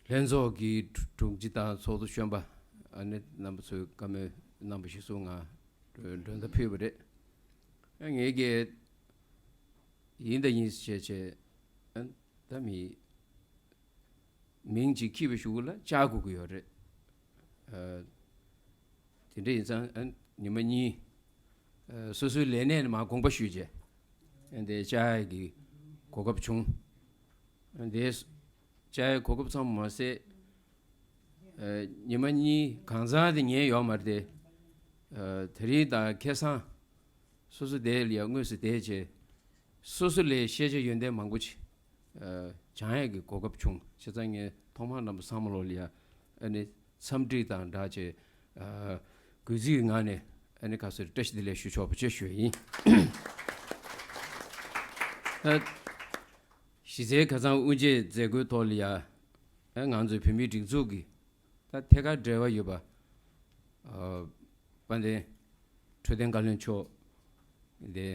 ལྷན་ཚོགས་ཀྱི་དྲུང་ཆེ་དང་ཚོགས་གཙོ་གཞོན་པ་ཨ་ནི་རྣམ་པ་ཚོས་བཀའ་མོལ་གནང་བ་གཞིར་བཟུང་ང་མགྲོན་བརྡ་ཕུལ་བ་རེད། ཨ་ངས་ཀྱིས་ཡིན་དང་ཡིན་ཞེས་བྱས་ཨ་ད་མི་མིང་གཅིག་འཁྱེར་བའི་གཞུག་ལ་བཅར་དགོས་ཀྱི་ཡོད་རེད། ཨ་དེ་འདྲ་ཡིན་ཙང་ཨ་ཉི་མ་གཉིས་ཨ་སོ་སོའི་ལས་གནས་ནས་མར་དགོངས་པ་ཞུས་རྗེས་ཨ་འདི་བཅར་ཡག་གི་གོ་སྐབས་བྱུང་། ཨ་འདི་བཅར་ཡག་གོ་སྐབས་ཙམ་མ་ཟད་ཨ་ཉི་མ་གཉིས་གང་ཚང་དེ་ཉལ་ཡོད་མ་རེད་དེ། ཨ་དེ་རིང་ད་ཁ་སང་སོ་སོ་དེ་ལ་ཡ་དངོས་སུ་བསྡད་རྗེས་སོ་སོ་ལས་ཤེས་བྱ་ཡོན་ཏན་མང་པོ་ཅིག་ཨ་སྦྱང་ཡག་གི་གོ་སྐབས་བྱུང་། བྱས་ཙང་ངས་ ཐོག་མར་རྣམ་པ་ཚང་མ་ལོ་ལ་ཡ་ཨ་ནི་འཚམས་འདྲི་དང་སྦྲགས་བྱས། ཨ་གུས་བརྩི་གི་ངང་ནས་ཨ་ནི་ཁ་སོར་བཀྲ་ཤིས་བདེ་ལེགས་ཞུ་ཆོག་པ་བཅས་ཞུ་ཡ་ཡིན། ཨ་གཞི་རྩའི་ཁ་སང་དབུ་འབྱེད་མཛད་སྒོའི་ཐོག་ལ་ཡ་ཨ་ང་ཚོའི་བོད་མིའི་སྒྲིག་འཛུགས་ཀྱི་ད་ཐད་ཀར་འབྲེལ་བ་ཡོད་པ་ཨ་དཔལ་ལྡན་འཕྲོད་བསྟེན་བཀའ་བློན་མཆོག་དེ་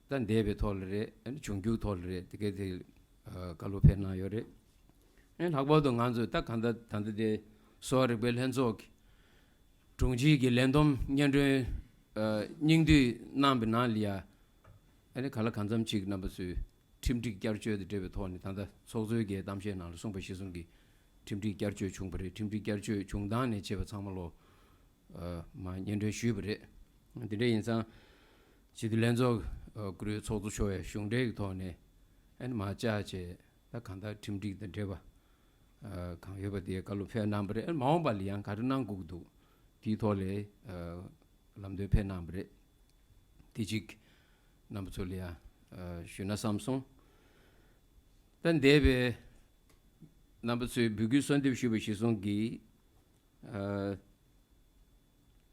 ད་འདས་པའི་ཐོག་ལ་རེད། ཨ་ནི་འབྱུང་འགྱུར་ཐོག་ལ་རེད། དེ་གའི་དེ་ཨ་བཀའ་སློབ་ཕེབས་གནང་ཡོད་རེད། ཨ་ནི་ལྷག་པར་དུ་ང་ཚོས་ད་གང་ལྟར་ད་ལྟ་དེ་གསོ་བ་རིག་པའི་ལྷན་ཚོགས་ཀྱི་དྲུང་ཆེ་གི་ལས་བསྡོམས་སྙན་སྒྲོན་ཨ་སྙིང་བསྡུས་གནང་བའི་ནང་ལ་ཡ་ཨ་ནི་གང་ལ་གང་འཚམ་ཅིག་རྣམ་པ་ཚོས་ཁྲིམས་སྒྲིག་བསྐྱར་བཅོས་དང་འབྲེལ་བའི་ཐོག་ནས་ད་ལྟ་ཚོགས་གཙོའི་གི་གཏམ་བཤད་ནང་ལ་གསུངས་པ་གཞིར་བཟུང་གིས་ཁྲིམས་སྒྲིག་བསྐྱར་བཅོས་བྱུང་བ་རེད། ཁྲིམས་སྒྲིག་བསྐྱར་བཅོས་བྱུང་སྟངས་ནས་བྱས་པ་ཚང་མ་ལོ་ཨ་མར་སྙན་སྒྲོན་ཞུས་པ་རེད། དེ་འདྲ་ཡིན་ཙང་སྤྱི་འཐུས་ལྷན་ཚོགས་ཨ་བཀུར་འོས་ཚོགས་གཙོ་མཆོག་ཡ་གཞུང་འབྲེལ་གྱི་ཐོག་ནས་ཨ་ནི་མར་བཅར་བྱས་ད་གང་ལྟར་ཁྲིམས་སྒྲིག་དང་འབྲེལ་བ་ཨ་གང་ཡོད་པ་དེ་བཀའ་སློབ་ཕེབས་གནང་བ་རེད། ཨ་ནི་མ་འོངས་པ་ལ་ཡང་ག་རེ་གནང་དགོས་ཀྱི་འདུག་དེའི་ཐོག་ལ་ཨ་ལམ་སྟོན་ཕེབས་གནང་བ་རེད། དེ་གཅིག་རྣམ་པ་ཚོ་ལ་ཡང་ཨ་ཞུས་ན་བསམ་སོང་། ད་འདས་པའི་རྣམ་པ་ཚོས་འབོད་སྐུལ་གསོལ་འདེབས་ཞུས་པ་གཞིར་བཟུང་གིས་ཨ་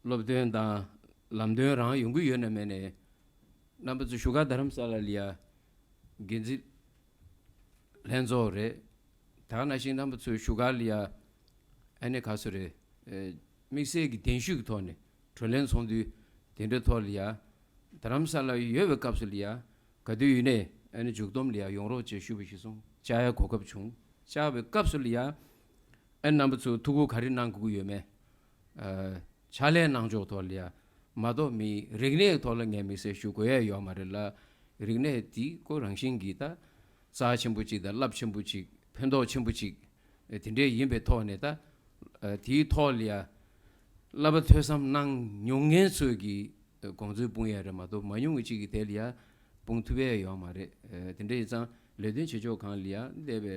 སློབ་སྟོན་དང་ལམ་སྟོན་རང་ཡོང་གི་ཡོད་ན་མེད་ན། རྣམ་པ་ཚོ་བཞུགས་སྒར་རྡ་རམ་ས་ལ་ལ་ཡ་འགན་འཛིན་ལྷན་ཚོགས་རེད། ད་ག་ནང་བཞིན་རྣམ་པ་ཚོའི་བཞུགས་སྒར་ལ་ཡ་ཨ་ནི་ག་ཚོད་རེད། ཨེ་དམིགས་བསལ་གྱི་གདན་ཞུ་གི་ཐོག་ནས་བགྲོ་གླེང་ཚོགས་འདུ་དེ་འདྲའི་ཐོག་ལ་ཡ་རྡ་རམ་ས་ལ་ཡོད་པའི་སྐབས་སུ་ལ་ཡ་ག་དུས་ཡིན་ནའི་ཨ་ནི་མཇུག་བསྡོམས་ལ་ཡ་ཡོང་རོགས་བྱེད་ཞུ་བ་གཞིར་བཟུང་བཅར་ཡ་གོ་སྐབས་བྱུང་། བཅར་བའི་སྐབས་སུ་ལ་ཡ་ཨ་ནི་རྣམ་པ་ཚོ་ཐུགས་ཁུར་ག་རེ་གནང་དགོས་ཀྱི་ཡོད་མེད། ཨ་ཕྱག་ལས་གནང་ཕྱོགས་ཐོག་ལ་ཡ་མ་གཏོགས་མི་རིག་གནས་ཐོག་ལ་ངས་དམིགས་བསལ་ཞུ་དགོས་ཡ་ཡོད་མ་རེད་ལ། རིག་གནས་འདི་ཁོ་རང་བཞིན་གྱིས་ད་རྩ་ཆེན་པོ་ཅིག་དང་རླབས་ཆེན་པོ་ཅིག་ཕན་ཐོགས་ཆེན་པོ་ཅིག་དེ་འདྲས་ཡིན་པའི་ཐོག་ནས་ད་ཨ་དེའི་ཐོག་ལ་ཡ་བསླབ་པ་ཐོས་བསམ་གནང་མྱོང་མཁན་ཚོས་ཀྱི་དགོངས་ཚུལ་སྤུངས་ཡ་རེད་མ་གཏོགས་མ་མྱོང་བའི་ཅིག་གི་དེ་ལ་ཡ་སྤུངས་ཐུབ་ཡ་ཡོད་མ་རེད། ཨ་དེ་འདྲ་ཡིན་ཙང་ལས་དོན་བྱེད་ཕྱོགས་སྒང་ལ་ཡ་འདས་པའི་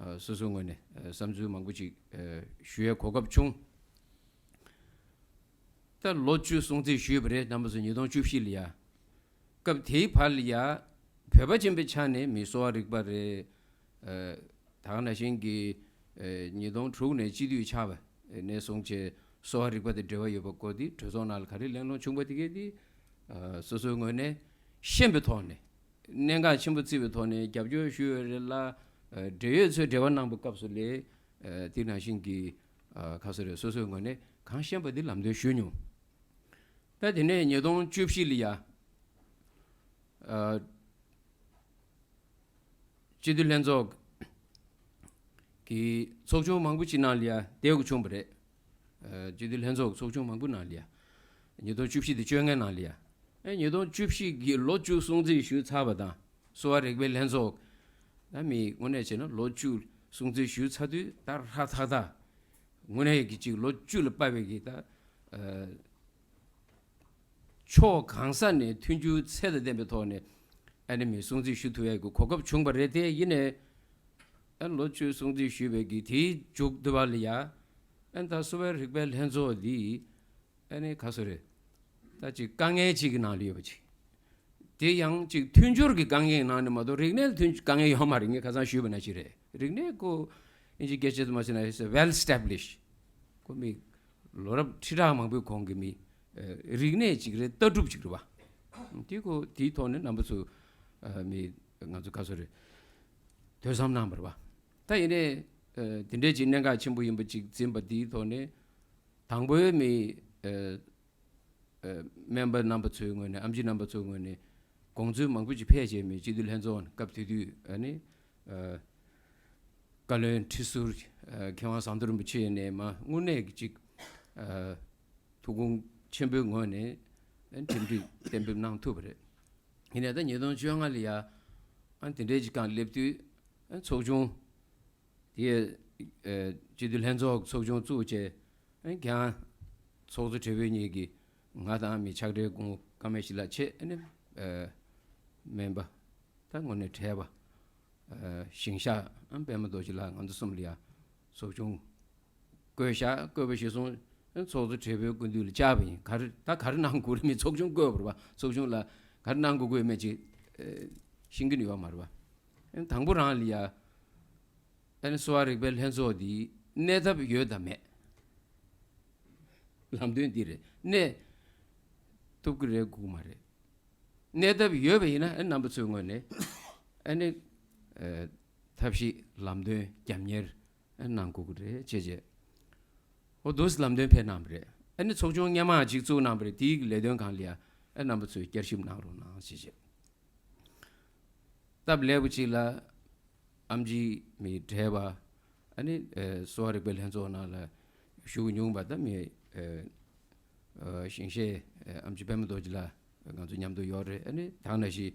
ཨ་སོ་སོའི་ངོས་ནས་ཨ་བསམ་ཚུལ་མང་པོ་ཅིག་ཨ་ཞུ་ཡའི་གོ་སྐབས་བྱུང་། ད་ལོ་བཅུ་སྲུང་བརྩི་ཞུས་པ་རེད། རྣམ་པ་ཚོ་ཉིས་སྟོང་བཅུ་བཞི་ལ་ཡ། སྐབས་དེའི་བར་ལ་ཡ་བོད་པ་ཆེན་པོའི་ཆ་ནས་མི་གསོ་བ་རིག་པ་རེད། ཨ་ད་ག་ནང་བཞིན་གྱི་ཨ་ཉིས་སྟོང་དྲུག་ནས་སྤྱི་འཐུས་ཆགས་པ་ནས་བཟུང་བྱས་གསོ་བ་རིག་པ་དང་འབྲེལ་བ་ཡོད་པ་སྐོར་དེ་གྲོས་ཚོགས་ནང་ལ་ག་རེ་གླེང་སློང་བྱུང་པ་དེ་གས་དེ་ཨ་སོ་སོའི་ངོས་ནས་ཤེས་པའི་ཐོག་ནས། གནད་འགག་ཆེན་པོ་བརྩིས་པའི་ཐོག་ནས་རྒྱབ་སྐྱོར་ཞུས་ཡོད་རེད་ལ། ཨ་འབྲེལ་ཡོད་ཚོས་འབྲེལ་བ་གནང་པའི་སྐབས་སུ་ལས་ཨ་དེ་ནང་བཞིན་གྱི་ཨ་ཁ་སོ་རེད། སོ་སོའི་ངོས་ནས་གང་ཤེས་པ་དེ་ལམ་སྟོན་ཞུས་མྱོང་། ད་དེ་ནས་ཉིས་སྟོང་བཅུ་བཞི་ལ་ཡ་ཨ་སྤྱི་འཐུས་ལྷན་ཚོགས་ཀྱི་ཚོགས་ཆུང་མང་པོ་ཅིག་ནང་ལ་ཡ་བསྡད་དགོས་བྱུང་བ་རེད། ཨ་སྤྱི་འཐུས་ལྷན་ཚོགས་ཚོགས་ཆུང་མང་པོ་ནང་ལ་ཡ། ཉིས་སྟོང་བཅུ་བཞི་དང་བཅོ་ལྔའི་ནང་ལ་ཡ། ཨ་ཉིས་སྟོང་བཅུ་བཞི་གི་ལོ་བཅུ་སྲུང་བརྩི་ཞུས་ཚར་བ་དང་གསོ་བ་རིག་པའི་ལྷན་ཚོགས་ད་མི་དངོས་གནས་བྱས་ན་ལོ་བཅུ་སྲུང་བརྩི་ཞུས་ཚར་དུས་ད་ཧྲ་ཐག་ཐག་དངོས་གནས་ཀྱི་ཅིག་ལོ་བཅུ་ལ་དཔག་པའི་གི་ད་ཨ་ཕྱོགས་གང་ས་ནས་མཐུན་འགྱུར་ཚད་དང་ལྡན་པའི་ཐོག་ནས་ཨ་ནི་མི་སྲུང་བརྩི་ཞུ་ཐུབ་ཡ་གི་གོ་སྐབས་བྱུང་བ་རེད་དེ། ཡིན་ནའི་ཨ་ལོ་བཅུ་སྲུང་བརྩི་ཞུས་པའི་གི་དེའི་མཇུག་བསྡུ་བ་ལ་ཡ་ཨ་ད་གསོ་བའི་རིག་པའི་ལྷན་ཚོགས་འདི་ཨ་ནི་ག་སོ་རེད། ད་ཅིག་དཀའ་ངལ་ཅིག་གི་ནང་ལ་ཡོད་པ་ཅིག་དེ་ཡང་ཅིག་མཐུན་སྦྱོར་གྱི་དཀའ་ངལ་གྱི་ནང་ནས་མ་གཏོགས་རིག་གནས་ལ་མཐུན་དཀའ་ངལ་ཡོད་མ་རེད། ངས་ཁ་སང་ཞུས་པ་ནང་བཞིན་རེད། རིག་གནས་ཁོ་ཨིན་ཇི་སྐད་ཆ་དུ་མ་བྱས་ན་is well established. ཁོ་མི་ལོ་རབས་ཁྲི་ཕྲག་མང་པོའི་གོང་གི་མི་ཨ་རིག་གནས་ཅིག་རེད། ལྟ་གྲུབ་ཅིག་རེད་བ། དེ་ཁོ་དེའི་ཐོག་ནས་རྣམ་པ་ཚོ་ཨ་མི་ང་ཚོ་ག་ཚོད་རེད། ཐོས་བསམ་གནང་བ་རེད་བ། ད་ཡིན་ནའི་ཨ་དེ་འདྲའི་ཅིག་གནད་འགག་ཆེན་པོ་ཡིན་པ་ཅིག་འཛིན་པ་དེའི་ཐོག་ནས་དང་པོའི་མི་ཨ་ཨ་སྨན་པ་རྣམ་པ་ཚོའི་ངོས་ནས། ཨེམ་ཆི་རྣམ་པ་ཚོའི་ངོས་ནས་དགོངས་ཚུལ་མང་པོ་ཅིག་ཕེབས་བྱས། མི་སྤྱི་འཐུས་ལྷན་ཚོགས་སྐབས་དེ་དུས་ཨ་ནི་ཨ་བཀའ་བློན་ཁྲི་ཟུར་ཨ་མཁས་དབང་ཟམ་གདོང་རིན་པོ་ཆེ་ནས་མ་དངོས་གནས་ཀྱི་ཅིག་ཨ་ཐུགས་དགོངས་ཆེན་པོའི་ངོས་ནས་ཨ་ཁྲིམས་སྒྲིག་གཏན་འབེབས་གནང་ཐུབ་པ་རེད། ཡིན་ནའི་ད་ཉིས་སྟོང་བཅོ་ལྔ་ལ་ཡ་ཨ་དེ་འདྲའི་ཅིག་སྒང་སླེབས་དུས་ཨ་ཚོགས་ཆུང་དེ་ཨ་སྤྱི་འཐུས་ལྷན་ཚོགས་ཚོགས་ཆུང་བཙུགས་བྱས། ཨ་ནི་ཁྱེད་རང་ཚོགས་གཙོ་གྲས་པའི་གཉིས་ཀྱིས་ང་དང་མི་ཕྱག་སྦྲེལ་སྐུ་ངོ་ཀརྨ་ཡེ་ཤེས་ལགས་བྱས། ཨ་ནི་ཨ་སྨན་པ་ད་དངོས་གནས་གྲས་པ་ཨ་ཞིང་གཤེགས་ཨ་པད་མ་རྡོ་རྗེ་ལགས། ང་ཚོ་གསུམ་ལ་ཡ་ཚོགས་ཆུང་བསྐོས་བཞག་བསྐོས་པ་གཞིར་བཟུང་ཨ་ཚོགས་གཙོ་གྲས་པའི་སྐུ་མདུན་ལ་བཅར་བ་ཡིན། ག་རེ་ད་ག་རེ་གནང་དགོས་རེད། མི་ཚོགས་ཆུང་བསྐོས་པ་རེད་བ། ཚོགས་ཆུང་ལ་ག་རེ་གནང་དགོས་ཀྱི་ཡོད་མེད་ཅིག་ཨ་ཤེས་ཀྱི་ཡོད་མ་རེད་བ། ཨ་དང་པོ་རང་ལ་ཡ་ ཨ་ནི་གསོ་བ་རིག་པའི་ལྷན་ཚོགས་འདི་གནས་ཐབས་ཡོད་དམ་མེད། ལམ་སྟོན་འདི་རེད། གནས་ཐུབ་ཀྱི་རེད་དགོས་མ་རེད། གནས་ཐབས་ཡོད་པ་ཡིན་ན་ཨ་རྣམ་པ་ཚོའི་ངོས་ནས་ཨ་ནི་ཨ་ཐབས་ཤེས་ལམ་སྟོན་རྒྱབ་གཉེར་ཨ་གནང་དགོས་ཀྱི་རེད་ཅེས་བྱས། འོ་འདུག་སེ་ལམ་སྟོན་ཕེབས་གནང་བ་རེད། ཨ་ནི་ཚོགས་ཆུང་སྔོན་མ་ཅིག་བཙུགས་གནང་བ་རེད། དེའི་ལས་དོན་སྒང་ལ་ཡ་ཨ་རྣམ་པ་ཚོས་བསྐྱར་ཞིབ་གནང་རོགས་གནང་ཞེས་བྱས། སྟབས་ལེགས་པོ་ཅིག་ལ་ཨེམ་ཆི་མི་བགྲེས་པ་ཨ་ནི་ཨ་གསོ་བ་རིག་པའི་ལྷན་ཚོགས་ནང་ལ་ཞུགས་མྱོང་བ་ད་མི་ཨ་ཨ་ཞིང་གཤེགས་ཨ་ཨེམ་ཆི་པད་མ་རྡོ་རྗེ་ལགས་ང་ཚོ་མཉམ་དུ་ཡོད་རེད། ཨ་ནི་ད་ག་ནང་བཞིན་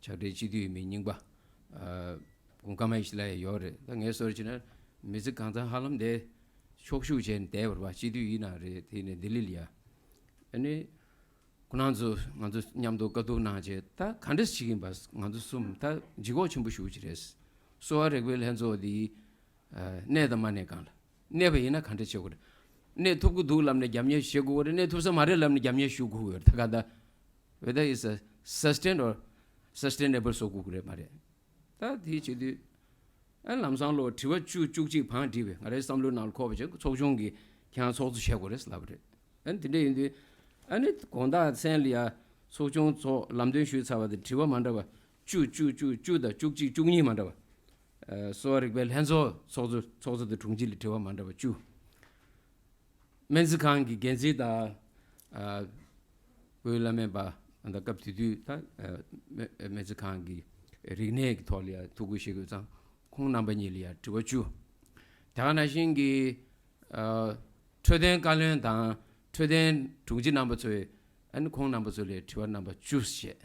ཕྱག་སྦྲེལ་སྤྱི་འཐུས་མི་རྙིང་པ་ཨ་ཀུན་དགའ་མ་ཡེ་ཤེས་ལགས་ཡོད་རེད། ད་ངས་ཟེར་བ་བྱས་ན་མི་ཚེ་གང་ཚང་ཧ་ལམ་དེ་ཕྱོགས་བཞུགས་བྱས་ནས་བསྡད་པ་རེད་པ། སྤྱི་འཐུས་ཡིན་ན་རེད། དེ་ནས་ལྡི་ལི་ལ་ཡ་ཨ་ནི། ཁོ་རང་ཚོ་ང་ཚོ་མཉམ་དུ་བཀའ་བསྡུར་གནང་བྱས་ད་ག་འདྲ་ཞིག་ཡིན་པ། ང་ཚོ་གསུམ་ད་ལྗིད་ཁོག་ཆེན་པོ་ཞེ་པོ་ཅིག་རེད། གསོ་བ་རིག་པའི་ལྷན་ཚོགས་འདི་ཨ་གནས་དང་མ་གནས་སྒང་ལ། གནས་པ་ཡིན་ན་ག་འདྲ་བྱེད་དགོས་རེད། གནས་ཐུབ་ཀྱི་འདུག་ལབ་ནས་རྒྱབ་གཉེར་བྱེད་དགོས་རེད། གནས་ཐུབ་ས་མ་རེད་ལབ་ནས་རྒྱབ་གཉེར་ཞུ་དགོས་རེད། ད་ག་ད་whether it's a sustained or sustainable བཟོ་དགོས་ཀྱི་རེད་མ་རེད། ད་དེའི་བྱེད་དུས་ཨ་ལམ་སང་ལོ་དྲི་བ་བཅུ་བཅུ་གཅིག་བང་བསྒྲིགས་པས། ང་རའི་བསམ་བློའི་ནང་ལ་འཁོར་བ་བྱས། ཚོགས་ཆུང་གིས་ཁྱེད་རང་ཚོགས་གཙོ་བྱེད་དགོས་རེད་ལབ་པ་རེད། ཨ་ནི་དེ་འདྲ་ཡིན་དུས་ཨ་ནི་དགོང་དག་མཚན་ལ་ཡ་ཚོགས་ཆུང་ཚོགས་ལམ་སྟོན་ཞུས་ཚར་བ་དང་དྲི་བ་མ་འདྲ་བ་བཅུ་བཅུ་བཅུ་བཅུ་དང་བཅུ་གཅིག་བཅུ་གཉིས་མ་འདྲ་བ། ཨ་གསོ་བ་རིག་པའི་ལྷན་ཚོགས་ཚོགས་གཙོ་ཚོགས་གཙོ་དང་དྲུང་ཆེ་ལ་དྲི་བ་མ་འདྲ་བ་བཅུ། སྨན་རྩིས་ཁང་གི་འགན་འཛིན་དང་ཨ་བོད་བླ་སྨན་པ་ད་སྐབས་དེ་དུས་ད་ཨ་སྨན་སྨན་རྩིས་ཁང་གི་རིག་གནས་ཀྱི་ཐོག་ལ་ཡ་ཐུགས་ཁུར་བཞེས་དགོས་ཙང་ཁོང་རྣམ་པ་གཉིས་ལ་ཡ་དྲི་བ་བཅུ། དེ་ག་ནང་བཞིན་གྱི་ཨ་འཕྲོད་བསྟེན་བཀའ་བློན་དང་འཕྲོད་བསྟེན་དྲུང་ཆེ་རྣམ་པ་ཚོས་ཨ་ནི་ཁོང་རྣམ་པ་ཚོ་ལ་དྲི་བ་རྣམ་པ་བཅུ་བྱས།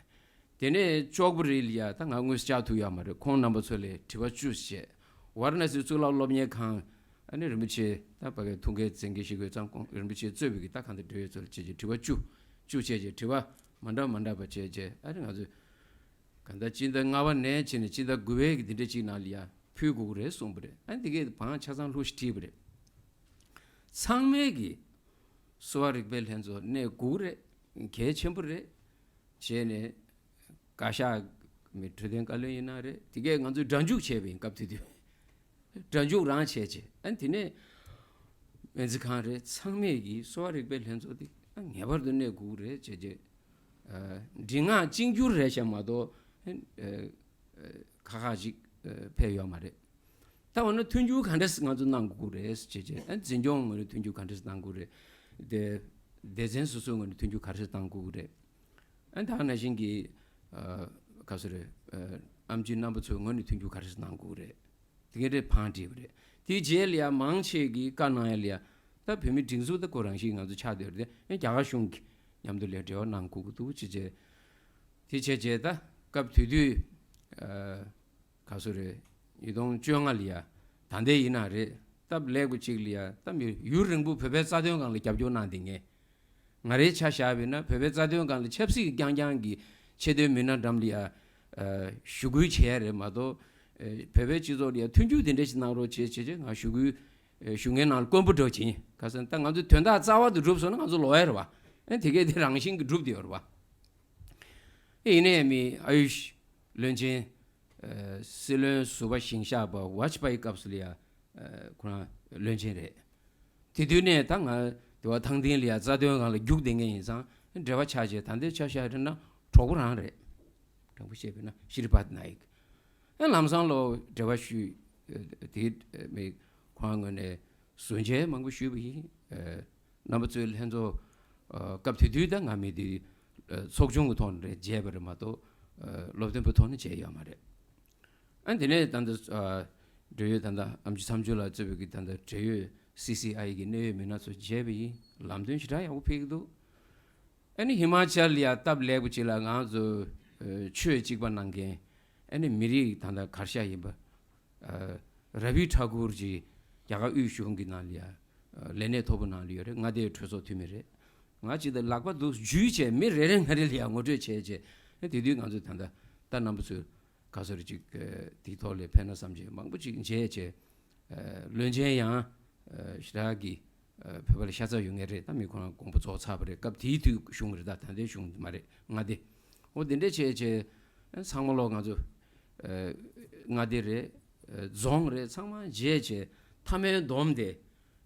དེ་ནས་ལྕོག་པོ་རི་ལ་ཡ་ད་ང་དངོས་སུ་བཅར་ཐུབ་ཡོད་མ་རེད། ཁོང་རྣམ་པ་ཚོ་ལ་དྲི་བ་བཅུ་བྱས། ཝཱ་ར་ཎ་སི་གཙུག་ལག་སློབ་གཉེར་ཁང་ཨ་ནི་རིན་པོ་ཆེ་ད་ཕ་གིའི་ཐུགས་འགན་འཛིན་མཁན་ཞིག་ཡོད་ཙང་ཁོང་རིན་པོ་ཆེ་གཙོས་པའི་གི་ད་གང་ལྟར་འབྲེལ་ཡོད་ཚོ་ལ་བྱས་རྗེས་དྲི་བ་བཅུ་བཅུ་བྱས་རྗེས་དྲི་བ་མ་འདྲ་མ་འདྲ་བ་བྱས་རྗེས་ཨ་ནི་ང་ཚོས་གང་ལྟར་སྤྱི་ཟླ་ལྔ་པ་ནས་བྱས་ནས་སྤྱི་ཟླ་དགུ་པའི་གི་འདི་འདྲ་ཅིག་ནང་ལ་ཡ་ཕུལ་དགོས་ཀྱི་རེད་གསུངས་པ་རེད། ཨ་ནི་དེ་གས་བང་ཆ་ཚང་ལྷུག་ཤིག་བྲིས་པ་རེད། ཚང་མས་གི་གསོ་བ་རིག་པའི་ལྷན་ཚོགས་གནས་དགོས་རེད། གལ་ཆེན་པོ་རེད། བྱས་ནས་བཀའ་ཤག་མི་འཕྲོད་བསྟེན་བཀའ་བློན་ཡིན་ན་རེད། དེ་གས་ང་ཚོས་སྒྲ་འཇུག་བྱས་པ་ཡིན། སྐབས་དེ་དུས་སྒྲ་འཇུག་རང་བྱས་བྱས་ཨ་དེ་ནས་སྨན་རྩིས་ཁང་རེད། ཚང་མས་ཀྱིས་གསོ་བ་རིག་པའི་ལྷན་ཚོགས་འདི་ཨ་ངེས་པར་དུ་གནས་དགོས་རེད་བྱས་བྱས། ཨ་མགྲིན་ངག་གཅིག་གྱུར་རེད་ཤག་མ་གཏོགས་ཨ་ཨ་ཁག་ཁག་ཅིག་ཨ་ཕེབས་ཡོད་མ་རེད། ད་འོ་ན་མཐུན་འགྱུར་ག་འདྲ་ང་ཚོ་གནང་དགོས་རེད་ཅེས་བྱས། ཨ་འཛིན་སྐྱོང་ངོས་ནས་མཐུན་འགྱུར་ག་འདྲ་གནང་དགོས་རེད། དེ་སྡེ་ཚན་སོ་སོའི་ངོས་ནས་མཐུན་འགྱུར་ག་འདྲ་གནང་དགོས་རེད། ཨ་ད་ནང་བཞིན་གྱི་ཨ་ག་ཚོད་རེད། ཨ་ཨེམ་ཆི་རྣམ་པ་ཚོའི་ངོས་ནས་མཐུན་འགྱུར་ག་འདྲ་གནང་དགོས་རེད། དེ་ག་འདྲའི་བང་བསྒྲིགས་པ་རེད། དེའི་རྗེས་ལ་ཡ་མང་ཆེ་གིས་བཀའ་གནང་ཡ་ལ་ཡ་ད་བོད་མིའི་སྒྲིག་འཛུགས་ད་ཁོ་རང་བཞིན་ང་ཚོ་ཆགས་བསྡད་རེད། ཨ་རྒྱ་གར་གཞུང་གི་མཉམ་དུ་ལ་འབྲེལ་བ་གནང་དགོས་ཀྱི་འདུག་ཅེས་བྱས། དེ་བྱས་རྗེས་ད་སྐབས་དེ་དུས་ཨ་ག་ཚོད་རེད། ཉིས་སྟོང་བཅོ་ལྔ་ལ་ཡ་ད་ལྟའི་ཡིན་ན་རེད། སྟབས་ལེགས་པོ་གཅིག་ལ་ཡ་ད་མི་ཡུན་རིང་པོ་བོད་པའི་རྩ་དོན་སྒང་ལ་རྒྱབ་སྐྱོར་གནང་བསྡད་མཁན། ང་རའི་ཆ་བཞག་པ་ཡིན་ན་བོད་པའི་རྩ་དོན་སྒང་ལ་ཆབ་སྲིད་ཀྱི་རྐྱང་རྐྱང་གི་ཆེས་མཐོའི་མི་སྣ་འགྲམ་ལ་ཡ་ཨ་ཞུ་སྐུལ་བྱས་རེད་མ་གཏོགས། ཨ་བོད་པའི་སྤྱི་ཚོགས་ལ་ཡ་མཐུན་འགྱུར་དེ་འདྲ་ཞིག་གནང་རོགས་བྱེད་བྱེད་བྱེད་ང་ཞུ་སྐུལ་ཨ་ཞུ་མཁན་ནང་ལ་དཀོན་པོ་འགྲོ་ཕྱིན། ཁ་སང་ད་ང་ཚོའི་དོན་དག་རྩ་བ་དེ་འགྲུབ་སོང་ན་ང་ཚོ་ལོག་ཡ་རེད་བ། ཨ་དེ་གས་དེ་རང་བཞིན་གྱིས་འགྲུབ་བསྡད་ཡོད་རེད་བ། ཨེ་ཡིན་ནའི་མི་ཨ་ཡུཤ་བློན་ཆེན་ཨ་སྲིད་བློན་ཟུར་པ་ཞིང་གཤེགས་པ་ཝཱཇ་པཱ་ཡི་སྐབས་སུ་ལ་ཡ་ཨ་ཁོ་རང་བློན་ཆེན་རེད། དེ་དུས་ནས་ད་ང་དེ་བ་ཐང་སྟེང་ལ་ཡ་རྩ་དོན་སྒང་ལ་རྒྱུགས་བསྡད་མཁན་ཡིན་ཙང་འབྲེལ་བ་ཆགས་བྱས་ད་ལྟའི་ཆ་བཞག་རེད་ན་གྲོགས་པོ་རང་རེད། དྲང་པོ་བཤད་པས་ན་ཤི་རི་པཱད་ནཱ་ཡིག་ཨ་ལམ་སང་ལོ་འབྲེལ་བ་ཞུས། ཨ་དེ་མི་ཁོང་ངོས་ནས་ཟུར་མཇལ་མང་པོ་ཞུས་པ་ཡིན། ཨ་རྣམ་པ་ཚོའི་ལྷན་ཚོགས་ཨ་སྐབས་དེ་དུས་ད་ང་མི་དེ་ཨ་ཚོགས་ཆུང་གི་ཐོག་ནས་རེད་མཇལ་བ་རེད་མ་གཏོགས་ཨ་སློབ་སྟོན་པའི་ཐོག་ནས་མཇལ་ཡོད་མ་རེད། ཨ་དེ་ནས་ད་ལྟ་ཨ་འབྲེལ་ཡོད་ད་ལྟ་ཨེམ་ཆི་མཚམས་སྦྱོར་ལགས་གཙོས་པའི་གི་ད་ལྟ་འབྲེལ་ཡོད་སི་སི་ཨའི་གི་གནད་ཡོད་མི་སྣ་ཚོ་མཇལ་བ་ཡིན། ལམ་སྟོན་ཞེ་དྲག་ཡག་པོ་ཕེབས་ཀྱི་འདུག་ཨ་ནི་ཧི་མ་ཅལ་ལ་ཡ་སྟབས་ལེགས་པོ་ཅིག་ལ་ང་ཚོ་ཨ་ཆོས་གཅིག་པ་གནང་མཁན་ཨ་ནི་མི་རིགས་ད་ལྟ་གར་ཤ་ཡིན་པ་ཨ་ར་བི་ཐ་གུར་གྱི་རྒྱ་གར་དབུས་གཞུང་གི་ནང་ལ་ཡ་ཨ་ལས་གནས་མཐོ་པོ་ནང་ལ་ཡོད་རེད། མངའ་སྡེའི་གྲོས་ཚོགས་འཐུས་མི་རེད། ང་ཅིག་ད་ལག་པ་འདུག་འཇུས་བྱས་མི་རེ་རེ་ང་རེ་ལ་ཡ་ངོ་སྤྲོད་བྱས་བྱས་ཨ་དེ་དུས་ང་ཚོ་ད་ལྟ་ད་རྣམ་པ་ཚོས་ག་ཚོད་ཅིག་ཨ་དེའི་ཐོག་ལ་ཕན་ན་བསམ་བྱས་མང་པོ་ཅིག་མཇལ་བྱས་ཨ་བློན་ཆེན་ཡང་ཨ་ཞེ་དྲག་གི་ཨ་བོད་པ་ལ་ཤ་ཚ་ཡོད་མཁན་རེད། ད་མི་ཁོ་རང་དགོངས་པ་རྫོགས་ཚར་བ་རེད། སྐབས་དེའི་དུས་གཞུང་རེད། ད་ད་ལྟའི་གཞུང་མ་རེད། མངའ་སྡེ། འོ་དེ་འདྲས་བྱས་བྱས་ཚང་མ་ལོག་ང་ཚོ་ཨ་མངའ་སྡེ་རེད། རྫོང་རེད། ཚང་མ་མཇལ་བྱས་མཐའ་མའི་སྡོམ་དེ་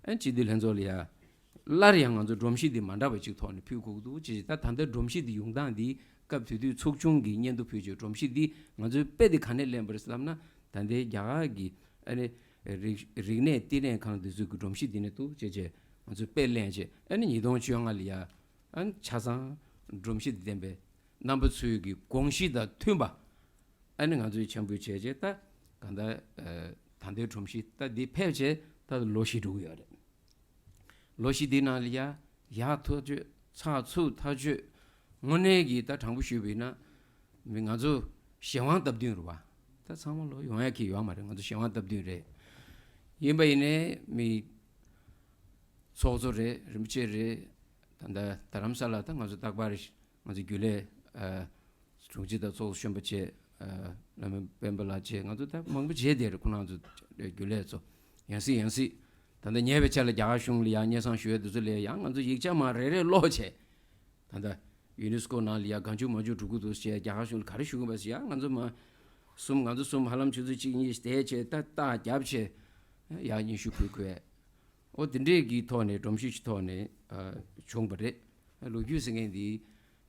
ཨ་སྤྱི་འཐུས་ལྷན་ཚོགས་ལ་ཡ། སླར་ཡང་ང་ཚོ་སྒྲོམ་གཞི་འདི་མ་འདྲ་བ་ཅིག་ཐོག་ནས་ཕུལ་དགོས་ཀྱི་འདུག་ཅེས། ད་ད་ལྟ་སྒྲོམ་གཞི་འདི་ཡོང་སྟངས་འདི་སྐབས་དེ་དུས་ཚོགས་ཆུང་གི་སྙན་ཐོ་ཕུལ་བྱས་སྒྲོམ་གཞི་འདི་ང་ཚོའི་དཔེ་འདི་ག་ནས་ལེན་པ་རེད་ལབ་ན། ད་ལྟའི་རྒྱ་གར་གྱི་ཨ་ནི་རིག་རིག་གནས་བསྟི་གནས་ཁང་འདི་ཚོ་གི་སྒྲོམ་གཞི་འདི་ནས་འདུག་ཅེས་བྱས་ང་ཚོས་དཔེ་ལེན་བྱས། ཨ་ནི་ཉིས་སྟོང་བཅོ་ལྔ་ལ་ཡ་ཨ་ནི་ཆ་ཚང་སྒྲོམ་གཞི་འདི་ལྡན་པའི་རྣམ་པ་ཚོའི་གི་དགོངས་གཞི་དང་མཐུན་པ། ཨ་ནི་ང་ཚོས་འཆར་འབུལ་བྱས་རྗེས་ད་གང་ལྟར་ཨ་ད་ལྟའི་སྒྲོམ་གཞི་ད་འདི་ཕེབས་བྱས་ད་ལོ་བཞི་འགྲོ་གི་ཡོད་རེད། ལོ་བཞི་འདི་ནང་ལ་ཡ་ཡག་ཐག་ཆོད་ཚགས་ཚུད་ཐག་ཆོད་དངོས་གནས་ཀྱི་ད་དྲང་པོ་ཞུས་པ་ཡིན་ན། མི་ང་ཚོ་གཞན་དབང་སྟབས་བསྟུན་རེད་བ། ད་ཚང་མ་ལོ་ཡོང་ཡ་གི་ཡོད་མ་རེད། ང་ཚོ་གཞན་དབང་སྟབས་བསྟུན་རེད། ཡིན་པ་ཡིན་ནའི་མི་ཚོགས་གཙོ་རེད། རིན་པོ་ཆེ་རེད། ད་ལྟ་རྡ་རམ་ས་ལ་ད་ང་ཚོ་རྟག་པར་ང་ཚོ་རྒྱུན་ལས་ཨ་དྲུང་ཆེ་དང་ཚོགས་གཙོ་གཞོན་པ་བཅས་ཨ་བླ་མ་སྤེན་པ་ལགས་བཅས་ང་ཚོ་ད་མང་པོ་བྱས་བསྡད་རེད། ཁོ་རང་ཚོ་རྒྱུན་ལས་ཚོ་ཡང་སྲིད་ཡང་སྲིད། ད་ལྟ་ཉེ་བའི་ཆར་ལ་རྒྱ་གར་གཞུང་ལ་ཡང་སྙན་སེང་ཞུ་ཡ་དེ་ཚོ་ལ་ཡང་ང་ཚོ་ཡིག་ཆ་མར་རེ་རེ་ཀློག་བྱས། ད་ལྟ་ཡུ་ནེ་སི་ཀོ་ནང་ལ་ཡ་གང་བྱུང་མང་བྱུང་འགྲོ་གི་འདུག་ཟེར། རྒྱ་གར་གཞུང་ལ་ག་རེ་ཞུ་གི་ཡོད་པ་ཟེར་ཡ། ང་ཚོ་མ་གསུམ་ང་ཚོ་གསུམ་ཧ་ལམ་ཆུ་ཚོད་གཅིག་གཉིས་བསྡད་བྱས་ད་རྟགས་བརྒྱབ་བྱས་ཡ་སྙན་ཞུ་ཕུལ་དགོས། ཨོ་དེ་འདྲས་ཀྱི་ཐོག་ནས་སྒྲོམ་གཞི་ཞིག་ཐོག་ནས་ཨ་བྱུང་བ་རེད། ལོ་རྒྱུས་ཟེར་མཁན་འདི་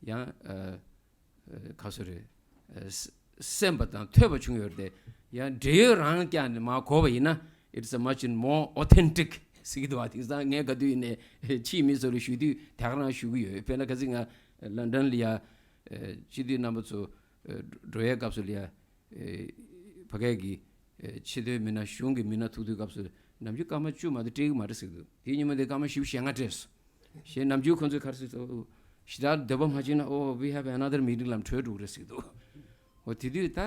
ཡང་ཨ་ཨ་ག་སོ་རེད། ཨ་གསན་པ་དང་ཐོས་པ་བྱུང་ཡོད་རེད་དེ། ཡང་འབྲེལ་ཡོད་རང་བཀྱག་ནས་མར་གོ་བ་ཡིན་ན། It's a much more authentic ཟེར་གྱི་འདུག་བ། དེང་སང་ངས་ག་དུས་ཡིན་ནའི་ཕྱིའི་མི་ཚོ་ལ་ཞུ་དུས་དེ་ག་རང་ཞུ་གི་ཡོད། དཔེར་ན་ཁ་སང་ང་ལན་ཌན་ལ་ཡ་སྤྱི་འཐུས་རྣམ་པ་ཚོ་འགྲོ་ཡའི་སྐབས་སུ་ལ་ཡ། ཨེ་ཕ་གི་གི་ཨེ་ཆེས་མཐོའི་མི་སྣ་གཞུང་གི་མི་སྣ་ཐུག་དུས་སྐབས་སུ་ནམ་རྒྱུན་སྐར་མ་བཅུ་མ་གཏོགས་སྤྲད་ཀྱི་མ་རེད་ཟེར་གྱི་འདུག་དེའི་ཉིན་མོ་དེ་སྐར་མ་བཞི་བཅུ་ཞེ་ལྔ་སྤྲད་སོང་། ཞེས་ནམ་རྒྱུན་ཁོང་ཚོས་ག་རེ་ཟེར་གྱི་འདུག་ཞེ་དྲག་འདོད་པ་མ་བྱས་ན། Oh, we have another meeting ལབ་བྲོས་འགྲོ་གི་རེད་ཟེར་གྱི་འདུག་འོ་དེ་དུས་ད་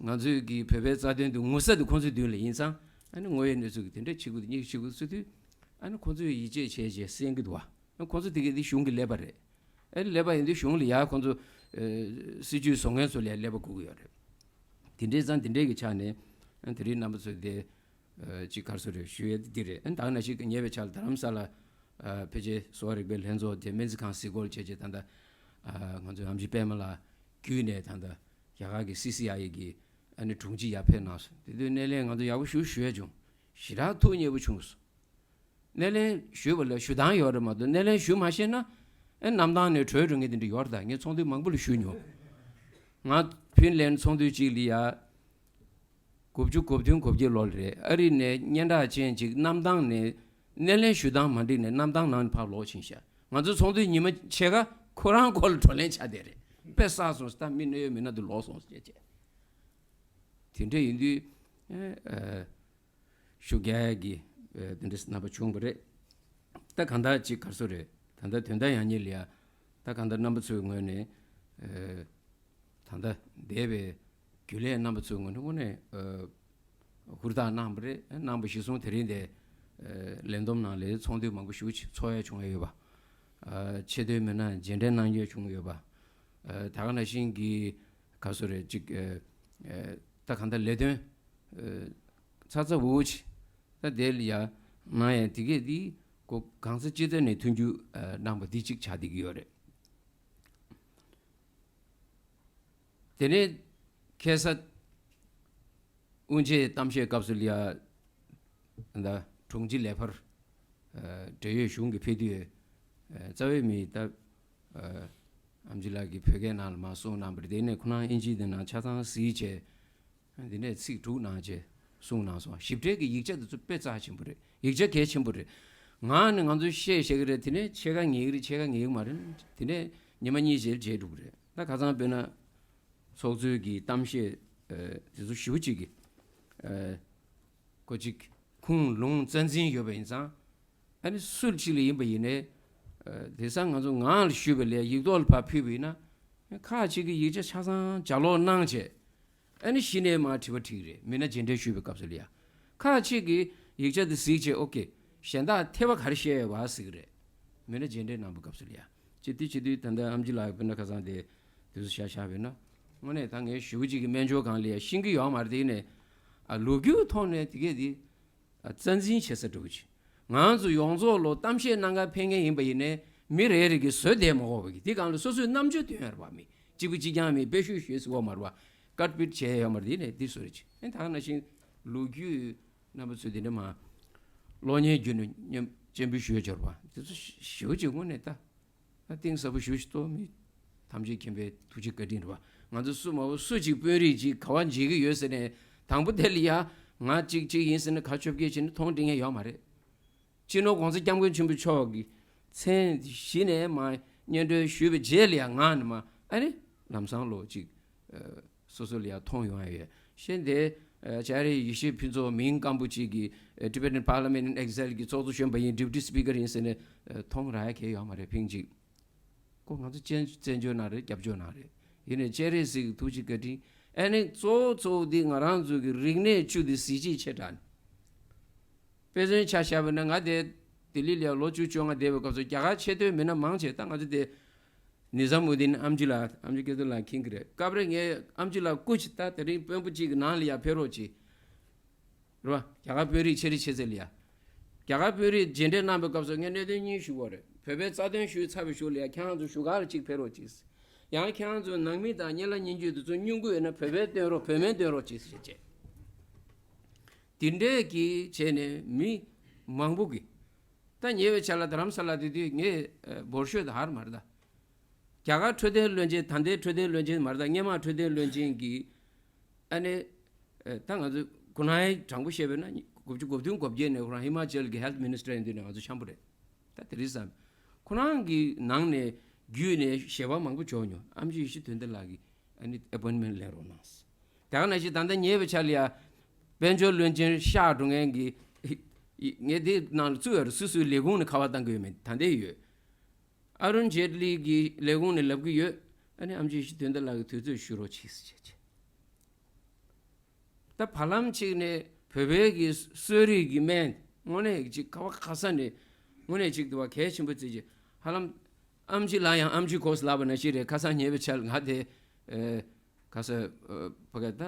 ང་ཚོས་ཀྱི་བོད་པའི་རྩ་དོན་དུ་ངོ་ཚ་དེ་ཁོང་ཚོའི་མདུན་ལ་ཡིན་ཙང་། ཨ་ནི་དངོས་ཡོད་གནས་ཚུལ་གྱི་དེ་འདྲ་བྱེད་དགོས་དེ་གཉིས་བྱེད་དགོས་ཟེར་དུས། ཨ་ནི་ཁོང་ཚོས་ཡིད་ཆེས་བྱས་བྱས་གསན་གྱི་འདུག་བ། ཁོང་ཚོ་དེ་གའི་དེ་གཞུང་གི་ཀླད་པ་རེད། ཨེ་ཀླད་པ་ཡིན་དུས་གཞུང་ལ་ཡ་ཁོང་ཚོ་ཨེ་སྲིད་ཇུས་བཟོ་མཁན་ཚོ་ལ་ཡ་ཀླད་པ་དགོས་ཀྱི་ཡོད་རེད། དེ་འདྲའི་ཙང་དེ་འདྲའི་གི་ཆ་ནས་ཨ་དེ་རིང་རྣམ་པ་ཚོས་དེ་ཨེ་ཅིག་ག་རེ་ཟེར་རེད་ཞུ་ཡས་དེ་འདི་རེད། ཨ་ད་ག་ནང་བཞིན་ཉེ་བའི་ཆར་ལ་རྡ་རམ་ས་ལ་ཨ་ཕལ་ཆེར་གསོ་བ་རིག་པའི་ལྷན་ཚོགས་དེ་སྨན་རྩིས་ཁང་གཟིགས་སྐོར་བྱས་རྗེས་ད་ལྟ་ཨ་ང་ཚོའི་ཨེམ་ཆི་པད་མ་ལགས་བརྒྱུད་ནས་ད་ལྟ་རྒྱ་གར་གྱི་སི་སི་ཨའི་ཨེ་གི་ཨ་ནི་དྲུང་ཆེ་ཡར་ཕེབས་གནང་སོང་། དེ་དུས་སྣེ་ལེན་ང་ཚོ་ཡག་པོ་ཞེ་པོ་ཞུ་ཡ་བྱུང་། ཞེ་དྲག་ཐུགས་མཉེས་པོ་བྱུང་སོང་། སྣེ་ལེན་ཞུས་པ་ལ་ཞུ་སྟངས་ཡོད་རེད་མ་གཏོགས། སྣེ་ལེན་ཞུ་མ་ཤེས་ན་ཨེ་གནམ་ཐང་ནས་བྲོས་འགྲོ་མཁན་དེ་འདྲ་ཡོད་རེད། ད་ངས་ཚོགས་འདུ་མང་པོ་ལ་ཞུས་མྱོང་། ང་ཕིན་ལན་ཚོགས་འདུ་གཅིག་ལ་ཡ། དགུ་བཅུ་གོ་བདུན་གོ་བརྒྱད་ལོ་ལ་རེད། ཨ་རི་ནས་སྙན་གྲགས་ཅན་ཅིག་གནམ་ཐང་ནས་སྣེ་ལེན་ཞུ་སྟངས་མ་འགྲིག་ནས་གནམ་ཐང་ནང་ནས་ཕར་ལོག་ཕྱིན་ཤག་ང་ཚོ་ཚོགས་འདུའི་ཉི་མ་ཕྱེད་ཀ་ཁོ་རང་སྐོར་ལ་བགྲོ་གླེང་ཆགས་བསྡད་རེད། དཔེ་བསགས་སོང་། ད་མི་གནད་ཡོད་མི་སྣ་དེ་ལོག་སོང་ཟེར་བྱས། དེ་འདྲ་ཡིན་དུས་ཨེ་ཨེ། ཤུགས་རྒྱག་ཡ་གི་ཨེ་དེ་འདྲ་རྣམ་པ་བྱུང་བ་རེད། ད་གང་ལྟར་ཅིག་ག་རེ་ཟེར་རེད། ད་ལྟ་དོན་དག་ཡང་སྙིང་ལ་ཡ། ད་གང་ལྟར་རྣམ་པ་ཚོའི་ངོས་ནས་ཨེ་ད་ལྟ་འདས་པའི་རྒྱུན་ལས་རྣམ་པ་ཚོའི་ངོས་ནས་དངོས་གནས་ཨེ་ཧུར་ཐག་གནང་བ་རེད། གནང་བ་གཞིར་བཟུང་དེ་རིང་འདི་ཨེ་ལས་བསྡོམས་ནང་ལ་ཚོགས་འདུ་མང་པོ་ཞེ་པོ་ཅིག་ཚོགས་ཡ་བྱུང་ཡ་ཡོད་པ། ཨེ་ཆེས་མཐོའི་མི་སྣ་མཇལ་འཕྲད་གནང་ཡ་བྱུང་ཡོད་པ། ཨེ་ད་ག་ནང་བཞིན་གྱི་ག་རེ་ཟེར་རེད། ཅིག་ཨེ་ཨེ་ད་གང་ལྟར་ལས་དོན་ཨེ་ཚ་ཚ་འུར་འུར་ཅིག་ད་དེ་ལ་ཡ་གནང་ཡ་དེ་གས་དེ་ཁོ་གང་ས་ཅི་ཐད་ནས་མཐུན་འགྱུར་ཨེ་གནང་བ་དེ་གཅིག་ཆགས་བསྡད་ཀྱི་ཡོད་རེད། དེ་ནས་ཁ་སང་དབུ་འབྱེད་གཏམ་བཤད་སྐབས་སུ་ལ་ཡ་ད་དྲུང་ཆེ་ལས་འཕར་ཨེ་འབྲེལ་ཡོད་གཞུང་གིས་ཕེབས་དུས་ཨེ་རྩ་བའི་མི་ད་ཨེ་ཨེམ་ཆི་ལགས་ཀྱིས་བོད་སྐད་ནང་ལ་མར་གསུངས་གནང་བ་རེད། དེ་ནས་ཁོ་རང་ཨིན་ཇིའི་དེ་ནང་ཆ་ཚང་གཟིགས་བྱས། འདི་ནས་ཚིག་དྲུག་གནང་བྱས་གསུངས་གནང་སོང་། ཞིབ་ཕྲའི་གི་ཡིག་ཆ་འདི་ཚོ་དཔེ་རྩ་ཆེན་པོ་རེད། ཡིག་ཆ་གལ་ཆེན་པོ་རེད། ང་ནི་ང་ཚོས་བཤད་བཤད་ཀྱི་རེད། དེ་ནས་ཕྱེད་ཀ་ངེས་ཀྱི་རེད། ཕྱེད་ཀ་ངེས་ཀྱི་མ་རེད། དེ་ནས་ཉི་མ་གཉིས་རྗེས་བརྗེད་འགྲོ་གི་རེད། ད་ཁ་སང་དཔེར་ན་ཚོགས་གཙོའི་གི་གཏམ་བཤད་ཨ་དེ་ཚོ་ཞེ་པོ་ཅིག་གི་ཨ་ཀོ་ཅིག་ཁུངས་ལུང་རྩ་འཛིན་ཡོད་པ་ཡིན་ཙང་། ཨ་ནི་སུ་ཅིག་ལ་ཡིན་པ་ཡིན་ནའི། ཨ་དེང་སང་ང་ཚོ་ངག་ལ་ཞུས་པ་ལས་ཡིག་ཐོག་ལ་ཕར་ཕུལ་བ་ཡིན་ན། ཁག་ཅིག་གིས་ཡིག་ཆ་ཆ་ཚང་ལྗགས་ཀློག་གནང་བྱས། ཨ་ནི་གཞི་ནས་མར་དྲི་བ་དྲིས་ཀྱི་རེད། མི་སྣ་མཇལ་འཕྲད་ཞུས་པའི་སྐབས་སུ་ལ་ཡ། ཁག་ཅིག་གིས་ཡིག་ཆ་དེ་གཟིགས་བྱས། ཨོ་ཀེ། གཞན་དག་ཐེ་བ་ག་རེ་བཤད་ཡོད་པ་ཟེར་གྱི་རེད། མི་སྣ་མཇལ་འཕྲད་གནང་པའི་སྐབས་སུ་ལ་ཡ། ཅི་སྟེ་བྱེད་དུས་ད་ལྟ་ཨེམ་ཆི་ལགས་དཔེར་ན་ཁ་སང་དེ་དེ་ཚོ་བཤད་བཞག་པ་ཡིན་ན། དངོས་གནས་ད་ངས་ཞེ་པོ་ཅིག་གི་སྨན་སྦྱོར་སྒང་ལ་ཡ་ཤེས་ཀྱི་ཡོད་མ་རེད། དེ་ནས་ཨ་ལོ་རྒྱུས་ཐོག་ནས་དེ་གས་དེ། རྩ་འཛིན་བྱེད་ས་འདྲ་བོ་ཅིག་ང་ཚོ་ཡོངས་རྫོགས་ལོ་གཏམ་བཤད་གནང་ག་ཕེབས་མཁན་ཡིན་པ་ཡིན་ནའི། མི་རེ་རེ་གིས་བཟོ་བསྡད་མ་དགོས་པ་གི། དེ་སྒང་ལ་སོ་སོའི་རྣམ་དཔྱོད་འདོན་ཡ་རེད་པ། མི་གཅིག་པུ་གཅིག་རྐྱང་མི་དཔེ་ཤོད་ཤོད་ཟེར་བ་མ་རེད་པ། ཀཊ་པིཊ་བྱས་ཡོད་མ་རེད། དེ་ནས་འདི་བཟོ་རེད་ཅིག་ཨེ་ད་ག་ནང་བཞིན་ ལོ་རྒྱུས་རྣམ་པ་ཚོས་དེ་འདྲ་མ་གློག་བརྙན་བརྒྱུད་ནས་མཉམ་སྤྱན་འབུལ་ཞུ་ཡ་འབྱོར་བ་དེ་ཚོ་ཞེ་པོ་ཅིག་དངོས་གནས་ད་ད་གཏིང་ཟབ་པོ་ཞེ་པོ་ཅིག་རྟོགས། མི་ཐམས་ཅད་མཁྱེན་པའི་ཐུགས་རྗེ་བཀའ་དྲིན་རེད་བ། ང་ཚོ་སུ་མ་བོ་སུ་གཅིག་དཔོན་རིགས་གཅིག་ག་བ་འཇིག་གི་ཡོད་ཟེར་ནས་དང་པོ་དེ་ལ་ཡ་ང་གཅིག་གཅིག་ཡིན་ཟེར་ནས་ག་ཆོབ་སྐད་བྱས་ནས་མཐོང་འདྲི་མཁན་ཡོད་མ་རེད། སྤྱི་ནོར་༸གོང་ས་༸སྐྱབས་མགོན་ཆེན་པོ་མཆོག་གི་མཚན་གཞི་ནས་མ་སྙན་སྒྲོན་ཞུས་པའི་རྗེས་ལ་ཡང་ང་ནི་མ་ཨ་ནི་ལམ་སང་ལོ་གཅིག་ཨ་སོ་སོ་ལ་ཡང་མཐོང་ཡོང་ཡ་ཡོད། གཞན་དེ་ཨ་ལྕགས་རི་ཡེ་ཤེས་ཕུན་ཚོགས་མིང་སྐམ་པོ་གཅིག་གིས་ཨ་Tibetan Parliament in Exile གི་ཚོགས་གཙོ་གཞོན་པ་ཡིན། Deputy Speaker ཡིན་ཟེར་ནས་ཨ་མཐོང་རག་ཡ་གང་ཡང་ཡོད་མ་རེད། ཕིང་གཅིག་ཁོ་ང་ཚོ་བཙན་བཙན་བྱོལ་ནང་རེད། རྒྱབ་ཕྱོགས་ནང་རེད། ཡིན་ནའི་སྤྱན་རས་གཟིགས་ཀྱི་ཐུགས་རྗེ་བཀའ་དྲིན། ཨ་ནི་གཙོ་བོ་གཙོ་བོ་འདི་ང་རང་ཚོ་གི་རིག་གནས་བཅུད་འདི་གཟི་བརྗིད་ཆེ་དྲགས་ནས། དཔེ་མཚོན་ཆ་བཞག་པ་ན་ང་དེ་ལྡི་ལི་ལ་ལོ་བཅུ་བཅོ་ལྔ་བསྡད་པའི་སྐབས་སུ་རྒྱ་གར་ཆེ་མཐོའི་མི་སྣ་མང་ཆེ་ད་ང་ཚོ་དེ་ནི་ཛ་མུ་དིན་ཨམ་ཆི་ལགས། ཨམ་ཆི་སྐལ་རྡོར་ལགས་མཁྱེན་གྱི་རེད། སྐབས་རེ་ངས་ཨམ་ཆི་ལགས་སྐུ་མཁྱེན་ད་དེ་རིང་དཔོན་པོ་གཅིག་གི་ནང་ལ་ཡར་ཕེབས་རོགས་གྱིས། རེད་བ། རྒྱ་གར་དཔོན་རིགས་ཆེ་རིགས་ཆེ་ཚད་ལ་ཡ། རྒྱ་གར་དཔོན་རིགས་མཇལ་འཕྲད་གནང་པའི་སྐབས་སུ་ངས་གནད་དོན་གཉིས་ཞུ་དགོས་རེད། བོད་པའི་རྩ་དོན་ཞུས་ཚར་བའི་གཞུག་ལ་ཡ་ཁྱེད་རང་ཚོ་བཞུགས་སྒར་ལ་གཅིག་ཕེབས་རོགས་གྱིས། ཡང་ཁྱེད་རང་ཚོ་ནང་མི་དང་གཉེན་ལ་གཉེན་རྒྱུད་དེ་ཚོ་སྙུང་གི་ཡོད་ན་བོད་པའི་སྟོན་རོགས། བོད་སྨན་སྟོན་རོགས་གྱིས་ཟེར་བྱས། དེ་འདྲས་ཀྱིས་བྱས་ནས་མི་མང་པོ་གིས་ད་ཉེ་བའི་ཆར་ལ་རྡ་རམ་ས་ལ་དེ་དུས་ངས་ཨ་འབོར་ཤོས་དེ་ཧར་མར་ད། རྒྱ་གར་འཕྲོད་བསྟེན་བློན་ཆེན། ད་ལྟའི་འཕྲོད་བསྟེན་བློན་ཆེན་མ་རེད་ད། སྔོན་མ་འཕྲོད་བསྟེན་བློན་ཆེན་གྱིས་ཨ་ནི་ཨ་ད་ང་ཚོ་ཁོ་རང་དྲང་པོ་བཤད་པས་ན་དགུ་བཅུ་གོ་བདུན་གོ་བརྒྱད་ནས་ཁོ་རང་ཧི་མ་ཅལ་གྱི་ཧེལ་ཐི་མི་ནི་སི་ཊར་ཡིན་དུས་ནས་ང་ཚོ་འཆམ་པོ་རེད། ད་དེ་རིང་སང་ཁོ་རང་གི་ནང་ནས་བརྒྱུད་ནས་ཞལ་པར་མང་པོ་འབྱོར་མྱོང་། ཨེམ་ཆི་ཡེ་ཤེས་དོན་ལྡན་ལགས་ཀྱིས་ཨ་ནི་ཨེ་པོའིན་མེན་ཊི་ལེན་རོགས་གནང་། དེ་ག་ནང་བཞིན་ད་ལྟ་ཉེ་བའི་ཆར་ལ་ཡ་དཔལ་འབྱོར་བློན་ཆེན་གཤེགས་འགྲོ་མཁན་གྱི་ངས་འདི་ནང་ལ་བཙུགས་ཡོད་རེད། སུ་སུའི་ལས་ཁུངས་ནས་ཁ་པར་བཏང་གི་ཡོད་མེད་ད་ལྟའི་ཡོད། ཨ་རུན་ཇེ་ཏི་ལི་གི་ལས་ཁུངས་ནས་ལབ་ཀྱི་ཡོད། ཨ་ནི་ཨེམ་ཆི་ཡེ་ཤེས་དོན་ལྡན་ལགས་ཀྱིས་དུས་ཚོད་ཞུ་རོགས་གྱིས་ཟེར་བྱས། ད་བར་ལམ་གཅིག་ནས་བོད་པའི་གི་གསོ་རིག་གི་སྨན་དངོས་གནས་ཅིག་ག་བ་ག་ས་ནས་དངོས་གནས་ཅིག་འདུག་བ་གལ་ཆེན་པོ་བརྩི་བྱས། ཧ་ལམ་ཨེམ་ཆི་ལགས་ཡང་ཨེམ་ཆི་ཁོ་སི་ལབ་པ་ནང་བཞིན་རེད། ཁ་སང་ཉེ་བའི་ཆར་ང་དེ་ཨེ་ག་ས་ཨེ་བ་ག་ད།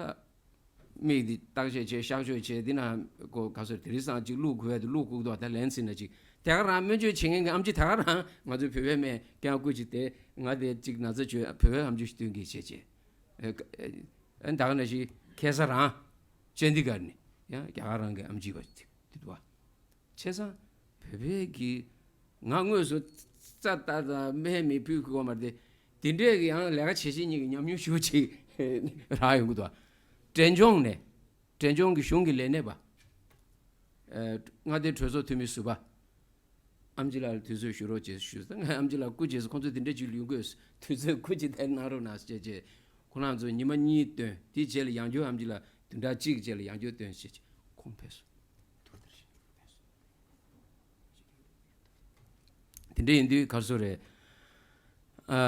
མིག་འདི་བརྟག་དཔྱད་བྱས། གཤག་བཅོས་བྱས། འདི་ན་ཀོ་ག་ཚོད་དེ་རིང་སང་ཅིག་བླུག་དགོས་པ་དེ་བླུག་དགོས་འདུག་ད་ལན་ཟིན་ན་ཅིག་དེ་ག་རང་སྨན་བཅོས་བྱེད་མཁན་གྱི་ཨེམ་ཆི་དེ་ག་རང་ང་ཚོའི་བོད་པའི་སྨན་ཀྱང་བསྐུར་ཅིག་དེ་ང་དེ་ཅིག་ན་ཚ་བཅོས་བོད་པའི་ཨེམ་ཆི་ཞིག་སྟོན་གྱིས་བྱས་བྱས། ཨ་ད་ག་ནང་བཞིན་ཁ་སང་རང་ཅན་དི་གར་ནས་ཡང་རྒྱ་གར་རང་གི་ཨེམ་ཆི་བ་ཅིག་དེ་འདུག་བ། བྱས་ཙང་བོད་པའི་གི་ང་དངོས་སུ་རྩ་ལྟ་དང་སྨན་མི་ཕུལ་དགོས་མ་རེད་དེ། དེ་འདྲས་ཀྱི་ཡང་ལས་ཀ་བྱེད་བྱེད་གཉིས་ཀྱི་ཉམས་མྱོང་ཞེ་པོ་ཅིག་རག་ཡོང་གི་འདུག་འབྲས་ལྗོངས་ནས་འབྲས་ལྗོངས་ཀྱི་གཞུང་གི་ལས་སྣེ་པ་ཨ་མངའ་སྡེ་གྲོས་ཚོགས་འཐུས་མི་ཟུར་པ་ཨེམ་ཆི་ལགས་ལ་དུས་ཚོད་ཞུ་རོགས་བྱས་ཞུས་ཙང་། ང་ཨེམ་ཆི་ལགས་སྐུ་མཁྱེན་སོང་། ཁོང་ཚོ་དེ་འདྲས་ཅིག་ལུས་དགོས། དུས་ཚོད་སྐུ་མཁྱེན་དེ་གནང་རོགས་གནང་ཟེར་བྱས་བྱས། ཁོ་རང་ཚོ་ཉི་མ་གཉིས་བཏོན། དེའི་རྗེས་ལ་ཡང་བསྐྱར་ཨེམ་ཆི་ལགས་བདུན་ཕྲག་གཅིག་རྗེས་ལ་ཡང་བསྐྱར་བཏོན་བྱས་བྱས་ཁོང་ཕེབས་སོང་། དེ་འདྲ་ཡིན་དུས་ག་རེ་ཟེར་རེད། ཨ་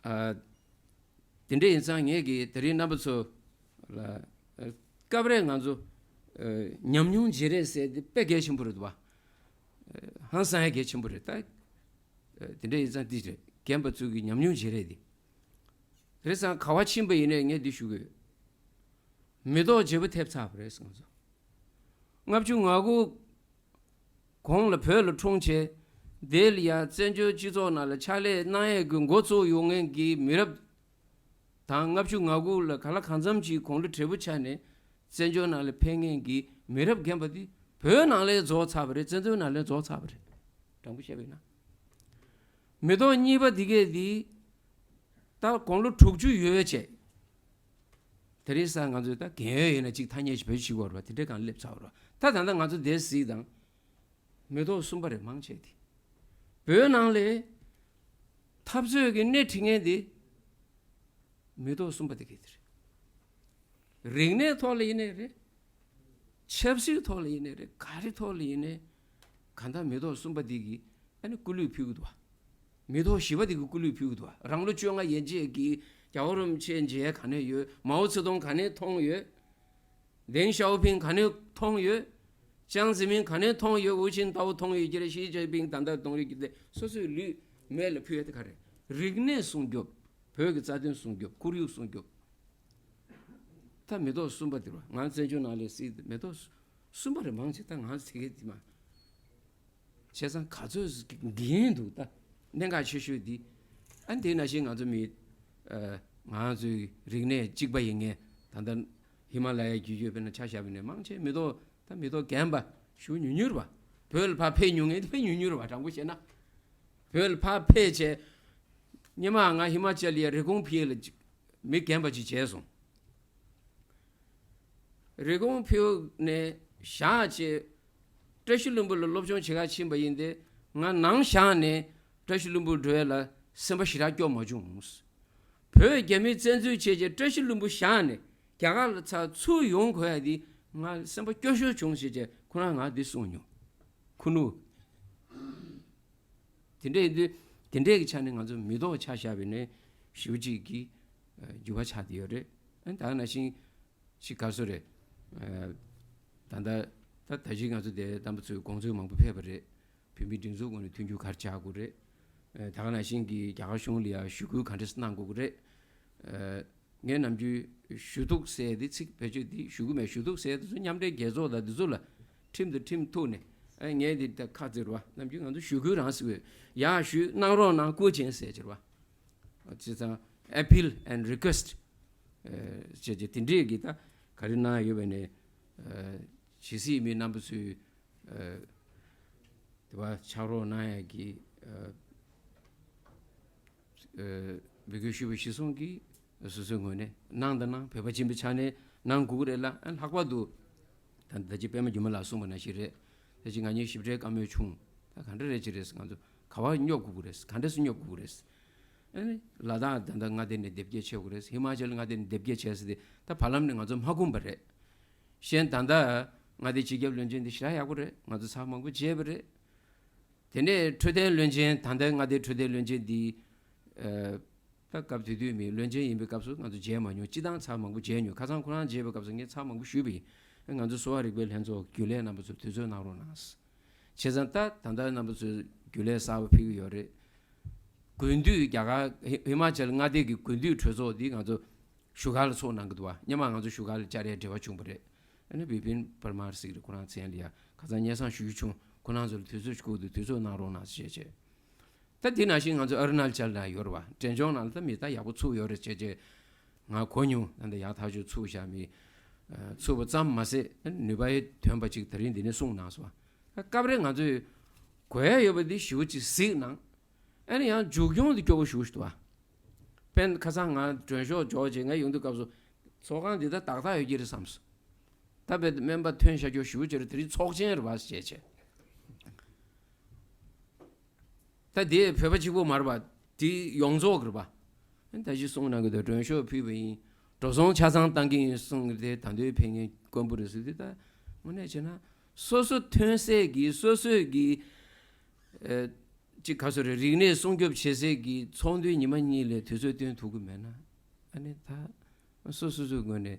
ཨ་དེ་འདྲ་ཡིན་ཙང་ངས་ཀྱིས་དེ་རིང་རྣམ་པ་ཚོ་ལ་ཨ་སྐབས་རེ་ང་ཚོ་ཨ་ཉམས་མྱོང་བརྗེ་རེས་ཟེར་དེ་དཔེ་གལ་ཆེན་པོ་རེད་འདུག་བ། ཨ་ཧང་སང་ཡ་གལ་ཆེན་པོ་རེད་ད། ཨ་དེ་འདྲ་ཡིན་ཙང་འདི་རེད། རྒན་པ་ཚོ་གི་ཉམས་མྱོང་བརྗེ་རེས་འདི། དེ་རེད་ཙང་ག་བ་ཕྱིན་པ་ཡིན་ནའི་ངས་འདི་ཞུ་གི་ཡོད། མེ་ཏོག་བརྗེ་པོ་ཐེབས་ཚར་བ་རེད་ང་ཚོ། ལྔ་བཅུ་ང་དགུ་གོང་ལ་བོད་ལ་འཁྲུངས་བྱས། དེ་ལ་ཡང་བཙན་བྱོལ་སྤྱི་ཚོགས་ནང་ལ་ཕྱག་ལས་གནང་ཡས་ཀྱི་འགོ་བཙུགས་ཡོང་མཁན་གྱི་མི་རབས་དང་། ལྔ་བཅུ་ང་དགུ་ལ་ག་ལ་གང་འཚམ་ཅིག་དགུང་ལོ་བགྲེས་པོ་ཆགས་ནས་བཙན་བྱོལ་ནང་ལ་ཕེབས་མཁན་གྱི་མི་རབས་རྒན་པ་འདི་བོད་ནང་ལ་རྫོགས་ཚར་བ་རེད། བཙན་བྱོལ་ནང་ལ་རྫོགས་ཚར་བ་རེད། དྲང་པོ་བཤད་པ་ཡིན་ན། མེ་ཏོག་གཉིས་པ་འདི་གས་འདི་ད་དགུང་ལོ་དྲུག་ཅུ་ཡོལ་བྱས། དེ་རིང་སང་ང་ཚོས་ད་རྒན་ཡོལ་ཡིན་ན་ཅིག་ཐ་སྙད་ཞིག་བེད་སྤྱོད་བྱེད་དགོས་རེད་པ། དེ་འདྲའི་སྒང་སླེབས་ཚར་བ་རེད་པ། ད་ད་ལྟ་ང་ཚོ་འདིར་གཟིགས་དང་། མེ་ཏོག་གསུམ་པ་རེད་མང་ཆེ་དེ། བོད་ནང་ལ་འཐབ་རྩོད་ཀྱི་སྣེ་ཁྲིད་མཁན་དེ་མེ་ཏོག་གསུམ་པ་དེ་གས་དེ་རེད། རིག་གནས་ཐོག་ལ་ཡིན་ནའི་རེད། ཆབ་སྲིད་ཐོག་ལ་ཡིན་ནའི་རེད། ག་རེ་ཐོག་ལ་ཡིན་ནའི་གང་ལྟར་མེ་ཏོག་གསུམ་པ་འདི་གིས་ཨ་ནི་སྐུ་ལུས་ཕུལ་གི་འདུག་བ། མེ་ཏོག་བཞི་པ་འདི་གིས་སྐུ་ལུས་ཕུལ་གི་འདུག་བ། རང་ལོ་བཅོ་ལྔ་ཡན་ཆད་ཀྱི་རྒྱལ་བ་རིན་པོ་ཆེ་མཇལ་ག་ནས་ཡོད། མའོ་ཙེ་ཏུང་ག་ནས་མཐོང་ཡོད། ཏེང་ཞའོ་ཕིང་ག་ནས་མཐོང་ཡོད། ཅང་ཙེ་མིན་ག་ནས་མཐོང་ཡོད། ཧུའུ་ཅིན་ཏའོ་མཐོང་ཡོད་ཀྱི་རེད། ཞི་ཅིན་ཕིང་ད་ལྟ་གདོང་རིས་ཀྱི་དེ་སོ་སོའི་ལུས་མེ་ལ་ཕུལ་ཡ་དེ་ག་རེད། རིག་གནས་སྲུང་སྐྱོབ། བོད་ཀྱི་རྩ་དོན་སྲུང་སྐྱོབ། ཁོར་ཡུག་སྲུང་སྐྱོབ། ད་མེ་ཏོག་གསུམ་པ་དེ་རེད་བ། ང་བཙན་བྱོལ་ནང་ལ་གཟིགས་མེ་ཏོག་གསུམ་པ་རེད་མང་ཆེ། ད་ང་ཚོ་དེ་གའི་དེ་མ་བྱས་ཙང་ག་ཚོད་འགན་འདུག་ད་གནད་འགག་ཆེ་ཤོས་འདི། ཨ་ནི་དེ་ནང་བཞིན་ང་ཚོ་མི་ཨ་ང་ཚོའི་རིག་གནས་གཅིག་པ་ཡིན་མཁན་ ད་ལྟ་ཧི་མ་ལ་ཡའི་རྒྱུད་ཡོད་པའི་ནང་ཆ་བཞག་པ་ཡིན་ན་མང་ཆེ་མི་ཐོག་ད་མི་ཐོག་རྒན་པ་ཞེ་པོ་ཉུང་ཉུང་རེད་པ། བོད་ལ་ཕར་ཕེབས་མྱོང་མཁན་དེ་དཔེ་ཉུང་ཉུང་རེད་པ། དྲང་པོ་བཤད་ན། བོད་ལ་ཕར་ཕེབས་བྱས། སྔོན་མ་ང་ཧི་མ་ཅལ་ཡ་རི་ཀོན་ཕིལ་ལ་ཅིག་མི་རྒན་པ་ཅིག་མཇལ་སོང་། རི་ཀོན་ཕིལ་ནས་བཞག་བྱས། བཀྲ་ཤིས་ལྷུན་པོ་ལ་སློབ་སྦྱོང་བྱེད་གར་ཕྱིན་པ་ཡིན་ཏེ། ང་ནང་བཞག་ནས་བཀྲ་ཤིས་ལྷུན་པོ་འགྲོ་ཡ་ལ་སེམས་པ་ཞེ་དྲག་སྐྱོ་མ་བྱུང་། བོད་རྒྱ་མིས་བཙན་འཛུལ་བྱས་རྗེས་བཀྲ་ཤིས་ལྷུན་པོ་བཞག་ནས་རྒྱ་གར་ལ་ཚུར་ཚུར་ཡོང་དགོས་ཡ་འདི་ང་སེམས་པ་སྐྱོ་ཤོས་བྱུང་ཟེར་བྱས་ཁོ་རང་ང་འདི་གསུངས་མྱོང་། ཁུ་ནུ། དེ་འདྲ་ཡིན་དུས་དེ་འདྲའི་གི་ཆ་ནས་ང་ཚོ་མི་ཐོག་ཆ་བཞག་པ་ཡིན་ན་ཞེ་པོ་ཅིག་གི་ཨ་འགྱུར་བ་ཆགས་བསྡད་ཡོད་རེད། ཨ་ནི་ད་ག་ནང་བཞིན་ཅིག་ག་རེ་ཟེར་དགོས་རེད། ཨ་ད་ལྟ་ད་ད་ཅི་ང་ཚོ་དེ་རྣམ་པ་ཚོའི་དགོངས་ཚུལ་མང་པོ་ཕེབས་པ་རེད། བོད་མིའི་སྒྲིག་འཛུགས་ངོས་ནས་མཐུན་འགྱུར་ག་རེ་བྱ་དགོས་རེད། ཨ་ད་ག་ནང་བཞིན་གྱི་རྒྱ་གར་གཞུང་ལ་ཡང་ཞུ་སྐུལ་ག་འདྲས་གནང་དགོས་ཀྱི་རེད། ཨ་ངས་ནམ་རྒྱུན་ཞུ་གཏུག་ཟེར་དེ་ཚིག་བེད་སྤྱོད་དེ་ཞུ་གི་མེད། ཞུ་གཏུག་ཟེར་དེ་ཚོ་མཉམ་འབྲེལ་རྒྱལ་ཚོགས་དང་དེ་ཚོ་ལ་ཁྲིམས་དང་ཁྲིམས་ཐུག་ནས་ཨ་ངས་དེ་ད་ཁ་བཙིར་བ། ནམ་རྒྱུན་ང་ཚོ་ཞུ་སྐུལ་རང་ཟེར་བས། ཡག་ཞུས་གནང་རོགས་གནང་སྐུ་མཁྱེན་ཟེར་བྱེད་བ། བྱས་ཙང་appeal and request ཨ་བྱས་བྱས་དེ་འདྲས་ཀྱི་ད་ག་རེ་གནང་ཡོད་པ་ནས། ཨ་ཇི་སྲིད་མི་རྣམ་པ་ཚོས་ཨ་དེ་བ་ཕྱག་རོགས་གནང་ཡག་གི་ཨ་ཨ་འབོད་སྐུལ་ཞུས་པ་གཞིར་བཟུང་གིས་སོ་སོའི་ངོས་ནས་གནང་དང་གནང་། བོད་པ་ཡིན་པའི་ཆ་ནས་གནང་དགོས་ཀྱི་རེད་ལ། ཨ་ལྷག་པར་དུ་ད་ད་ཅི་པད་མ་སྒྱུ་མ་ལགས་གསུངས་པ་ནང་བཞིན་རེད། ད་ཅི་ང་གཉིས་ཞིབ་ཕྲའི་བཀའ་མོལ་བྱུང་། ད་ག་འདྲ་རེད་ཅི་རེད། ང་ཚོ་ག་བར་སྙོབ་དགོས་ཀྱི་རེད། ག་འདྲ་སེ་སྙོབ་དགོས་ཀྱི་རེད། ཨ་ནི་ལ་དྭགས་ད་ལྟ་མངའ་སྡེ་ནས་དེབ་སྐྱེལ་བྱེད་དགོས་རེད། ཧི་མ་ཅལ་མངའ་སྡེ་ནས་དེབ་སྐྱེལ་བྱས་ཟེར་ཏེ་ད་བར་ལམ་ནས་ང་ཚོ་མ་ཁུངས་པ་རེད། གཞན་ད་ལྟ་མངའ་སྡེ་སྤྱི་ཁྱབ་བློན་ཆེན་འདི་ཞེ་དྲག་ཡག་པོ་རེད། ང་ཚོ་ཚར་མང་པོ་མཇལ་བ་རེད། དེ་ནས་འཕྲོད་བསྟེན་བློན་ཆེན། ད་ལྟའི་མངའ་སྡེའི་འཕྲོད་བསྟེན་བློན་ཆེན་འདི་ཨ་ད་སྐབས་དེ་དུས་མི་བློན་ཆེན་ཡིན་པའི་སྐབས་སུ་ང་ཚོ་མཇལ་མ་མྱོང་། སྤྱི་བཏང་ཚར་མང་པོ་མཇལ་མྱོང་། ཁ་སང་ཁོ་རང་མཇལ་བའི་སྐབས་སུ་ངས་ཚར་མང་པོ་ཞུས་པ་ཡིན། ང་ཚོ་གསོ་བ་རིག་པའི་ལྷན་ཚོགས་རྒྱུན་ལས་རྣམ་པ་ཚོ་དུས་ཚོད་གནང་རོགས་གནང་། བྱས་ཙང་ད་ད་ལྟ་རྣམ་པ་ཚོས་རྒྱུན་ལས་གསར་པ་ཕུལ་གྱི་ཡོད་རེད། དགུན་དུས་རྒྱ་གར་ཧི་ཧི་མ་ཅལ་མངའ་སྡེ་གི་དགུན་དུས་གྲོས་ཚོགས་འདི་ང་ཚོ་བཞུགས་སྒར་ལ་ཚོགས་གནང་གི་འདུག་བ། སྔོན་མ་ང་ཚོ་བཞུགས་སྒར་ལ་བཅར་ཡའི་འབྲེལ་བ་བྱུང་བ་རེད། ཨ་ནི་བི་པིན་པར་མར་ཟེར་གྱི་རེད། ཁོ་རང་མཚན་ལ་ཡ་ཁ་སང་སྙན་སེང་ཞུ་རྒྱུ་བྱུང་། ཁོ་རང་ཚོ་ལ་དུས་ཚོད་ཞིག་བསྐུར་འདུག་དུས་ཚོད་གནང་རོགས་གནང་ཞེས་བྱས། ད་དེ་ནང་བཞིན་ང་ཚོ་ཨ་རུ་ན་ཅལ་ལ་ཡོད་རེད་བ། འབྲས་ལྗོངས་ནང་ལ་ད་མི་ད་ཡག་པོ་ཚུགས་ཡོད་རེད་ཅེས་བྱས་ང་གོ་མྱོང་། ད་ད་ཡག་ཐག་ཆོད་ཚུགས་བཞག་མི་ཚུགས་པ་ཙམ་མ་ཟད་ནུས་པ་ཡང་ཐོན་པ་ཅིག་ད་རིང་འདི་ནས་གསུངས་གནང་སོང་བ། ད་སྐབས་རེ་ང་ཚོས་གོ་ཡ་ཡོད་པ་འདི་ཞེ་པོ་ཅིག་གཟིགས་གནང་། ཨ་ནི་ཡང་མཇུག་སྐྱོང་དེ་སྐྱོ་པོ་ཞེ་པོ་ཞིག་འདུག་བ། དཔེར་ན་ཁ་སང་ང་མགྲོན་ཤོག་འབྱོར་རྗེས་ང་ཡོང་དུས་སྐབས་སུ་ཚོགས་ཁང་འདི་ད་ཏག་ཏག་ཡོད་ཀྱི་རེད་བསམས་སོང་། ད་དཔེ་སྨན་པ་ཐོན་བཞག་རྒྱུ་ཞེ་པོ་ཅིག་རེད། དེ་རིང་ཚོགས་ཆེན་རེད་བ་ཞེས་བྱས། ད་དེ་བོད་པ་གཅིག་པོ་མ་རེད་པ། དེ་ཡོངས་རྫོགས་རེད་པ། ད་གཞི་གསུང་གནང་གི་འདུག་མགྲོན་ཤོག་ཕུལ་བ་ཡིན། འགྲོ་སོང་ཆ་ཚང་བཏང་གི་ཡིན་གསུངས་གི། དེ་ད་དུང་ཕེབས་མཁན་དཀོན་པོ་རེད་ཟེར་དུས། ད་དངོས་གནས་བྱས་ན་སོ་སོ་ཐོན་སའི་གི་སོ་སོའི་གི་ཨ་ཅིག་ག་ཟེར་རེད། རིག་གནས་སྲུང་སྐྱོབ་བྱེད་སའི་གི་ཚོགས་འདུའི་ཉི་མ་གཉིས་ལས་དུས་ཚོད་བཏོན་ཐུབ་གི་མེད་ན། ཨ་ནི་ད་སོ་སོ་སོའི་ངོས་ནས་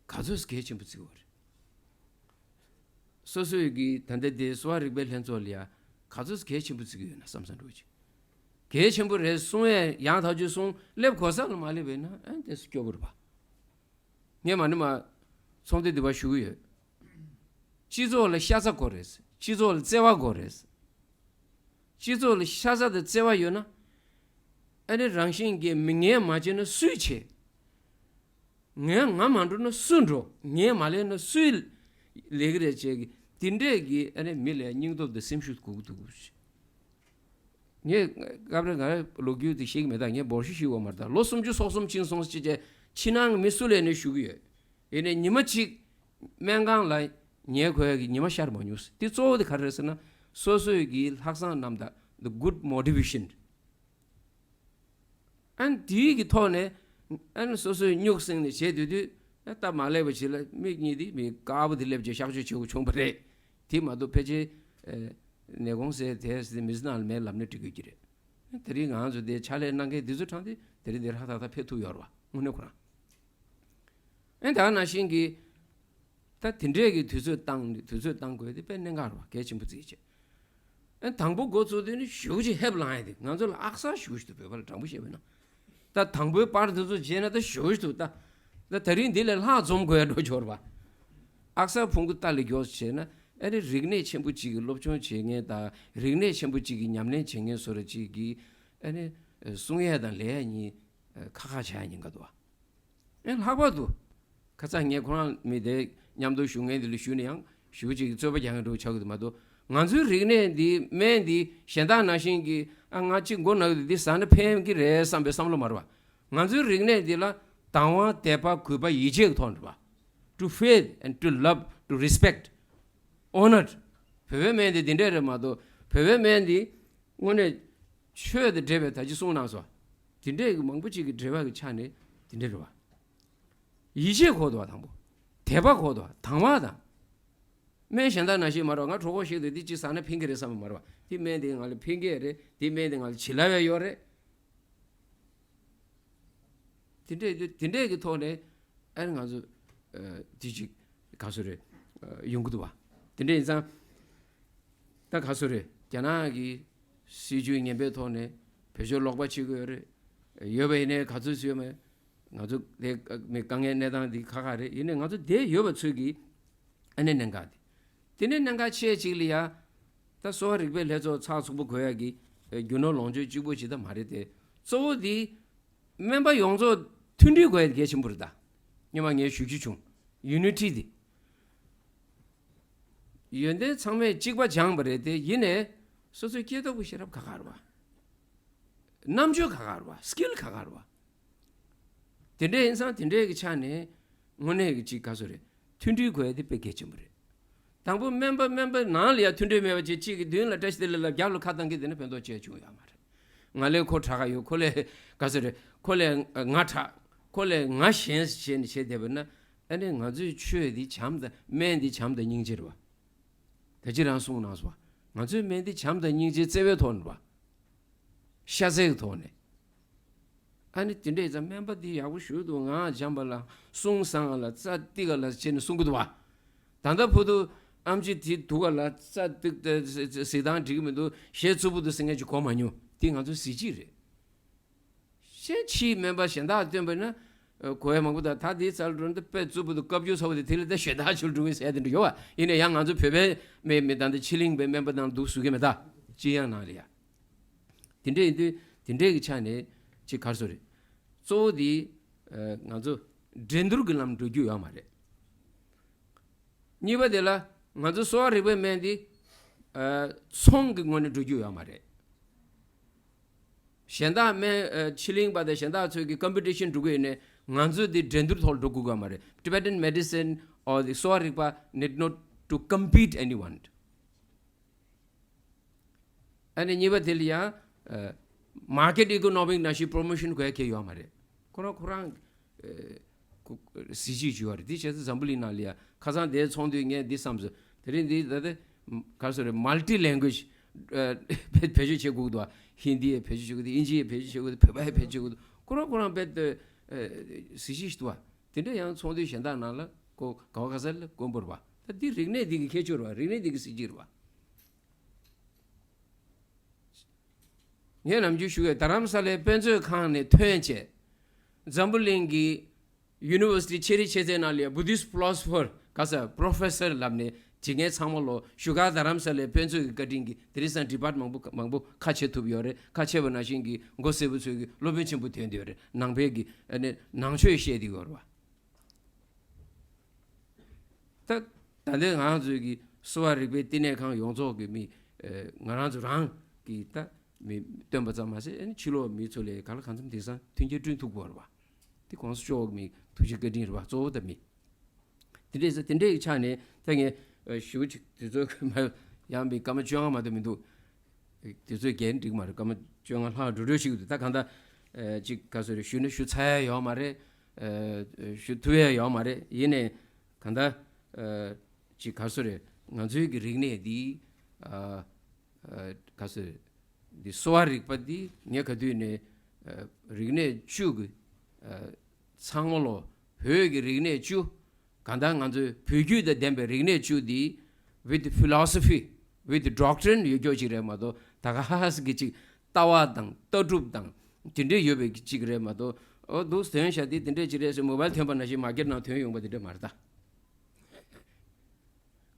ག་ཚོད་གལ་ཆེན་པོ་བརྩི་གི་ཡོད་རེད། སོ་སོའི་གི་ད་ལྟ་དེ་གསོ་བ་རིག་པའི་ལྷན་ཚོགས་ལ་ཡ་ག་ཚོད་གལ་ཆེན་པོ་བརྩི་གི་ཡོད་ན་བསམ་བསམ་འགྲོ་གི། གལ་ཆེན་པོ་རེད་གསུང་ཡས་ཡང་ཐག་ཆོད་གསུང་། སླེབས་གོ་ས་ལ་མ་སླེབས་པས་ན་ཨ་དེ་སུ་སྐྱོ་པོ་རེད་པ། ངས་མ་ནི་མ་ཚོགས་འདུ་འདི་པར་ཞུ་གི་ཡོད། སྤྱི་ཚོགས་ལ་ཤ་ཚ་དགོས་རེད། སྤྱི་ཚོགས་ལ་བརྩེ་བ་དགོས་རེད། སྤྱི་ཚོགས་ལ་ཤ་ཚ་དང་བརྩེ་བ་ཡོད་ན། ཨ་ནི་རང་བཞིན་གྱིས་མི་ངས་མ་བྱས་ན་སུས་བྱེད། ངས་ང་མ་འགྲོ་ན་སུས་འགྲོ། ངས་མ་ལས་ན་སུས་ལས་ཀྱི་རེད་ཅེས་ཀྱི་དེ་འདྲས་ཀྱི་ཨ་ནི་མི་ལ་སྙིང་སྟོབས་དང་སེམས་ཤུགས་དགོས་ཀྱི་འདུག་ངས་སྐབས་རེ་ང་ལོ་རྒྱུས་དེ་ཤེས་ཀྱི་མེད། ད་ངས་འབོར་ཤུགས་ཤིག་འོ་མར་ད་ལོ་སུམ་ཅུ་སོ་གསུམ་ཕྱིན་སོང་ཅི་བྱས་ཕྱི་ནང་མི་སུ་ལས་ནས་ཞུ་གི་ཡོད། ཡིན་ནའི་ཉི་མ་གཅིག་སྨན་ཁང་ལ་ཉལ་དགོས་ཡ་གི་ཉི་མ་ཤར་མ་མྱོང་། དེ་གཙོ་བོ་དེ་ག་རེ་རེད་ཟེར་ན་སོ་སོའི་གི་ལྷག་བསམ་རྣམ་དག the good motivation། ཨ་ནི་དེའི་གི་ཐོག་ནས་ཨ་ནི་སོ་སོའི་སྨྱུག་སྲིང་ནས་བྱས་དུས་དུས་ཨ་སྟབས་མ་ལེགས་པ་ཞིག་ལ་མིག་གཉིས་དེ་མི་དཀར་པོ་དེ་སླེབས་བྱས་གཤག་བཅོས་བྱེད་དགོས་བྱུང་བ་རེད། དེ་མ་གཏོགས་ཕལ་ཆེར་ཨ་ནད་གོང་གསལ་དེ་མི་ཚེ་ནང་ལ་མེད་ལབ་ན་འགྲིག་གི་རེད། དེ་རིང་ང་ཚོ་དེ་ཕྱག་ལས་གནང་མཁན་དེ་ཚོ་དྲངས་ཏེ་དེ་རིང་དེ་ཧྲ་ཐག་ཐག་ཕེབས་ཐུབ་ཡོད་རེད་བ། དངོས་གནས་ཁོ་རང་ཨ་ནི་ད་ག་ནང་བཞིན་གྱི་ད་དེ་འདྲས་ཀྱི་དུས་ཚོད་བཏང་དུས་ཚོད་བཏང་དགོས་དེ་དཔེ་གནད་འགག་རེད་བ། གལ་ཆེན་པོ་བརྩིས་བྱས། ཨ་དང་པོ་འགོ་བཙུགས་དུས་ནི་ཞེ་པོ་ཅིག་ཧེབ་ལངས་ཡ་དེ་ང་ཚོ་ལ་ཨག་གསར་ཞེ་པོ་ཞིག་འདུག་བོད་པ་ལ་དྲང་པོ་བཤད་པ་ཡིན་ན། ད་དང་པོའི་པར་དེ་ཚོ་མཇལ་ན་ད་ཞེ་པོ་ཞིག་འདུག་ད་ད་དེ་རིང་འདི་ལས་ལྷག་འཛོམས་དགོས་ཡ་འགྲོ་ཆོག་རེད་བ། ཨག་གསར་ཕུང་པོ་རྟ་ལས་མགྱོགས་བྱས་ན་ཨ་ནི་རིག་གནས་ཆེན་པོ་གཅིག་གི་སློབ་སྦྱོང་བྱེད་མཁན་དང་རིག་གནས་ཆེན་པོ་གཅིག་གི་ཉམས་ལེན་བྱེད་མཁན་བཟོ་འདྲ་གཅིག་གིས་ཨ་ནི་གསུང་ཡས་དང་ལས་ཡས་གཉིས་ཁ་ཁ་བྱ་ཡ་ཉེན་ཁ་འདུག་བ། ཨེ་ལྷག་པར་དུ། ཁ་སང་ངས་ཁོ་རང་མི་དེ་མཉམ་དུ་བཞུགས་མཁན་དེ་ལ་ཞུས་ན་ཡང་ཞུ་ཅིག་རྩོད་པ་རྒྱག་མཁན་འདྲ་བོ་ཆགས་ཀྱི་འདུག་མ་གཏོགས། ང་ཚོའི་རིག་གནས་འདི་སྨན་འདི་གཞན་དག་ནང་བཞིན་གྱི་ཨ་ང་གཅིག་མགོ་ན་གི་འདུག་འདི་ཟ་ན་ཕན་གྱི་རེད་བསམ་པའི་བསམ་བློ་མ་རེད་བ། ང་ཚོའི་རིག་གནས་འདི་ལ་དང་བ་དད་པ་གུས་པ་ཡིད་ཆེས་ཀྱི་ཐོག་ནས་རེད་བ། To faith and to love, to respect, honored. བོད་པའི་སྨན་འདི་འདི་འདྲས་རེད་མ་གཏོགས། བོད་པའི་སྨན་འདི་དངོས་གནས་ཆོས་དང་འབྲེལ་བའི་ད་ཅི་གསུངས་གནང་སོང་། འདི་འདྲས་ཀྱི་མང་པོ་ཅིག་གི་འབྲེལ་བ་གི་ཆ་ནས་འདི་འདྲས་རེད་བ། ཡིད་ཆེས་དགོས་འདུག་བ་དང་པོ། དད་པ་དགོས་འདུག་བ་དང་བ་དང་། སྨན་གཞན་དག་ནང་བཞིན་མ་རེད་བ། ང་གྲོད་ཁོག་ཤིག་འདུག་འདི་ཅི་ཟ་ན་ཕན་གྱི་རེད་བསམ་པ་མ་རེད་བ། འདི་སྨན་འདི་ང་ལ་ཕན་གྱི་རེད། འདི་སྨན་འདི་ང་ལ་བྱིན་རླབས་ཡང་ཡོད་རེད། དེ་འདྲས་དེ་འདྲས་ཀྱི་ཐོག་ནས་ཨ་ནི་ང་ཚོ་ཨ་དེ་ཅིག་ག་ཚོད་རེད། ཨ་ཡོང་གི་འདུག་བ། དེ་འདྲས་ཡིན་ཙང་ད་ག་ཚོད་རེད། རྒྱ་ནག་གི་སྲིད་ཇུས་ངན་པའི་ཐོག་ནས་བེད་སྤྱོད་ལོག་པ་བྱེད་ཀྱི་ཡོད་རེད། ཡོད་པ་ཡིན་ནའི་ག་ཚོད་ཡོད་མེད། ང་ཚོ་དེ་མི་དཀའ་ངལ་གནས་སྟངས་འདི་ཁག་ཁག་རེད། ཡིན་ནའི་ང་ཚོ་དེ་ཡོད་པ་ཚོད་ཀྱིས་ཨ་ནི་གནད་འགག་དེ། དེ་ནས་གནད་འགག་ཆེ་གཅིག་ལ་ཡ། ད་གསོ་བ་རིག་པའི་ལྷན་ཚོགས་ཚགས་ཚུད་པོ་དགོས་ཡ་གི་རྒྱུ་ནོར་ལོངས་སྤྱོད་གཅིག་པོ་ཅིག་ད་མ་རེད་དེ། གཙོ་བོ་དེ་སྨན་པ་ཡོངས་རྫོགས་མཐུན་སྒྲིལ་དགོས་ཡ་དེ་གལ་ཆེན་པོ་རེད་ད། སྔོན་མ་ངས་ཞུ་རྒྱུ་བྱུང་། ཡུ་ནི་ཊི་དེ། ཡོན་ཏན་ཚང་མས་གཅིག་པ་སྦྱངས་པ་རེད་དེ། ཡིན་ནའི་སོ་སོའི་སྐྱེས་སྟོབས་ཀྱི་ཤེས་རབ་ཁག་ཁག་རེད་བ། རྣམ་དཔྱོད་ཁག་ཁག་རེད་བ། སི་ཀིལ་ཁག་ཁག་རེད་བ། དེ་འདྲ་ཡིན་ཙང་དེ་འདྲའི་གི་ཆ་ནས་དངོས་གནས་ཀྱི་ཅིག་ག་ཚོད་རེད། མཐུན་སྒྲིལ་དགོས་ཡ་དེ་དཔེ་གལ་ཆེན་པོ་རེད། དང་པོ་སྨན་པ་སྨན་པ་ནང་ལ་ཡ་མཐུན་སྒྲིལ་མེད་པ་བྱས། གཅིག་གིས་མདུན་ལ་བཀྲ་ཤིས་བདེ་ལེགས་ལབ། རྒྱབ་ལ་ཁ་བཏང་གི་དེ་ནས་ཕན་ཐོགས་ཆེ་ཆུང་ཡོད་མ་རེད། ང་ལས་ཁོ་དྲག་ག་ཡོད། ཁོ་ལས་ག་ཚོད་རེད། ཁོ་ལས་ང་དྲག་ཁོ་ལས་ང་ཞན་བྱས་ནས་བྱས་བསྡད་པ་ན། ཨ་ནི་ང་ཚོའི་ཆོས་འདི་བྱམས་དང་སྨན་འདི་བྱམས་དང་སྙིང་རྗེ་རེད་བ། ད་ཅི་རང་གསུངས་གནང་སོང་བ། ང་ཚོའི་སྨན་འདི་བྱམས་དང་སྙིང་རྗེ་བརྩེ་བའི་ཐོག་ནས་བ། ཤ་ཚའི་ཐོག་ནས། ཨ་ནི་དེ་འདྲས་ཙང་སྨན་པ་འདི་ཡག་པོ་ཞུ་འདུག་ངག་འཇམ་པ་ལ་གསུང་བཟང་ལ་རྩ་ཏིག་ག་ལ་བྱས་ནས་གསུང་གི་འདུག་བ། ད་ལྟ་བར་དུ་ཨམ་ཆི་དེ་སྡུག་ག་ལ་རྩ་ཏིག་ཏ་གཟིགས་སྟངས་འགྲིག་གི་མི་འདུག་ཞེ་རྩུབ་པོ་འདུག་ཟེར་མཁན་ཅིག་གོ་མ་མྱོང་། དེ་ང་ཚོའི་གཟི་བརྗིད་རེད། གཞན་ཕྱིའི་སྨན་པ་གཞན་དག་སྟོན་པ་ན། ཨ་གོ་ཡ་མང་པོ་དང་། ད་དེའི་རྩར་འགྲོ་ན་ད་དཔེ་རྩུབ་པོ་འདུག་བཀའ་བརྒྱུད་ཚོ་བ་དེ་དེ་ལ་ད་ཞེ་དྲག་ཆུ་འགྲོ་གི་ཟེར་དེ་འདྲ་ཡོད་བ། ཡིན་ན་ཡང་ང་ཚོ་བོད་པའི་མི་མི་དང་དེ་ཕྱི་གླིང་པའི་སྨན་པ་དང་འདུག་བཟོ་གི་མེད་ད། ཅི་ཡང་ནང་ལ་ཡ། དེ་འདྲས་ཡིན་དུས་དེ་འདྲས་ཀྱི་ཆ་ནས་ཅིག་གར་སོ་རེད། གཙོ་བོ་དེ་ཨ་ང་ཚོ་འགྲན་བསྡུར་གྱི་ལམ་འགྲོ་རྒྱུ་ཡོད་མ་རེད། གཉིས་པ་དེ་ལ་ང་ཚོ་གསོ་བ་རིག་པའི་སྨན་འདི་ཨ་ཚོང་གི་ངོས་ནས་འགྲོ་རྒྱུ་ཡོད་མ་རེད། གཞན་དག་སྨན་ཨ་ཕྱི་གླིང་པ་དང་གཞན་དག་ཚོས་ཀྱི་ཀམ་པི་ཊི་ཤན་འགྲོ་གི་ཡོད་ནའི་ང་ཚོ་འདི་འགྲན་བསྡུར་ཐོག་འགྲོ་དགོས་ཀྱི་ཡོད་མ་རེད། Tibetan medicine or the གསོ་བ་རིག་པ་need not to compete anyone. ཨ་ནི་གཉིས་པ་དེ་ལ་ཡང་ཨ་མར་ཀེཊ་ཨི་ཀོ་ནོ་མིག་ནང་བཞིན་པོ་རོ་མོ་ཤན་དགོས་ཡ་གལ་ཡོད་མ་རེད། ཁོ་རང་ཁོ་རང་ཨ་ཁོ་གཟི་བརྗིད་ཅིག་ཡོད་རེད། དེ་བྱས་ཙང་འཛམ་བུ་གླིང་ནང་ལ་ཡ་ཁ་སང་དེ་ཚོང་དུས་ངས་འདི་བསམ་སོང་། དེ་རིང་འདི་ད་ལྟ་ག་རེ་ཟེར་རེད། མལ་ཊི་ལེང་གུ་ཨེཇ་ཨ་བེད་སྤྱོད་བྱེད་དགོས་འདུག་ཧིན་དི་ཡི་བེད་སྤྱོད་བྱེད་དགོས་འདུག་ཨིན་ཇི་ཡི་བེད་སྤྱོད་བྱེད་དགོས་འདུག་བོད་པ་ཡི་བེད་སྤྱོད་བྱེད་དགོས་འདུག་ཁོ་རང་ཁོ་རང་རྦད་དེ་ཨ་གཟི་བརྗིད་ཞིག་འདུག་བ། དེ་འདྲ་ཡང་ཚོང་དུས་གཞན་དག་ནང་ལ་ཁོ་ག་བ་ག་ས་ལ་དཀོན་པོ་རེད་བ། ད་འདི་རིག་གནས་འདི་གི་ཁྱད་ཆོས་རེད་བ། རིག་གནས་འདི་གི་གཟི་བརྗིད་རེད་བ། ངས་ནམ་རྒྱུན་ཞུ་ཡས། རྡ་རམ་ས་ལའི་དཔེ་མཛོད་ཁང་ནས་ཐོན་བྱས། འཛམ་བུ་གླིང་གི་ཡུ་ནི་ཝར་སི་ཊི་ཆེ་རིགས་ཆེ་ཚད་ནང་ལ་ཡ་བུ་དིསྟ་ཕི་ལོ་སོ་ཕར་ག་ས་པོ་རོ་ཕེ་སར་ལབ་ནས་བྱེད་མཁན་ཚང་མ་ལོ་བཞུགས་སྒར་རྡ་རམ་ས་ལའི་དཔེ་མཛོད་ཀྱི་བཀའ་དྲིན་གྱིས་དེ་རིང་སང་ཌི་པཱར་མང་པོ་མང་པོ་ཁ་ཕྱེ་ཐུབ་ཡོད་རེད། ཁ་ཕྱེ་བ་ནང་བཞིན་གྱི་མགོ་སེར་པོ་ཚོས་ཀྱི་སློབ་དཔོན་ཆེན་པོ་ཐོན་བསྡད་ཡོད་རེད། ནང་པའི་གི་ཨ་ནི་ནང་ཆོས་བཤད་བསྡད་ཡོད་རེད་བ། ད་ད་ལྟའི་ང་ཚོའི་གི་གསོ་བ་རིག་པའི་བསྟི་གནས་ཁང་ཡོངས་རྫོགས་ཀྱི་མི་ཨ་ང་རང་ཚོ་རང་གི་ད་མི་སྟོན་པ་ཙམ་མ་ཟད། ཨ་ནི་ཕྱི་ལོགས་མི་ཚོ་ལ་གང་ལ་གང་འཚམ་དེང་སང་མཐུན་རྐྱེན་བསྐྲུན་ཐུབ་དགོས་རེད་བ། དེ་གོང་ས་མཆོག་གི་མི་ཐུགས་རྗེ་བཀའ་དྲིན་རེད་བ། གཙོ་བོ་ད་མི་དེ་འདྲས་ཟེར། དེ་འདྲས་ཀྱི་ཆ་ནས་ད་ངས་ཨ་ཞུ་ཅིག་དེ་ཚོ་ཡང་མི་སྐར་མ་བཅོ་ལྔ་མ་གཏོགས་མི་འདུག་དེ་ཚོའི་འགན་འགྲིག་མ་རེད། སྐར་མ་བཅོ་ལྔ་ལྷག་འགྲོ་འགྲོ་ཞིག་འདུག་ད་གང་ལྟར་ཨ་ཅིག་ག་ཚོད་རེད། ཞུས་ན་ཞུ་ཚར་ཡ་ཡོད་མ་རེད། ཨ་ཞུ་ཐུབ་ཡ་ཡོད་མ་རེད། ཡིན་ནའི་གང་ལྟར་ཨ་ཅིག་ག་ཚོད་རེད། ང་ཚོའི་གི་རིག་གནས་འདི་ཨ་ཨ་ག་ཚོད་རེད། འདི་གསོ་བ་རིག་པ་འདི་ངས་ག་དུས་ནས་ཨ་རིག་གནས་བཅུ་གི་ཨ་ཚང་མ་ལོ། བོད་ཀྱི་རིག་གནས་བཅུ། གང་ལྟར་ང་ཚོའི་བོད་བརྒྱུད་དང་ལྡན་པའི་རིག་གནས་བཅུ་འདི་with philosophy, with doctrine ཡོད་རྒྱུ་ཅིག་རེད་མ་གཏོགས། ད་ག་ཧ་ཧ་ཟིག་གི་ཅིག་ལྟ་བ་དང་ལྟ་གྲུབ་དང་དེ་འདྲས་ཡོད་པའི་ཅིག་རེད་མ་གཏོགས། ཨོ་འདུག་ཐོན་ཤག་དེ་དེ་འདྲས་ཅིག་རེད་ཟེར། མོ་བལ་ཐོན་པ་ནང་བཞིན་མར་ཀེཊ་ནང་ཐོན་ཡོང་པ་དེ་འདྲས་མ་རེད་ད།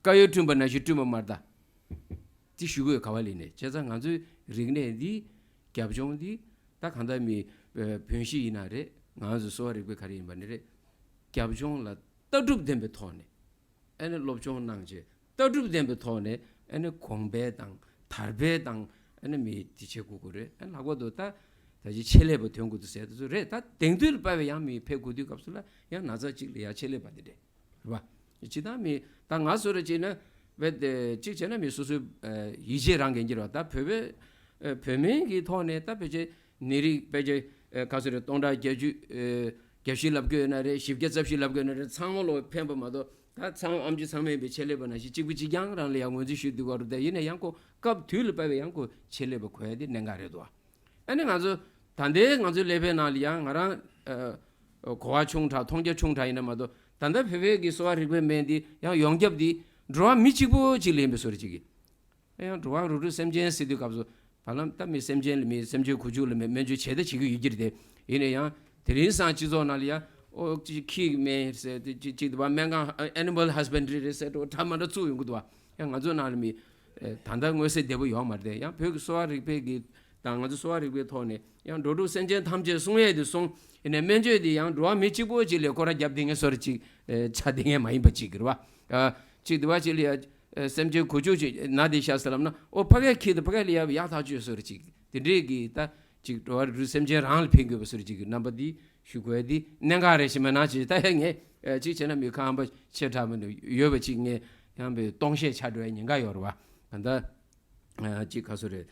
དཀར་ཡོལ་བསྐྲུན་པ་ནང་བཞིན་བསྐྲུན་པ་མ་རེད་ད། དེ་ཞུ་དགོས་ག་བ་ལས་ནས། བྱས་ཙང་ང་ཚོའི་རིག་གནས་འདི་རྒྱབ་ལྗོངས་འདི་ད་གང་ལྟར་མི་ཨ་བོན་གཞིས་ཡིན་ན་རེད། ང་ཚོ་གསོ་བ་རིག་པའི་ག་རེ་ཡིན་པ་ནི་རེད། རྒྱབ་ལྗོངས་ལ་ལྟ་གྲུབ་ལྡན་པའི་ཐོག་ནས་ཨ་ནི་སློབ་སྦྱོང་གནང་བྱས། ལྟ་གྲུབ་ལྡན་པའི་ཐོག་ནས་ཨ་ནི་གོང་འཕེལ་དང་དར་འཕེལ་དང་ཨ་ནི་མི་དེ་བྱེད་དགོས་ཀྱི་རེད། ཨ་ནི་ལྷག་པར་དུ་ད་ད་ཅི་ཆེད་ལས་པ་ཐོན་དགོས་འདུག་ཟེར་དེ་ཚོ་རེད། ད་དེང་དུས་ལ་དཔག་པའི་ཡང་མི་ཕེབས་དགོས་དུས་སྐབས་སུ་ལ་ཡང་ན་ཚ་གཅིག་ལ་ཡང་ཆེད་ལས་པ་དེ་རེད། རེད་པ། སྤྱིར་བཏང་མི་ད་ང་སུ་རེད་ཅེ་ན། བས་ཏེ་གཅིག་བྱས་ན་མི་སོ་སོའི་ཡིད་ཆེས་རང་གིས་འགྱུར་བ། ད་བོད་པའི་བོད་མིའི་གི་ཐོག་ནས་ད་ཕལ་ཆེར་ནད་རིགས་ཕལ་ཆེར་ག་ཚོད་རེད། སྟོང་ཕྲག་བརྒྱད་ཅུ་གྱ་བཞི་ལབ་དགོས་ན་རེད། བཞི་བརྒྱ་རྩ་བཞི་ལབ་དགོས་ན་རེད། ཚང་མ་ལོ་ཕན་པ་མ་གཏོགས། ད་ཚང་ཨམ་ཆི་ཚང་མས་པའི་ཆེད་ལས་པ་ནང་བཞིན་གཅིག་པུ་གཅིག་རྐྱང་རང་ལ་ཡང་ངོས་འཛིན་ཞུ་འདུག་བ་རུ། ད་ཡིན་ན་ཡང་ཁོ་སྐབས་དུས་ལ་དཔག་པའི་ཡང་ཁོ་ཆེད་ལས་པ་གོ་ཡ་དེ་གནད་འགག་རེད་འདུག་བ། ཨ་ནི་ང་ཚོ་ད་ལྟའི་ང་ཚོའི་ཀླད་པའི་ནང་ལ་ཡང་ང་རང་གོ་བ་ཆུང་དྲགས་མཐོང་རྒྱ་ཆུང་དྲགས་ཡིན་ན་མ་གཏོགས། ད་ལྟ་བོད་པའི་གི་གསོ་བ་རིག་པའི་སྨན་འདི་ཡང་ཡོངས་ཁྱབ་འདི་འགྲོ་བ་མི་གཅིག་པོ་གཅིག་ལ་ཡིན་པའི་བཟོ་འདྲ་ཅིག་གིས། ཡང་འགྲོ་བ་རིགས་དྲུག་སེམས་ཅན་ཟེར་དུས་སྐབས་སུ་བར་ལམ་ད་མི་སེམས་ཅན་ལ་མི་སེམས་ཅན་ཁུ་བྱུག་ལ་མི་སྨན་བཅོས་བྱས་ད་བྱེད་ཀྱི་ཡོད་ཀྱི་རེད་དེ། ཡིན་ན་ཡང་དེ་རིང་སང་སྤྱི་ཚོགས་ནང་ལ་ཡང་ཨོ་ཅིག་ཁྱིའི་སྨན་ཟེར་དེ་ཅིག་ཅིག་འདུག་བ། སྨན་ཁང་ཨེ་ནི་མལ་ཧས་བྷན་ཌི་རི་རེད་ཟེར་འགྲོ་གྲ་མ་འདྲ་བཙུགས་ཡོང་གི་འདུག་བ། ཡང་ང་ཚོ་ནང་ལ་མི་ད་ལྟ་མངོན་གསལ་བདེ་པོ་ཡོད་མ་རེད་དེ། ཡང་བོད་ཀྱི་གསོ་བ་རིག་པའི་གི་དང་ང་ཚོ་གསོ་བ་རིག་པའི་ཐོག་ནས་ཡང་འགྲོ་དྲུག་སེམས་ཅན་ཐམས་ཅད་བསྲུང་ཡས་དེ་སོང་། ཡིན་ནའི་སྨན་བཅོས་དེ་ཡང་འགྲོ་བ་མི་གཅིག་པོ་གཅིག་ལ་སྐོར་ར་བརྒྱབ་བསྡད་མཁན་བཟོ་འདྲ་ཅིག་ཆགས་བསྡད་མཁན་མ་ཡིན་པ་ཅིག་རེད་བ། ཅིག་འདུག་བ། ཅིག་ལ་ཡ་སེམས་ཅན་ཁུ་བྱུག་ཅིག་ན་བསྡད་ཤག་ཟེར་ལབ་ན། ཨོ་ཕ་གིའི་ཁྱི་དང་ཕ་གི་ལ་ཡ་ཡག་ཐག་ཆོད་བཟོ་འདྲ་ཅིག་དེ་འདྲས་ཀྱི་ད་ཅིག་འགྲོ་བ་རིགས་དྲུག་སེམས་ཅན་རང་ལ་ཕན་དགོས་པ་བཟོ་འདྲ་ཅིག་གི་རྣམ་པ་འདི་ཞུ་དགོས་ཡ་འདི་གནད་འགག་རེད་ཞེས་མེད་ན་ཅིག་ད་ཡ་ངས་ཅིག་བྱས་ན་མི་ཁམས་པ་ཆེ་དྲགས་མི་འདུག་ཡོད་པ་ཅིག་ངས་ཡང་པའི་སྟོང་བཤད་ཆགས་འགྲོ་ཡ་ཉེན་ཁ་ཡོད་རེད་བ། ག་ད། ཅིག་ག་སོ་རེད།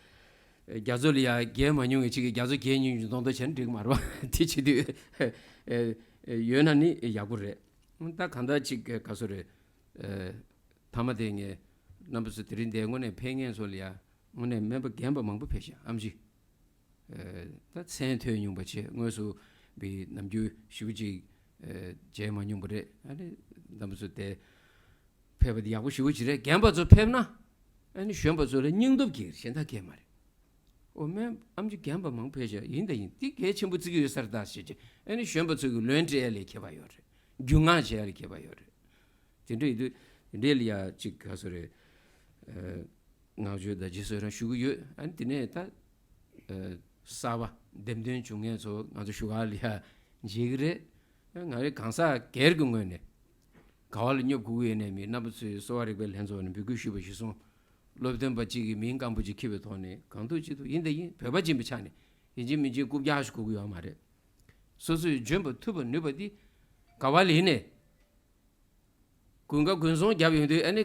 རྒྱ་མཚོ་ལ་ཡ་བརྒལ་མ་མྱོང་བའི་ཅིག་གིས་རྒྱ་མཚོ་བརྒལ་མྱོང་མྱོང་མདོག་མདོག་བྱས་ན་འགྲིག་གི་མ་རེད་བ། དེ་བྱེད་དུས་ཡོད་ན་ནི་ཡག་པོ་རེད། ད་གང་ལྟར་ཅིག་ག་སོ་རེད། མཐའ་མ་དེ་ངས་རྣམ་པ་ཚོ་དེ་རིང་འདིར་དངོས་གནས་ཕེབས་མཁན་ཚོ་ལ་ཡ་དངོས་གནས་སྨན་པ་རྒན་པ་མང་པོ་ཕེབས་ཤག་ཨམ་ཆི། ད་མཚན་ཐོས་མྱོང་པ་བྱས། དངོས་སུ་བི་ནམ་རྒྱུན་ཞེ་པོ་ཅིག་མཇལ་མ་མྱོང་པ་རེད། ཨ་ནི་རྣམ་པ་ཚོ་དེ་ཕེབས་པ་དེ་ཡག་པོ་ཞེ་པོ་ཅིག་རེད། རྒན་པ་ཚོ་ཕེབས་ན་ཨ་ནི་གཞོན་པ་ཚོ་ལ་སྙིང་སྟོབས་སྐྱེ་གི་རེད། གཞན་དག་གས་མ་རེད། ཨོ་སྨན་ཨམ་ཆི་རྒན་པ་མང་པོ་ཕེབས་ཤག་ཡིན་ད་ཡིན་དེ་གལ་ཆེན་པོ་བརྩི་གི་ཡོད་ས་རེད་ད་ཟེར་གྱི། ཨ་ནི་གཞོན་པ་ཚོ་གི་ལོན་སྤྲད་ཡ་ལ་ཁྱད་པར་ཡོད་རེད། རྒྱུས་མངའ་བྱེད་ཡ་ལ་ཁྱད་པར་ཡོད་རེད། དེ་འདྲ་ཡིན་དུས་དེ་འདྲ་ལ་ཡ་ཅིག་ག་སོ་རེད། བསྔགས་བརྗོད་དང་རྗེས་སུ་ཡི་རང་ཞུ་གི་ཡོད། ཨ་ནི་དེ་ནས་ད་གསར་པ་འདེམས་ཐོན་བྱུང་མཁན་ཚོ་ང་ཚོ་བཞུགས་སྒར་ལ་ཡ་མཇལ་གི་རེད། ང་རེ་གང་ཟག་སྒེར་གྱི་ངོས་ནས་ག་བ་ལ་སྙོབ་དགོས་ཀྱི་ཡོད་ནའི་མི་རྣམ་པ་ཚོས་གསོ་བ་རིག་པའི་ལྷན་ཚོགས་ནས་འབོད་སྐུལ་ཞུས་པ་གཞིར་བཟུང་། སློབ་སྟོན་པ་གཅིག་གིས་མིང་སྐམ་པོ་ཅིག་འཁྱེར་བའི་ཐོག་ནས་གང་ཐུབ་ཅི་ཐུབ་ཡིན་དང་ཡིན་བོད་པ་ཡིན་པའི་ཆ་ནས་ཡིན་གཅིག་མིན་གཅིག་རྐུབ་བཀྱག་ཞིག་དགོས་ཀྱི་ཡོད་མ་རེད། སོ་སོས་འཇོན་པ་ཐུབ་པ་ནུས་པ་འདི་ག་བ་ལ་ཡིན་ནའི། དགུན་ཁ་དགུན་ཚོང་བརྒྱབ་ཡོང་དུས་ཨ་ནི་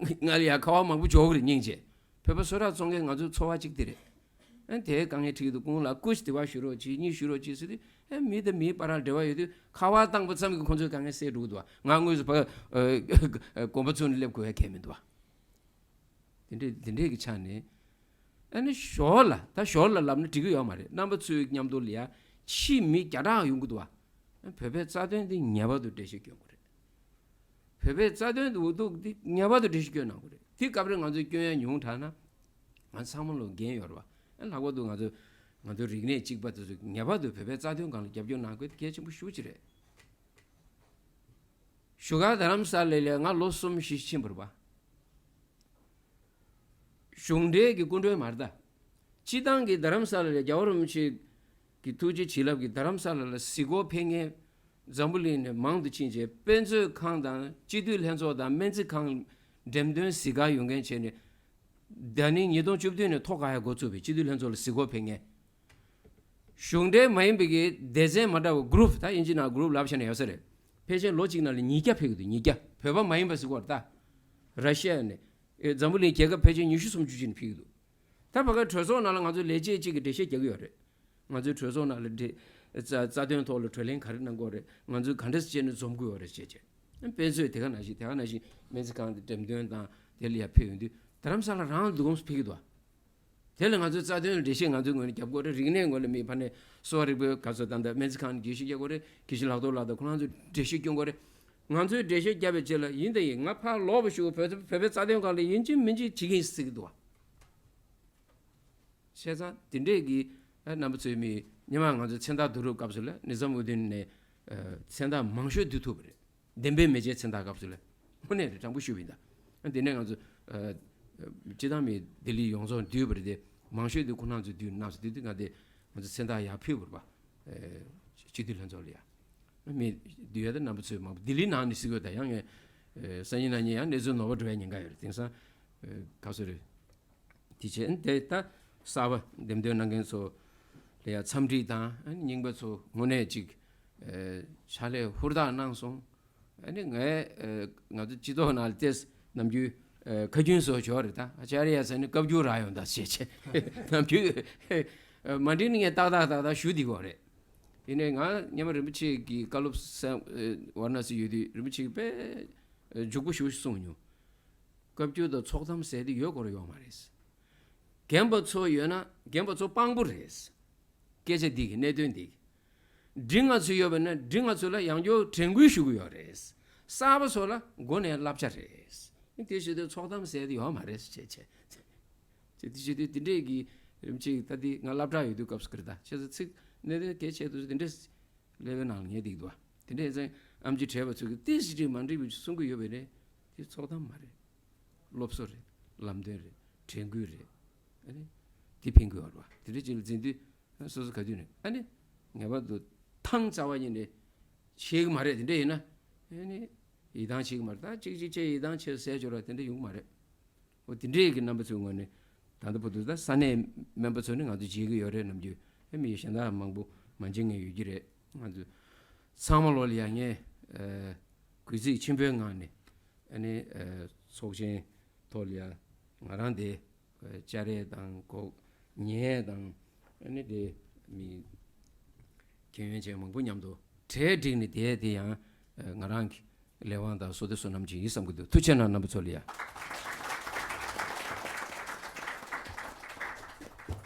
ང་ལ་ཡ་ཁ་པར་མང་པོ་འབྱོར་གི་རེད་སྙིང་རྗེ། བོད་པ་གསོལ་རས་བཙོང་མཁན་ང་ཚོའི་འཚོ་བ་གཅིག་དེ་རེད། ཨ་ནི་དེའི་དཀའ་ངལ་འཕྲད་ཀྱི་འདུག་ཁོང་ལ་སྐུ་ཞིག་དེ་བ་ཞུ་རོགས་གྱིས་གཉིས་ཞུ་རོགས་གྱིས་ཟེར་དུས་ཨ་མི་དང་མིའི་བར་ལ་འབྲེལ་བ་ཡོད་དུས་ཁ་པར་བཏང་པ་ཙམ་གྱིས་ཁོང་ཚོའི་དཀའ་ངལ་སེལ་འགྲོ་གི་འདུག་ང་དངོས་སུ་ཕ་ག་གོམ་པ་ཚུགས་ནས་སླེབས་དགོས་ཡ་གལ་མི་འདུག་དེ་འདྲས་དེ་འདྲས་ཀྱི་ཆ་ནས་ཨ་ནི་ཞོར་ལ་ད་ཞོར་ལ་ལབ་ན་འགྲིག་གི་ཡོད་མ་རེད། རྣམ་པ་ཚོའི་མཉམ་དུ་ལ་ཡ་ཕྱིའི་མི་བརྒྱ་ཕྲག་ཡོང་གི་འདུག་བ། བོད་པའི་རྩ་དོན་འདི་ངེས་པར་དུ་འགྲེལ་བཤད་སྐྱོན་དགོས་རེད། བོད་པའི་རྩ་དོན་འདི་འུ་ཐུག་འདི་ངེས་པར་དུ་འགྲེལ་བཤད་སྐྱོན་གནང་དགོས་རེད། དེ་སྐབས་རེ་ང་ཚོས་སྐྱོན་ཡ་ཉུང་དྲགས་ན་ང་ཚང་མ་ལོ་འགན་ཡོད་རེད་བ། ཨ་ལྷག་པར་དུ་ང་ཚོ་ང་ཚོ་རིག་གནས་གཅིག་པ་དེ་ཚོ་ངེས་པར་དུ་བོད་པའི་རྩ་དོན་སྒང་ལ་རྒྱབ་སྐྱོར་གནང་དགོས་དེ་གལ་ཆེན་པོ་ཞེ་པོ་ཅིག་རེད། བཞུགས་སྒར་རྡ་རམ་ས་ལ་ལ་ང་ལོ་གསུམ་བཞི་ཕྱིན་པ་རེད་བ། གཞུང་འབྲེལ་གྱི་སྐུ་མགྲོན་མ་རེད་ད། སྤྱི་བཏང་གི་རྡ་རམ་ས་ལ་ལ་རྒྱལ་བ་རིན་པོ་ཆེ་གི་ཐུགས་རྗེ་བྱིན་རླབས་ཀྱིས་རྡ་རམ་ས་ལ་ལ་གཟིགས་སྐོར་ཕེབས་མཁན་འཛམ་བུ་གླིང་ནས་མང་དུ་ཕྱིན་རྗེས་དཔེ་མཛོད་ཁང་དང་སྤྱི་འཐུས་ལྷན་ཚོགས་དང་སྨན་རྩིས་ཁང་འགྲེམས་སྟོན་གཟིགས་གར་ཡོང་མཁན་བྱས་ནས། ཟླ་ནི་ཉིས་སྟོང་བཅུ་བདུན་ནས་ཐོག་ཁ་ཡ་འགོ་བཙུགས་པའི་སྤྱི་འཐུས་ལྷན་ཚོགས་ལ་གཟིགས་སྐོར་ཕེབས་མཁན། གཞུང་འབྲེལ་མ་ཡིན་པའི་གི་སྡེ་ཚན་མ་འདྲ་བ་གུ་རུབ་ད་ཨིན་ཇི་ནང་གུ་རུབ་ལབ་བྱས་ནས་ཡོད་ས་རེད། ཕལ་ཆེར་ལོ་གཅིག་ནང་ལ་ཉིས་བརྒྱ་ཕེབས་ཀྱི་འདུག་ཉིས་བརྒྱ། བོད་པ་མ་ཡིན་པ་ཟེར་གོ་རེད་ད། ར་ཤི་ཡ་ནས། ཨེ་འཛམ་བུ་གླིང་རྒྱལ་ཁབ་ཕལ་ཆེར་ཉི་ཤུ་སུམ་ཅུ་ཅིག་ནས་ཕེབས་ཀྱི་འདུག་ད་ཕ་གའི་གྲོས་ཚོགས་ནང་ལ་ང་ཚོ་ལས་བྱེད་གཅིག་གིས་འགྲེལ་བཤད་རྒྱག་གི་ཡོད་རེད། ང་ཚོའི་གྲོས་ཚོགས་ནང་ལ་འགྲེལ་རྩ་རྩ་དོན་ཐོག་ལ་གྲོས་གླེང་ག་རེ་གནང་དགོས་རེད། ང་ཚོས་ག་འདྲ་བྱས་ནས་འཛོམས་དགོས་ཡོད་རེད་ཅེས་བྱས། དཔེ་མཛོད་དེ་ག་ནང་བཞིན་དེ་ག་ནང་བཞིན་སྨན་རྩིས་ཁང་དུ་འགྲེམས་སྟོན་དང་དེ་ལ་ཡར་ཕེབས་ཡོང་དུས་རྡ་རམ་ས་ལ་རང་ལ་འདུ་ཁོམ་སུ་ཕེབས་ཀྱི་འདུག་བ། དེ་ལ་ང་ཚོའི་རྩ་དོན་ལ་འགྲེལ་བཤད་ང་ཚོའི་ངོས་ནས་རྒྱབ་དགོས་རེད། རིག་གནས་ངོས་ལ་མི་ཕ་ནས་གསོ་བ་རིག་པའི་ག་ཚོད་ད་ལྟ་སྨན་རྩིས་ཁང་ནས་འགྲེལ་བཤད་རྒྱག་དགོས་རེད། དགེ་བཤེས་ལག་ཐོག་ལག་ད་ཁོ་རང་ཚོས་འགྲེལ་བཤད་སྐྱོན་དགོས་རེད། ང་ཚོས་འགྲེལ་བཤད་བརྒྱབ་པའི་རྗེས་ལ་ཡིན་དང་ཡིན་ང་ཕར་ལོག་པ་ཞུ་བོད་བོད་པའི་རྩ་དོན་སྒང་ལ་ཡིན་གཅིག་མིན་གཅིག་བྱེད་ཀྱི་ཡིན་ཟེར་གྱི་འདུག་བ། བྱས་ཙང་དེ་འདྲས་ཀྱི་རྣམ་པ་ཚོའི་མི་སྔོན་མ་ང་ཚོ་མཚན་རྟགས་བསྡུ་རུབ་སྐབས་སུ་ལ་ནི་ཛམ་བྷོ་ཊི་ནས་མཚན་རྟགས་མང་ཤོས་བསྡུ་ཐུབ་པ་རེད། བདེན་པའི་མེ་ལྕེ་མཚན་རྟགས་སྐབས་སུ་ལ་དངོས་གནས་རེད་དྲང་པོ་ཞུས་པ་ཡིན་ད། དེ་ནས་ང་ཚོ་སྤྱི་བཏང་མི་ལྡི་ལི་ཡོངས་རྫོགས་བསྡུས་པ་རེད་དེ་མང་ཤོས་དེ་ཁོ་རང་ཚོས་བསྡུས་གནང་སོང་། དེ་དུས་ང་དེ་ང་ཚོ་མཚན་རྟགས་ཡར་ཕུལ་བ་རེད་པ། སྤྱི་འཐུས་ལྷན་ཚོགས་ལ་ཡ། མི་འདུས་ཡ་ད་རྣམ་པ་ཚོས་མང་པོ་ལྡི་ལི་ནང་ནས་གཟིགས་དགོས། ད་ཡང་ངས་སང་ཉིན་གནངས་ཉིན་ཡང་གནས་ཚུལ་ནོར་བ་འགྲོ་ཡ་ཉེན་ཁ་ཡོད་རེད། དེང་སང་ག་ཚོད་རེད། དེ་བྱས་དེ་ད་གསར་པ་འདེམས་ཐོན་གནང་མཁན་ཚོ་ལ་ཡ་འཚམས་འདྲི་དང་། རྙིང་པ་ཚོ་དངོས་གནས་ཅིག་ཕྱག་ལས་ཧུར་ཐག་གནང་སོང་། ཨ་ནི་ངས་ང་ཚོ་སྤྱི་ཚོགས་ནང་ལ་ཏེས་ནམ་རྒྱུན་ཁ་རྒྱུན་བཟོ་ཆོག་རེད། ད་ཨ་ཅར་ཡ་ཟེར་ནས་བཀའ་བཀྱོན་རག་ཡོང་ད་བྱས་བྱས་ནམ་རྒྱུན་མ་འགྲིག་ནས་ངས་ཏག་ཏག་ཏག་ཏག་ཞུ་བསྡད་ཀྱི་ཡོད་རེད། ཡིན་ནའི་ང་སྔོན་མ་རིན་པོ་ཆེ་གི་བཀའ་སློབ་ཟེར་ཝཱ་ར་ཎ་སི་ཡོད་དུས་རིན་པོ་ཆེ་གིས་དཔེ་མགྱོགས་པོ་ཞེ་པོ་ཞིག་གསུངས་མྱོང་། བཀའ་བཀྱོན་དང་ཚོགས་གཏམ་ཟེར་དེ་ཡོད་དགོས་རེད་ཡོད་མ་རེད། རྒན་པ་ཚོ་ཡོད་ན་རྒན་པ་ཚོ་དཔང་པོ་རེད། སྐད་ཆ་འདི་གི་གནད་དོན་འདི་གི་འབྲིང་ང་ཚོ་ཡོད་པ་ན་འབྲིང་ང་ཚོ་ལ་ཡང་བསྐྱར་དྲན་སྐུལ་ཞུ་གི་ཡོད་རེད། གསར་པ་ཚོ་ལ་མགོ་ནས་བསླབ་བྱ་རེད། དེ་བྱེད་དུས་ཚོགས་གཏམ་ཟེར་དེ་ཡོད་མ་རེད་ཟེར་བྱས་བྱས། དེ་བྱེད་དུས་དེ་འདྲས་ཀྱི་རིམ་གྱིས་ད་དེ་ང་སློབ་གྲྭ་ཡོད་དུས་སྐབས་སུ་ཀིར་ད་བྱས་ཙང་ཚིག་གནད་དོན་གལ་ཆེ་དུས་དེ་འདྲས་ཀླད་པའི་ནང་ལ་ངེས་བསྡད་འདུག་བ། དེ་འདྲས་ཡིན་ཙང་ཨེམ་ཆི་བགྲེས་པ་ཚོ་གིས་ཏོག་ཙམ་ཅིག་མ་འགྲིག་པ་ཅིག་གསུང་གི་ཡོད་པ་ཡིན་ན་དེ་ཚོགས་གཏམ་མ་རེད། སློབ་གསོ་རེད། ལམ་སྟོན་རེད། དྲན་སྐུལ་རེད། ཨ་ནི་དེ་ཕན་གྱི་ཡོད་རེད་བ། དེ་འདྲས་ཅིག་ལ་འཛིན་དུས་སོ་སོ་ག་དུས་ནས་ཨ་ནི་ངེས་པར་དུ་ཐང་རྩ་བ་ཉིད་ནས་ཤེས་ཀྱི་མ་རེད། དེ་འདྲས་ཡིན་ན་ཨ་ནི་ཡིད་ཐང་ཆད་ཀྱི་མ་རེད། ད་གཅིག་གཅིག་བྱས་ཡིད་ཐང་ཆད་ཟེར་འབྱོར་བ་དེ་འདྲས་ཡོང་གི་མ་རེད། འོ་དེ་འདྲས་ཀྱི་རྣམ་པ་ཚོའི་ངོས་ནས་ད་ལྟ་བར་དུ་ད་ས་གནས་སྨན་པ་ཚོ་ནི་ང་ཚོ་མཇལ་གྱི་ཡོད་རེད། ནམ་རྒྱུན་ཨེ་མི་གཞན་དག་མང་པོ་མ་མཇལ་མཁན་ཡོད་ཀྱི་རེད། ང་ཚོ་ཚང་མ་ལོ་ལ་ཡ་ངས་གུས་བརྩི་ཆེན་པོའི་ངང་ནས་ཨ་ནི་ཚོགས་ཆེན་ཐོག་ལ་ཡ་ང་རང་དེ་བཅར་ཡས་དང་གོ་ཉན་ཡས་དང་ཨ་ནི་དེ་མི་མཁྱེན་ཡོན་ཅན་མང་པོ་མཉམ་དུ་གྲལ་བསྒྲིགས་ནས་བསྡད་དེ་ཡང་ང་རང་གི་ལས་དབང་དང་བསོད་བདེ་བསོད་ནམས་ཅིག་ཡིན་བསམ་གྱི་འདུག་ཐུགས་རྗེ་གནང་རྣམ་པ་ཚོ་ལ་ཡ།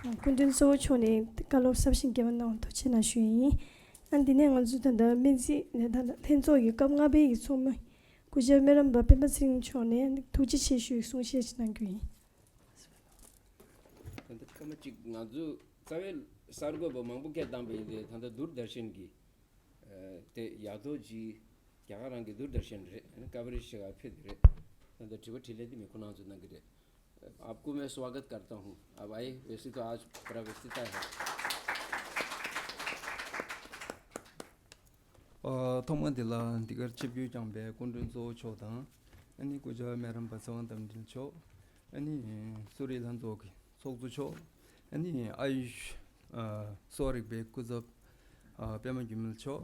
སྐུ་མགྲོན་གཙོ་བོ་མཆོག་ནས་བཀའ་སློབ་ཟབ་ཞིང་རྒྱས་པ་གནང་བར་ཐུགས་རྗེ་གནང་ཞུ་ཡས་ཡིན། ཨ་འདི་ནས་ང་ཚོ་ད་ལྟ་སྨན་རྩིས་ད་ལྟ་ལྷན་ཚོགས་ཀྱི་སྐབས་ལྔ་པའི་གི་ཚོགས་མི་སྐུ་ཞབས་སྨན་རམས་པ་སྤེན་པ་ཚེ་རིང་མཆོག་ནས་ཐུགས་རྗེ་ཆེ་ཞུའི་གསུང་བཤད་ཅིག་གནང་རྒྱུ་ཡིན། ད་ལྟ་སྐར་མ་གཅིག་ང་ཚོ་རྩ་བའི་གསར་འགོད་པ་མང་པོ་སྐད་བཏང་པ་ཡིན་ཏེ། ད་ལྟ་དུར་དར་ཤན་གྱི་ཨ་དེ་ཡག་ཐོག་ཅིག་རྒྱ་གར་རང་གི་དུར་དར་ཤན་རེད། ཨ་ནི་ཀ་བ་རེ་ཇི་ཞིག་ཕེབས་དེ་རེད། ད་ལྟ་དྲི་བ་དྲིས་ལན་དེ་མི་ཁོ་རང་ཚོས་གནང་གི་རེད། आपको मैं स्वागत करता हूँ। अब आइए, वैसे तो आज पूरा व्यस्तता है। ཨ་ཐོག་མ་དེ་ལ་འདི་གར་ཆིབས་བསྒྱུར་བསྐྱངས་པའི་སྐུ་མགྲོན་གཙོ་བོ་མཆོག་དང་། ཨ་ནི་སྐུ་ཞབས་སྨན་རམས་པ་ཚེ་དབང་རྟ་མགྲིན་མཆོག་ཨ་ནི་གསོ་རིག་ལྷན་ཚོགས་ཀྱི་ཚོགས་གཙོ་མཆོག་ཨ་ནི་ཨ་ཡུཤ་ཨ་གསོ་བ་རིག་པའི་སྐུ་ཚབ་ཨ་པད་མ་འགྱུར་མེད་མཆོག་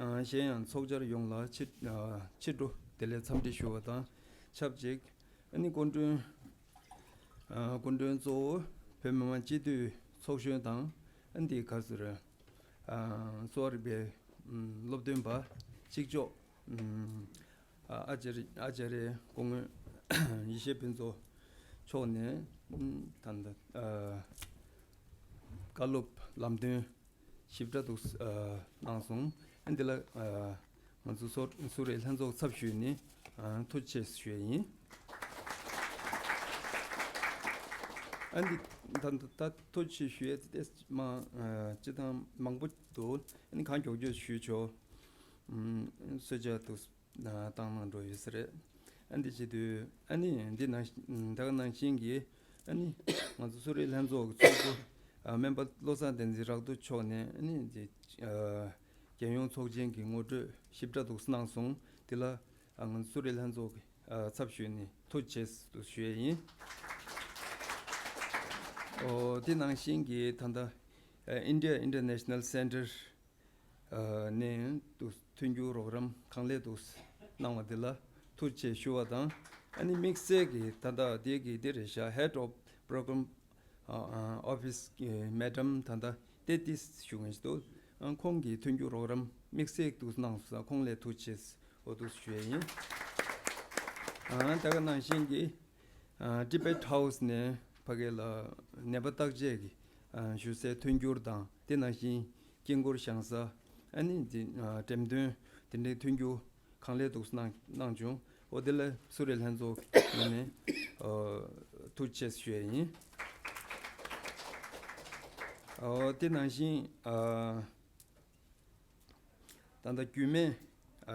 ཨ་གཞན་ཡང་ཚོགས་བཅར་ཡོངས་ལ་ཕྱི་ཨ་ཕྱི་དྲོ་བདེ་ལེགས་འཚམས་འདྲི་ཞུ་བ་དང་ཆབས་ཅིག་ཨ་ནི་སྐུ་མགྲོན་ཨ་སྐུ་མགྲོན་གཙོ་བོ་བོད་མི་མང་སྤྱི་འཐུས་ཚོགས་གཞོན་དང་། ཨ་ནི་དེའི་ཁ་ཟུར་ཨ་གསོ་བ་རིག་པའི་སློབ་སྟོན་པ་གཅིག་ལྕོགས་ཨ་ཨ་ཅཱརྱ་ཨ་ཅཱརྱ་སྐུ་ངོ་ཡེ་ཤེས་ཕུན་ཚོགས་མཆོག་ནས་ད་ལྟ་ཨ་བཀའ་སློབ་ལམ་སྟོན་ཞིབ་ཕྲ་འདུག་ཨ་གནང་སོང་། ཨ་འདི་ལ་ཨ་ང་ཚོ་གསོ་གསོ་རིག་ལྷན་ཚོགས་ཚབ་ཞུས་ནས་ཨ་ཐུགས་རྗེ་ཆེ་ཞུ་ཡས་ཡིན། ཨ་འདི་ད་ད་ཐུགས་རྗེ་ཆེ་ཞུ་ཡས་དེ་མ་ཨ་སྤྱི་བཏང་མང་པོ་འདུག་ཨ་ནི་གང་མགྱོགས་མགྱོགས་ཞུས་ཆོག་ཨུམ་གསོལ་ཇ་འདུག་བཏང་གནང་འགྲོ་ཡོད་ས་རེད། ཨ་འདི་བྱེད་དུས་ཨ་ནི་འདི་ནང་ད་ག་ནང་བཞིན་གྱི་ཨ་ནི་ང་ཚོ་གསོ་རིག་ལྷན་ཚོགས་ཀྱི་ཚོགས་གཙོ་ཨ་སྨན་པ་བློ་བཟང་བསྟན་འཛིན་རག་ཏུ་མཆོག་ནས་ཨ་ནི་འདི་ཨ་རྒྱལ་ཡོངས་ཚོགས་ཆེན་གྱི་ངོ་སྤྲོད་ཞིབ་ཕྲ་འདུག་གནང་སོང་། འདི་ལ་ཨ་ང་ཚོ་གསོ་རིག་ལྷན་ཚོགས་ཀྱི་ཨ་ཚབ་ཞུས་ནས་ཐུགས་རྗེ་ཆེ་ཞུ་ཡས་ཡིན། ཨོ་འདི་ནང་བཞིན་གྱི་ད་ལྟ་ཨ་India International Center ཨ་ནས་འདུག་མཐུན་འགྱུར་རོགས་རམ་གང་ལེགས་འདུག་གནང་བ་འདི་ལ་ཐུགས་རྗེ་ཆེ་ཞུ་བ་དང་། ཨ་ནི་དམིགས་བསལ་གྱི་ད་ལྟ་འདི་གི་འདི་རེད་ཤག Head of Program ཨ་ཨ་Office གི་Madam ད་ལྟ་ཏེ་ཏིས་ཞུ་མཁན་ཞིག་འདུག་ཨ་ཁོང་གིས་མཐུན་འགྱུར་རོགས་རམ་དམིགས་བསལ་འདུག་གནང་སོང་། ཁོང་ལ་ཐུགས་རྗེ་ཆེ་འོ་འདུག་ཞུ་ཡས་ཡིན། ཨ་ད་ག་ནང་བཞིན་གྱི་ཨ་Tibet House ནས་ཕ་གི་ལ་ནད་པ་བརྟག་དཔྱད་ཀྱི་ཨ་ཞུ་སའི་མཐུན་འགྱུར་དང་། དེ་ནང་བཞིན་དཀྱིལ་འཁོར་བཞེངས་ས། ཨ་ནི་འདི་ཨ་འགྲེམས་སྟོན་དེ་འདྲའི་མཐུན་འགྱུར་གང་ལེགས་འདུག་གནང་གནང་བྱུང་། འོ་དེ་ལ་གསོ་རིག་ལྷན་ཚོགས་ངོས་ནས་ཨ་ཐུགས་རྗེ་ཆེ་ཞུ་ཡས་ཡིན། འོ་དེ་ནང་བཞིན་ཨ་ད་ལྟ་རྒྱུད་སྨད་ཨ་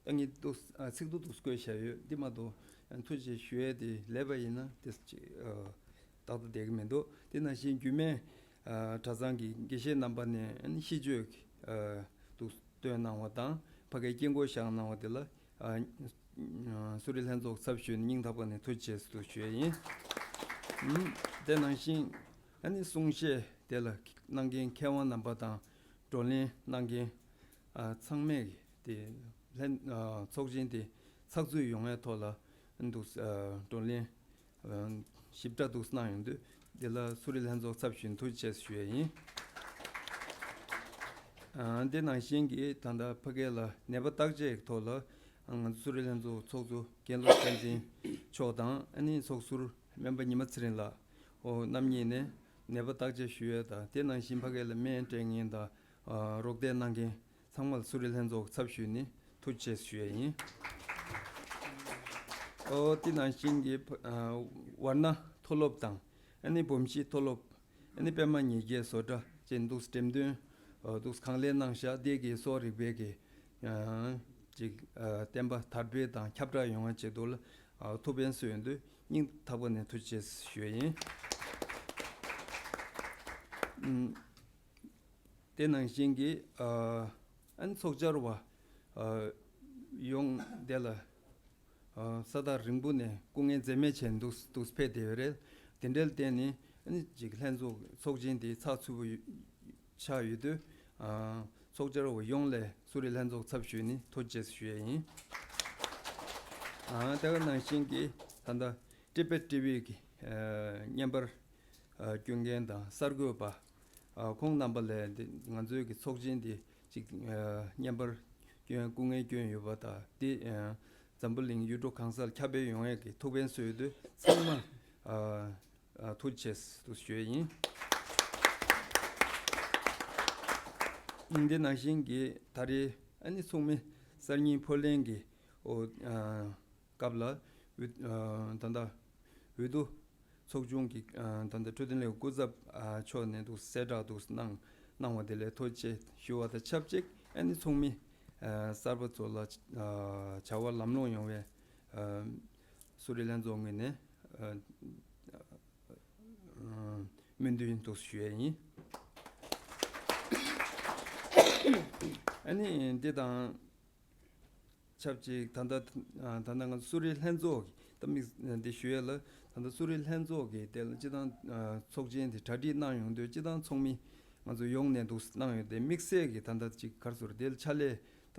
ད་ངས་འདུག་ཨ་ཚིག་ཐོ་འདུག་བཀོད་བཞག་ཡོད། འདི་མ་གཏོགས་ཨ་ཐུགས་རྗེ་ཆེ་ཞུ་ཡས་དེ་ལས་པ་ཡིན་ན་དེ་ཅིག་ཨ་ཏག་ཏག་བསྡད་ཀྱི་མི་འདུག་དེ་ནང་བཞིན་རྒྱུད་སྨད་ཨ་གྲྭ་ཚང་གི་དགེ་བཤེས་རྣམ་པ་ནས་ཨ་ནི་ཤིས་བརྗོད་ཀྱི་ཨ་འདུག་ བཏོན་གནང་བ་དང་ཕ་གིར་དཀྱིལ་འཁོར་བཞེངས་གནང་བ་དེ་ལ་ཨ་གསོ་རིག་ལྷན་ཚོགས་ཚབ་ཞུས་ནས་སྙིང་ཐག་པ་ནས་ཐུགས་རྗེ་ཆེ་ཞུ་ཡས་ཡིན། ཨུམ། དེ་ནང་བཞིན་ཨ་ནི་གསུང་བཤད་དེ་ལ་གནང་མཁན་མཁས་དབང་རྣམ་པ་དང་བགྲོ་གླེང་གནང་མཁན་ཨ་ཚང་མས་དེ་ལྷན་ཨ་ཚོགས་ཆེན་དེ་ཚགས་ཚུད་ཡོང་བའི་ཐོག་ལ་འདུག་ཨ་བགྲོ་གླེང་ཞིབ་ཕྲ་འདུག་གནང་ཡོང་དུས་འདི་ལ་གསོ་རིག་ལྷན་ཚོགས་ཚབ་ཞུས་ཐུགས་རྗེ་ཆེ་ཞུ་ཡས་ཡིན། ཨ་འདི་ནང་བཞིན་གྱི་ད་ལྟ་ཕ་གི་ལ་ནད་པ་བརྟག་དཔྱད་ཀྱི་ཐོག་ལ་ང་ཚོ་གསོ་རིག་ལྷན་ཚོགས་ཚོགས་གཙོ་མཁན་སློབ་བསྟན་འཛིན་མཆོག་དང་ཨ་ནི་ཚོགས་ཟུར་སྨན་པ་ཉི་མ་ཚེ་རིང་ལགས་འོ་རྣམ་གཉིས་ནས་ནད་པ་བརྟག་དཔྱད་ཞུ་ཡས་དང་དེ་ནང་བཞིན་ཕ་གི་ལ་སྨན་སྤྲད་མཁན་དང་ཨ་རོགས་འདེགས་གནང་མཁན་ཚང་མ་ལ་གསོ་རིག་ལྷན་ཚོགས་ཚབ་ཞུས་ནས་ཐུགས་རྗེ་ཆེ་ཞུ་ཡས་ཡིན། ཨོ་དེ་ནང་བཞིན་གྱི་ཕ་ཨ་ཝར་ན་མཐོ་སློབ་དང་ཨ་ནི་འབུམ་སྐྱིད་མཐོ་སློབ་ཨ་ནི་པད་མ་ཉིས་བརྒྱའི་བཟོ་གྲྭ་བཅས་འདུག་འགྲེམས་སྟོན་ཨོ་འདུག་གང་ལེགས་གནང་བཞག་དེ་གའི་གསོ་རིག་པའི་གི་ཨ་ཅིག་ཨ་བསྟན་པ་དར་སྤེལ་དང་ཁྱབ་བསྒྲགས་ཡོང་བ་ཆེད་དུ་ལ་ཨ་ཐུགས་ཕན་གསོས་ཡོང་དུས་སྙིང་ཐག་པ་ནས་ཐུགས་རྗེ་ཆེ་ཞུ་ཡས་ཡིན། ཨུམ། དེ་ནང་བཞིན་གྱི་ཨ་ཨ་ནི་ཚོགས་བཅར་བ་ཨ་ཡོངས་དེ་ལ་ཨ་ས་ཐག་རིང་པོ་ནས་སྐུ་ངལ་འཛེམས་མེད་བྱས་འདུག་འདུག་ཕེབས་བསྡད་ཡོད་རེད། དེ་འདྲའི་སྟེང་ནས་ཨ་ནི་ཅིག་ལྷན་ཚོགས་ཚོགས་ཆེན་དེ་ཚགས་ཚུད་པོ་ཡོད་ཆགས་ཡོད་དུས་ཨ་ཚོགས་བཅར་བ་ཡོངས་ལ་གསོ་རིག་ལྷན་ཚོགས་ཚབ་ཞུས་ནས་ཐུགས་རྗེ་ཆེ་ཞུ་ཡས་ཡིན། ཨ་དེ་ག་ནང་བཞིན་གྱི་ད་ལྟ་ཊི་བེཊ་ཊི་ཝི་གི་ཨ་བརྙན་པར་ཨ་སྐྱོན་མཁན་དང་གསར་འགོད་པ་ཨ་ཁོང་རྣམ་པ་ལ་འདི་ང་ཚོའི་གི་ཚོགས་ཆེན་འདི་ཅིག་ཨ་བརྙན་པར་སྐྱོན་སྐུ་ངལ་བསྐྱོན་ཡོད་པ་དང་དེ་ཨ་འཛམ་བུ་གླིང་ཡུལ་གྲུ་གང་སར་ཁྱབ་སྤེལ་ཡོང་ཡས་ཀྱི་ཐུགས་ཕན་གསོས་ཡོད་དུས་ཚང་མ་ཨ་ཨ་ཐུགས་རྗེ་ཆེ་ཞུ་ཡས་ཡིན། འདི་ནང་བཞིན་གྱི་ད་རེས་ཨ་ནི་ཚོགས་མི་གསར་རྙིང་ཕོ་ལྷན་གྱི་ཨོ་ཨ་སྐབས་ལ་འོས་ཨ་ད་ལྟ་འོས་བསྡུ་ཚོགས་ཆུང་གི་ཨ་ད་ལྟ་འཕྲོད་བསྟེན་ལས་སྐུ་ཚབ་ཨ་མཆོག་ནས་འདུག་གསལ་བསྒྲགས་འདུག་གནང་གནང་བ་དེ་ལ་ཐུགས་རྗེ་ཆེ་ཞུ་བ་དང་ཆབས་ཅིག་ཨ་ནི་ཚོགས་མི་ཨ་གསར་པ་ཚོ་ལ་ཨ་བྱ་བ་ལམ་ལྷོང་ཡོང་བའི་ཨ་གསོ་རིག་ལྷན་ཚོགས་ངོས་ནས་ཨ་ཨ་སྨོན་འདུན་འདུག་ཞུ་ཡས་ཡིན། ཨ་ནི་འདི་དང་ཆབས་ཅིག་ད་ལྟ་ད་ལྟ་ང་ཚོ་གསོ་རིག་ལྷན་ཚོགས་ཀྱི་ད་དམིགས་འདི་ཞུ་ཡས་ལ་ད་ལྟ་གསོ་རིག་ལྷན་ཚོགས་ཀྱི་དེ་ལ་སྤྱི་བཏང་ཚོགས་ཆེན་དེ་གྲ་སྒྲིག་གནང་ཡོང་དུས་སྤྱི་བཏང་ཚོགས་མི་ང་ཚོ་ཡོངས་ནས་འདུག་གནང་ཡོད་དེ་དམིགས་བསལ་གྱི་ད་ལྟ་ཅིག་ག་རེ་ཟེར་དེ་ལ་ཕྱག་ལས་ད་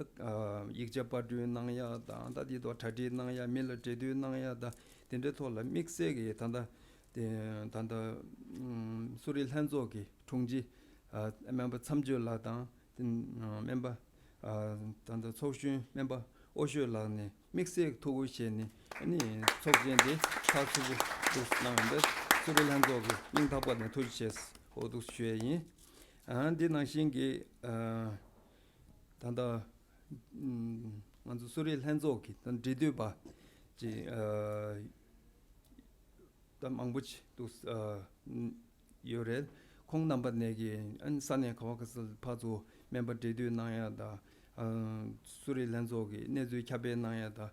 ཡིག་ཆ་པར་སྐྲུན་གནང་ཡ་དང་ད་དེ་ཐོག་གྲ་སྒྲིག་གནང་ཡ་མི་ལ་འབྲེལ་མཐུད་གནང་ཡ་ད་དེ་འདྲའི་ཐོག་ལ་དམིགས་བསལ་གྱི་ད་ལྟ་དེ་ད་ལྟ་གསོ་རིག་ལྷན་ཚོགས་ཀྱི་དྲུང་ཆེ་སྨན་པ་མཚམས་གཅོད་ལགས་དང་དེ་སྨན་པ་ད་ལྟ་ཚོགས་གཞོན་སྨན་པ་ཨོ་ཤོད་ལགས་ནས་དམིགས་བསལ་ཐུགས་ཁུར་བཞེས་ནས་ཨ་ནི་ཚོགས་ཆེན་འདི་ཚགས་ཚུད་པོ་འདུག་གནང་ཡོད་པས་གསོ་རིག་ལྷན་ཚོགས་ཀྱི་སྙིང་ཐག་པ་ནས་ཐུགས་རྗེ་ཆེ་ཨོ་འདུག་ཞུ་ཡས་ཡིན། ཨ་འདི་ནང་བཞིན་གྱི་ཨ་ད་ལྟ་ང་ཚོ་གསོ་རིག་ལྷན་ཚོགས་ཀྱི་ད་འབྲེལ་མཐུད་པ་ཅིག་ཨ་ད་མང་པོ་ཅིག་འདུག་ཨ་ཡོད་རེད། ཁོང་རྣམ་པ་ནས་ཀྱི་ཨ་ནི་ས་གནས་ག་བ་ག་ས་ཕར་ཚུར་སྨན་པ་འབྲེལ་མཐུད་གནང་ཡ་དང་ཨ་གསོ་རིག་ལྷན་ཚོགས་ཀྱི་གནས་ཚུལ་ཁྱབ་སྤེལ་གནང་ཡ་དང་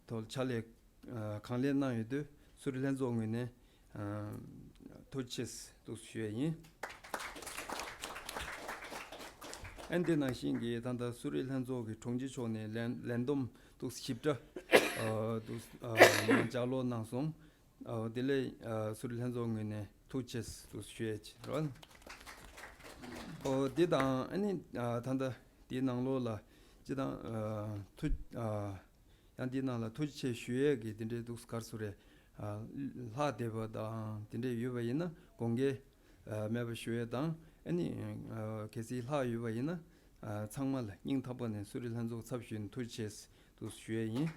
ཐོག་ཕྱག་ལས་ཨ་གང་ལེགས་གནང་ཡོད་དུས་གསོ་རིག་ལྷན་ཚོགས་ངོས་ནས་ཨ་ཐུགས་རྗེ་ཆེ་འདུག་ཞུ་ཡས་ཡིན། ཨ་འདི་ནང་བཞིན་གྱི་ད་ལྟ་གསོ་རིག་ལྷན་ཚོགས་ཀྱི་དྲུང་ཆེ་མཆོག་ནས་ལན་ལན་འདེབས་འདུག་ཞིབ་ཕྲ་ཨ་འདུག་ཨ་ལྗགས་ཀློག་གནང་སོང་། ཨོ་དེ་ལས་ཨ་གསོ་རིག་ལྷན་ཚོགས་ངོས་ནས་ཐུགས་རྗེ་ཆེ་ཞུ་ཡས་ཅིག་རོལ། ཨོ་དེ་དང་ཨ་ནི་ཨ་ད་ལྟ་དེའི་ནང་ལོགས་ལ་སྤྱི་བཏང་ཨ་ཐུགས་ཨ་ཡང་དེའི་ནང་ལ་ཐུགས་རྗེ་ཆེ་ཞུ་ཡས་ཀྱི་དེ་འདྲའི་འདུག་ག་རེ་ཟེར་རེད། ཨ་ལྷག་བསྡད་པ་དང་དེ་འདྲའི་ཡོད་པ་ཡིན་ན་དགོངས་འགལ་ཨ་མེད་པ་ཞུ་ཡས་དང་ཨ་ནི་ཨ་གལ་སྲིད་ལྷག་ཡོད་པ་ཡིན་ན་ཨ་ཚང་མ་ལ་སྙིང་ཐག་པ་ནས་གསོ་རིག་ལྷན་ཚོགས་ཚབ་ཞུས་ནས་ཐུགས་རྗེ་ཆེ་འདུག་ཞུ་ཡས་ཡིན།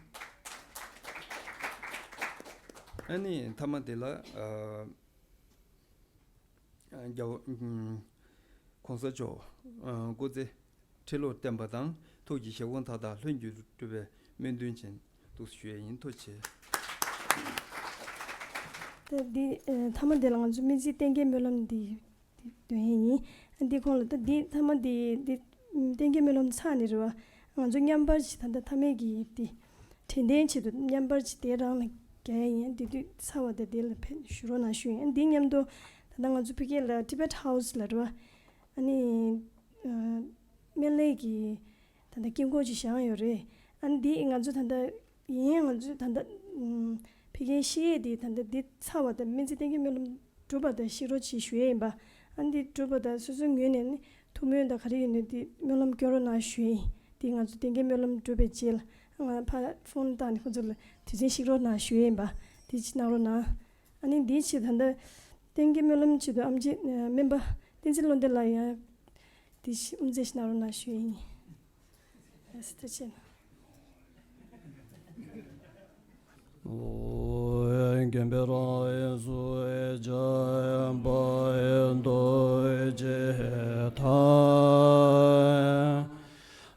ཨ་ནི་མཐའ་མ་དེ་ལ་ཨ་རྒྱལ་བ་༸གོང་ས་མཆོག་སྐུ་ཚེ་ཁྲི་ལོར་བརྟན་པ་དང་ཐུགས་ཀྱི་བཞེད་དགོངས་མཐའ་དག་ལྷུན་གྱིས་གྲུབ་པའི་སྨོན་འདུན་ཅན་འདུག་ཞུ་ཡས་ཡིན། ཐུགས་རྗེ་ཆེ། ད་འདི་ཨ་མཐའ་མ་དེ་ལ་ང་ཚོ་སྨན་རྩིས་གཏན་འཁེལ་སྨོན་ལམ་འདི་འདོན་ཡས་ཡིན། འདི་ཁོང་ལ་ད་འདི་མཐའ་མ་འདི་འདི་གཏན་འཁེལ་སྨོན་ལམ་ཚར་ནས་རེད་བ། ང་ཚོ་མཉམ་པར་ཅིག་ད་ལྟ་མཐའ་མའི་གི་འདི་དྲན་རྟེན་ཆེད་དུ་མཉམ་པར་ཅིག་དེ་རང་ལ་རྒྱག་ཡས་ཡིན། འདི་དུས་ཚར་བ་དེ་དེ་ལ་ཕེབས་ཞུ་རོགས་གནང་ཞུ་ཡིན། འདི་མཉམ་དུ་ད་ལྟ་ང་ཚོ་ཕ་གི་ལ་Tibet House ལ་རེད་བ། ཨ་ནི་ཨ་སྨན་བླའི་གི་ ད་ལྟ་དཀྱིལ་འཁོར་ཅིག་བཞེངས་ཡོད་རེད། ཨ་ནི་འདི་ང་ཚོ་ད་ལྟ་ཡིན་ཡང་ང་ཚོས་ད་ལྟ་ཨུམ་ཕ་གིའི་བཤེས་གཉེན་འདི་ད་ལྟ་འདི་ཚར་བ་དང་སྨན་རྩིས་བསྟན་རྒྱས་སྨོན་ལམ་གྲུབ་པ་དང་གཤེགས་རོགས་གྱིས་ཞུ་ཡས་ཡིན་པ། ཨ་ནི་འདི་གྲུབ་པ་དང་སོ་སོའི་ངོས་ནས་ནི་ཐུགས་སྨོན་དང་ག་རེ་ཡོད་ནས་འདི་སྨོན་ལམ་སྐྱོན་རོགས་གནང་ཞུ་ཡས་ཡིན། འདི་ང་ཚོ་བསྟན་རྒྱས་སྨོན་ལམ་གྲུབ་པའི་རྗེས་ལ་ང་ཕར་ཕོན་བཏང་ནས་ཁོ་ཚོ་ལ་དུས་ཆེན་གཤེགས་རོགས་གནང་ཞུ་ཡས་ཡིན་པ། འདི་ཅིག་གནང་རོགས་གནང་། ཨ་ནི་འདིའི་ཆེད་ད་ལྟ་བསྟན་རྒྱས་སྨོན་ལམ་ཆེད་དུ་ཨེམ་ཆི་སྨན་པ་བསྟན་འཛིན་བློ་ལྡན་ལགས་ཡང་འདི་དབུ་མཛད་ཞིག་གནང་རོགས་གནང་ཞུ་ཡས་ཡིན། ཡ་སི་ཐུགས་རྗེ་ཆེ། མགོན་པོའི་རང་གཟུགས་འཇམ་དཔལ་རྡོ་རྗེ་ཐང་།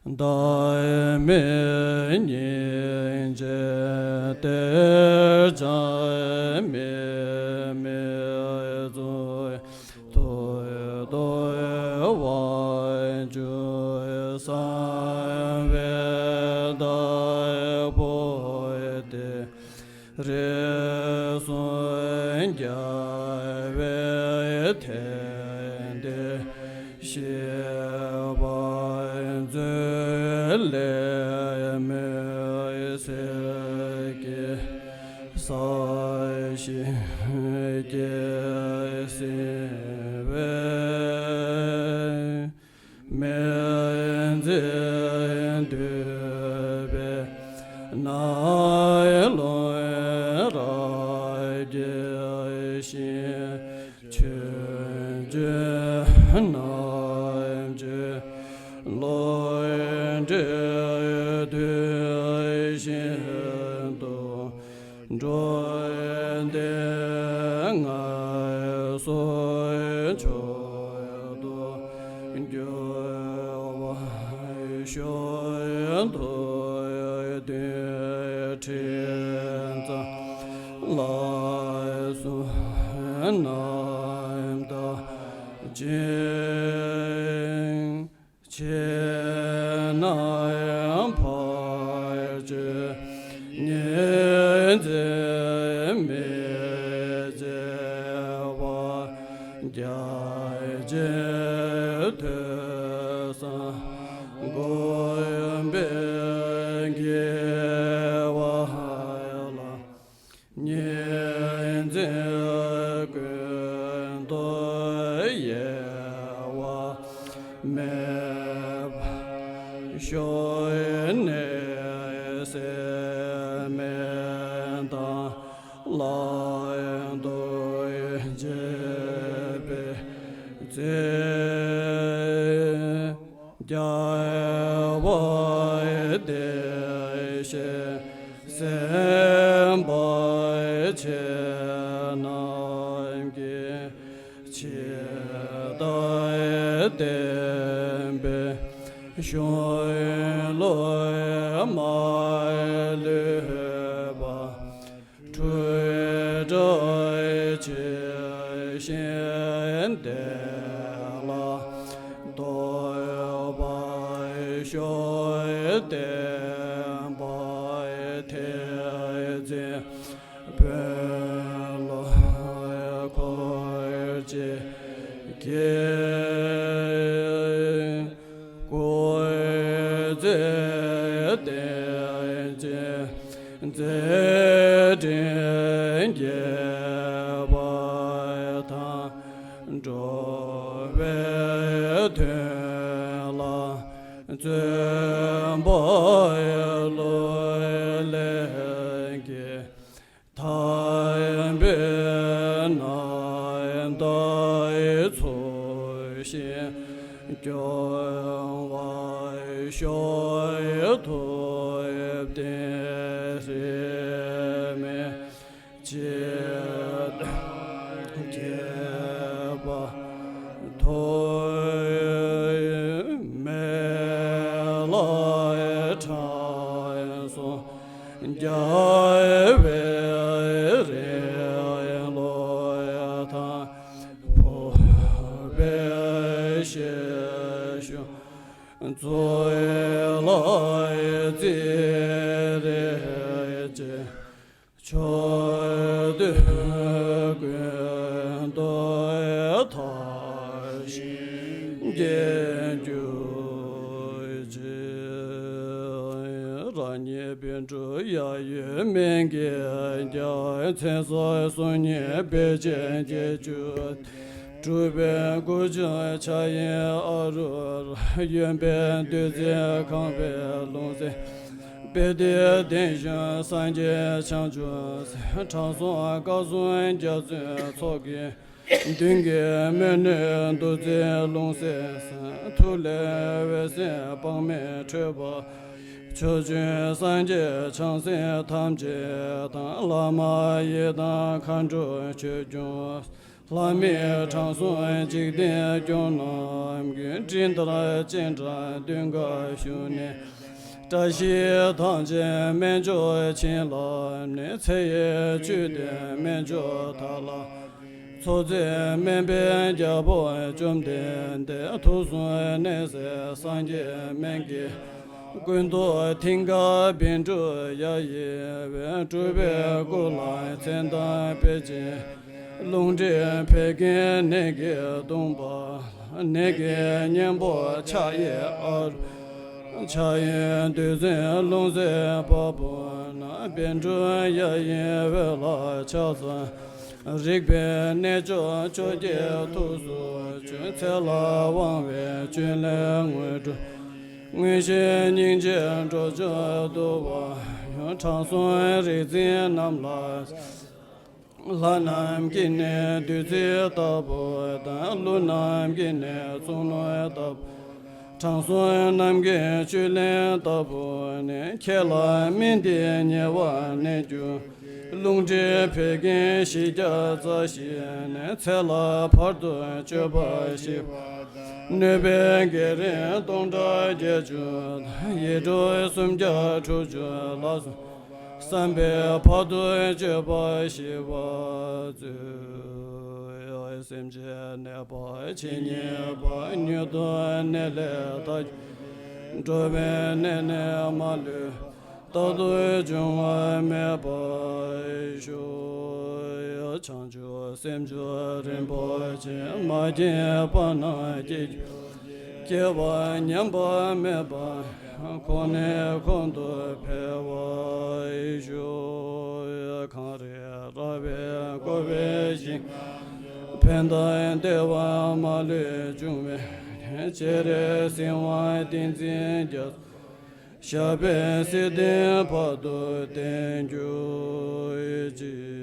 བདག་མེད་སྙིང་རྗེ་གཏེར་འཆང་མི་མེད་གཙུག་ཏོར་ཏོ་དབང་ཕྱུག་གསང་བའི་བདག་པོ་སྟེ། རིགས་གསུམ་རྒྱལ་བའི་ཐེག་མདའ་གཤེགས་པ་མཛོད་ལས་མི་ཟད་ཀྱི་ས་གཞི་སྐྱེ་ཟིན་པའི། མི་འཛད་འདུས་པའི་ནང་ལུས་རབ་རྒྱས་ཤིང་། ཆོས་འབྱོར་རྣམ་དཔྱོད་བློ་གྲོས་ཐོས་བཞིན་དུ། འགྲོ་འདི་ངལ་གསོའི་མཆོག་ཏུ་གྱུར་པར་ཤོག། མཐུ་སྟོབས་ཕྲིན་ཚོགས་ལ་སོགས་རྣམ་དག་ཅིང་། ཆོས་རྣམས་ཕར་ཕྱིན་ཉིད་འཛིན་མི་བྱེད་པ། རྒྱ་ཆེན་ཐོས་བསམ་སྒོམ་པའི་དགེ་བ་ལ། ཉིན་མཚན་ཀུན་ཏུ་གཡེལ་བ་མེད་པར་ཤོག། ནད་སེལ་སྨན་དང་ལག་ཏུ་བྱིན་པའི་ཚེ། རྒྱལ་བ་དེ་བཞིན་སེམས་དཔའ་ཆེ་རྣམས་ཀྱིས། ཇི་ལྟར་བསྟན་པའི་གཞུང་ལུགས་མ་ལུས་པ། འཁྲུལ་གྲོལ་ཇི་བཞིན་བདེ་བླག་རྟོགས་པར་ཤོག། བསྟན་པ་ཐེག་ཆེན་དཔོན་སློབ་འཁོར་བཅས་ཀྱིས། སྐུ་ཚེ་བརྟན་ཅིང་མཛད་འཕྲིན་རྒྱས་པ་དང་། འགྲོ་བའི་དོན་ལ་བརྩོན་པ་བློ་ལས་བརྒལ། དམ་པའི་རྣམ་དག་ཚུལ་བཞིན་སྐྱོང་བར་ཤོག། ཐུབ་བསྟན་རིས་མེད་ཇི་ལྟར་རྒྱས་པ། ཐོགས་མེད་ལ་དྲང་སྲོང་རྒྱལ་བའི་རིང་ལུགས་དང་། ཕུར་པའི་ཞལ་བཞུགས་གཙུག་ལག་རྩིབས་རིས་བཅས། ཕྱོགས་དུས་ཀུན་ཏུ་དར་ཞིང་རྒྱས་གྱུར་ཅིག། བཻ་ཌཱུརྱ་ཡོད་སྨན་གྱི་རྒྱལ། མཚན་རྩ་སོ་གཉིས་བེ་ཅོན་བརྒྱད་ཅུ། སྤྲུལ་པའི་སྐུ་ཕྱོགས་ཕྱག་གཡས་ཨ་རུ་ར། གཡོན་པས་བདུད་རྩི་ཁང་པའི་ལྷུང་བཟེད། དཔལ་ལྡན་བསྟན་བཞིན་སངས་རྒྱས་བྱང་ཆུབ་སེམས། དྲང་སྲོང་བཀའ་སྲུང་རྒྱ་མཚོའི་ཚོགས་ཀྱིས། མདུན་གྱི་མོས་གུས་བདུད་རྩིའི་ལྷུང་བཟེད་ཟིན། ཐུགས་ལས་འོད་ཟེར་དཔག་མེད་འཕྲོས་པ། ཕྱོགས་བཅུའི་སངས་རྒྱས་བྱང་སེམས་ཐམས་ཅད་དང་། བླ་མ་ཡི་དམ་མཁའ་འགྲོ་ཆོས་སྐྱོང་། ལྷ་མི་དྲང་སྲོང་འཇིག་རྟེན་སྐྱོང་རྣམས་ཀྱིས། སྤྲིན་ལྟར་སྤྱན་དྲངས་མདུན་དཀར་བཞུགས་ནས། བཀྲ་ཤིས་ཐང་ཆེན་སྨན་མཆོག་བྱིན་བརླབས་ནས། ཚེ་ཡི་བཅུད་ལྡན་སྨན་མཆོག་དག་ལ། ཚོགས་རྫས་སྨན་པའི་རྒྱལ་པོ་བཅོམ་ལྡན་འདས། ཐུགས་གསུང་མནན་བསྲེགས་སངས་རྒྱས་སྨན་གྱི། ཀུན་ཏུ་མཐིང་ཁ་བཻ་ཌཱུརྱ་ཡིས་སྤྲུལ་པའི་སྐུ་ལ་མཚན་དང་དཔེ་ཅན། རླུང་མཁྲིས་བད་ཀན་ནད་ཀྱིས་གདུངས་པ་ལ། ནད་ཀྱི་གཉེན་པོ་ཕྱག་གཡས་ཨ་རུ། ཕྱག་གཡོན་བདུད་རྩིའི་ལྷུང་བཟེད་དཔའ་བོ་རྣམས། བཻ་ཌཱུརྱ་ཡི་འོད་ལ་ཕྱག་འཚལ། རིག་པའི་གནས་མཆོག་ཕྱོགས་ཀྱི་ཐུགས་སུ་ཆུད། ཚེ་ལ་དབང་བའི་བཅུད་ལེན་དངོས་གྲུབ། མངོན་ཤེས་སྙིང་རྗེའི་འགྲོ་ཕྱོགས་བསྡུ་བ་ཡང་། དྲང་སྲོང་རིག་འཛིན་རྣམས་ལ། ལྷ་རྣམས་ཀྱིས་ནི་བདུད་རྩི་ལྟ་བུ་དང་། ཀླུ་རྣམས་ཀྱིས་ནི་གཙུག་ནོར་ལྟ་བུ། དྲང་སྲོང་རྣམས་ཀྱི་བཅུད་ལེན་ལྟ་བུ་ནི། ཁྱེད་ལ་སྨན་འདི་ཉེ་བར་གནས་གྱུར། རླུང་མཁྲིས་བད་ཀན་བཞི་བརྒྱ་རྩ་བཞི་ནི། ཚེ་ལ་བར་དུ་གཅོད་པར་ཤེས་པ། གནོད་པའི་བགེགས་རིགས་སྟོང་ཕྲག་བརྒྱད་ཅུ་དང་། ཡེ་འདྲོག་སུམ་བརྒྱ་དྲུག་ཅུ་ལ་སོགས། བསམ་པའི་བར་དུ་གཅོད་པར་ཤེས་པ་མཛོད། སེམས་ཅན་ནད་པ་ཇི་སྙེད་པ། མྱུར་དུ་ནད་ལས་ཐར། འགྲོ་བའི་ནད་ནི་མ་ལུས། རྟག་ཏུ་འབྱུང་བ་མེད་པར་ཤོག། བྱང་ཆུབ་སེམས་མཆོག་རིན་པོ་ཆེ། མ་སྐྱེས་པ་རྣམས་སྐྱེ་གྱུར་ཅིག། སྐྱེས་པ་ཉམས་པ་མེད་པ་ཡང་། གོང་ནས་གོང་དུ་འཕེལ་བར་ཤོག། གངས་རི་ར་བས་བསྐོར་བའི་ཞིང་། ཕན་དང་བདེ་བ་མ་ལུས་འབྱུང་བའི་གནས། སྤྱན་རས་གཟིགས་དབང་བསྟན་འཛིན་རྒྱ་མཚོ། ཞབས་པད་སྲིད་མཐའི་བར་དུ་བརྟན་གྱུར་ཅིག།